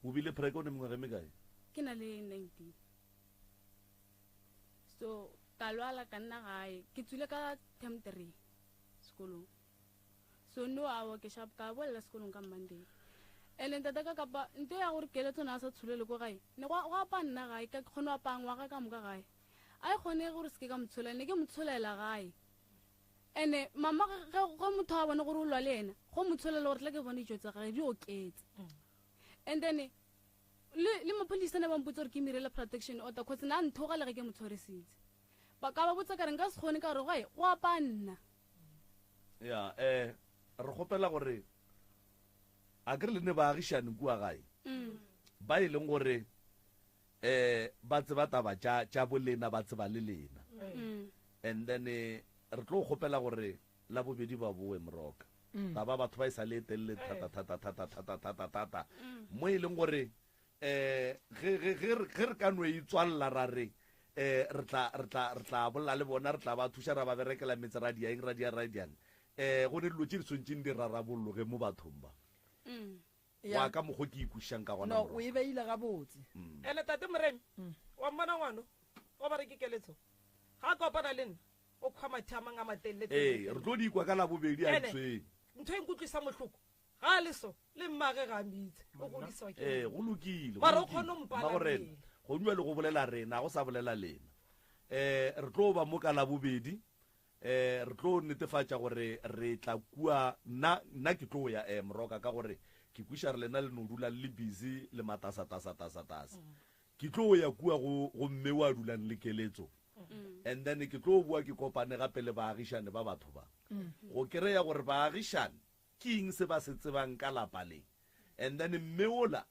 O bile prek o ne mengwaga e mekae? Ke na le 19. So ka lwala ka nna gae. Ke tswile ka term 3 sekolong. So no awa ke sharp ka bolela sekolong ka Monday. And ntata ka kapa nto ya gore keletso na sa tsholele ko gae. Ne go go apa nna gae ka kgone go apa ngwaga ka moka gae. A e kgone gore se ke ka motsholela ne ke motsholela gae. Ene mama ge ge motho a bone gore o lwa le ena go motsholela gore tla ke bone dijo tsa gage di oketse. And then le le maphodisa ne ba mpotsa gore ke mirele protection order cause na nthoga le ge ke mo tshwarisitse. Ba ka ba botsa ka re nka se kgone ka gore gae go apa nna. Ya, eh, re kgopela gore a ke re le ne baagišane kua gae ba e leng gore eh ba tseba taba tša tša bolena ba tseba le lena and then eh, re tlo kgopela gore la bobedi ba boe moroka taba batho ba e sa le e telele thata thata thata thata thata thata mo e leng gore Eh, ge, ge, ge, re, ge re ka no itswalela ra re, eh, re tla, re tla, re tla bolela le bona, re tla ba thuša, ra ba berekela metse, ra dia eng, ra dia, ra diang. Eh, go ne dilo tše di swantšeng di rarabolloge mo bathong ba. Mm. Go Ya. ya ka mokgo ke ikwešišang ka gona, No, Morwa. o e beile gabotse. Ene tate Moremi, wa mmona ngwano o ba re ke keletso? Ga a kopana le nna, o kgwa mathe a mang a matelele Ee, re tlo di kwa ka Labobedi a Ene, ntshweng. ntho e nkutlwisang bohloko, Ga a le so, le mmage ga a mmitse, o godiswa ke Ee, go lokile, go Mara o lokile. kgone go mpala Mmagorena, mmele. go bjale go bolela rena, go sa bolela lena. Eh, re tlo ba mo ka Labobedi, eh, re tlo netefatša gore re tla kua, nna, nna ke tlo ya, eh, Moroka, ka gore ke kwiša re lena le no dula le le busy le matasa, tasa, tasa, tasa. Ke tlo ya kua go, go mme wa dulang le keletso. And then ke tlo boa ke kopane gape le baagišane ba batho ba. Go kereya gore baagišane Ke eng se ba se tsebang ka lapa le? And then mme ola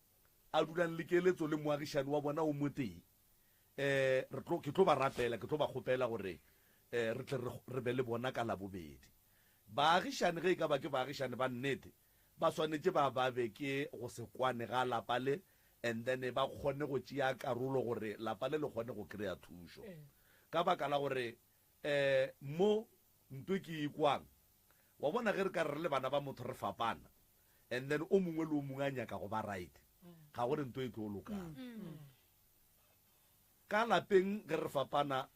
a dulang le keletso le moagišani wa bona o motee, eh, re tlo, ke tlo ba rapela, ke tlo ba kgopela gore eh, re tle re, re be le bona ka Labobedi. Baagišani, ge e ka ba ke baagišani ba nnete, ba swanetše ba ba be ke go se kwane ga lapa le, and then ba kgone go tšea karolo gore lapa le le kgone go kry-a thušo. Ka baka la gore eh, mo nto ke e kwang, Wa bona ge re ka re re le bana ba motho re fapana and then o mongwe le o mongwe a nyaka go ba right, ga go re nto e tlo lokang. Ka lapeng ge re fapana,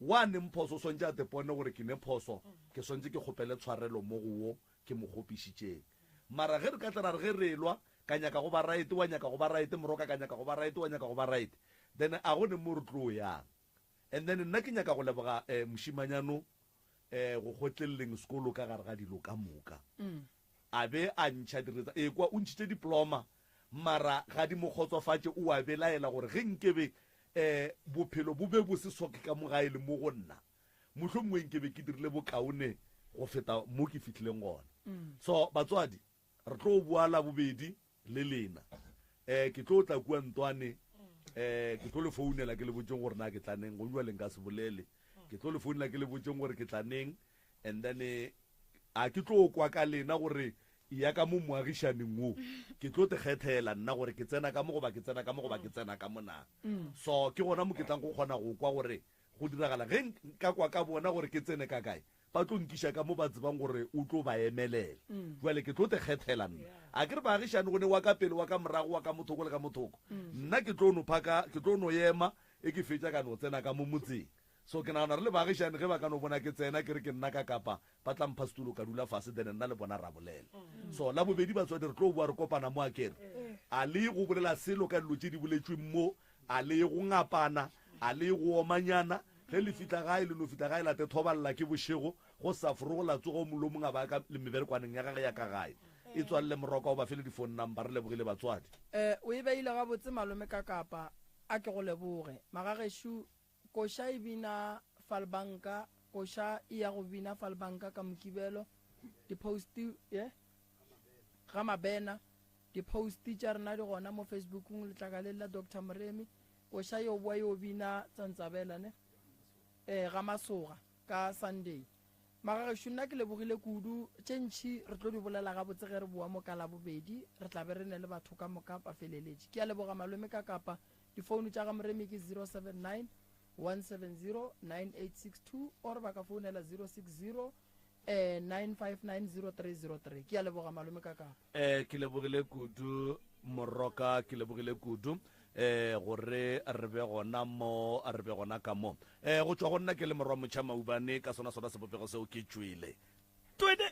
wa neng phoso o swantše a tepone gore ke ne phoso, ke swantše ke kgopele tshwarelo mo go wo ke mo kgopišitšeng. Mara ge re ka tla ra re ge re elwa, ka nyaka go ba right, wa nyaka go ba right, moroka ka nyaka go ba right, wa nyaka go ba right, then a go ne mo re tlo yang. And then nna ke nyaka go leboga eh, mošimanyano eh, go kgotleleleng sekolo ka gare ga dilo ka moka. A be a ntšha diretsa, ekwa o ntšhitše diploma, mara ga di mo kgotsofatše, o a belaela gore ge nkebe eh, bophelo bo be bo se soke ka mo gae le mo go nna, mohlomongwe nkebe ke dirile bokaone. go feta mo ke fihlileng gona. So batswadi, re tlo boa Labobedi le lena. Um ke tlo tla kua Ntwane, um ke tlo le founela ke le botšeng gore na ke tla neng, go bjale nka se bolele. Ke tlo le founela ke le botšeng gore ke tla neng, and then a ke tlo kwa ka lena gore ya ka mo moagišaneng wo, ke tlo te kgethela nna gore ke tsena ka mo goba ke tsena ka mo goba ke tsena ka mo na. So ke gona mo ke tlang go kgona go kwa gore go diragala. Ge nka kwa ka bona gore ke tsene ka kae, ba tlo nkiša ka mo ba tsebang gore o tlo ba emelela. Jwale ke tlo te kgethela nna. A ke re baagišane go ne wa ka pele, wa ka morago, wa ka mothoko le ka mothoko. Nna ke tlo no phaka, ke tlo no ema, e ke fetša ka no tsena ka mo motseng. So ke nagana re le baagišane ge ba ka no bona ke tsena ke re ke nna ka Kapa, ba tla mpha setulo ka dula fase then nna le bona ra bolela. So la bobedi batswadi re tlo boa re kopana mo akere. A le ye go bolela selo ka dilo tše di boletšweng mo, a le ye go ngapana, a le ye go omanyana. Ge le fihla gae le no fihla gae la te thobalela ke bošego, go sa forogo la tsoga o mongwe le o mongwe a ba ka le meberekwaneng ya gage ya ka gae. E tswalele moroka o ba fe le di phone number. Re lebogile batswadi. O e beile gabotse malome ka Kapa, a ke go leboge. Magagešo Koša e bina Falbanka, koša e ya go bina Falbanka ka Mokibelo. Di-post ye ga Mabena, di-post tša rena di gona mo Facebookong letlakaleng la Doctor Moremi. Koša yo boa yo bina Tsantsabela ne eh ga Masoga ka Sunday. Magagešo nna ke lebogile kudu, tše ntši re tlo di bolela gabotse ge re boa mo ka Labobedi, re tla be re ne le batho ka moka ba feleletše. Ke a leboga malome ka Kapa. Difounu tša ga Moremi ke 079 170 9862 or ba ka founela 060 eh, 9590303. Ke a leboga malome ka Kapa. Eh, ke lebogile kudu Moroka, ke lebogile kudu eh gore re be gona mo, re be gona ka mo. Eh, go tšwa go nna ke le morwa Motšha Maubane ka sona sona sebopego seo ke tšwele. Twede!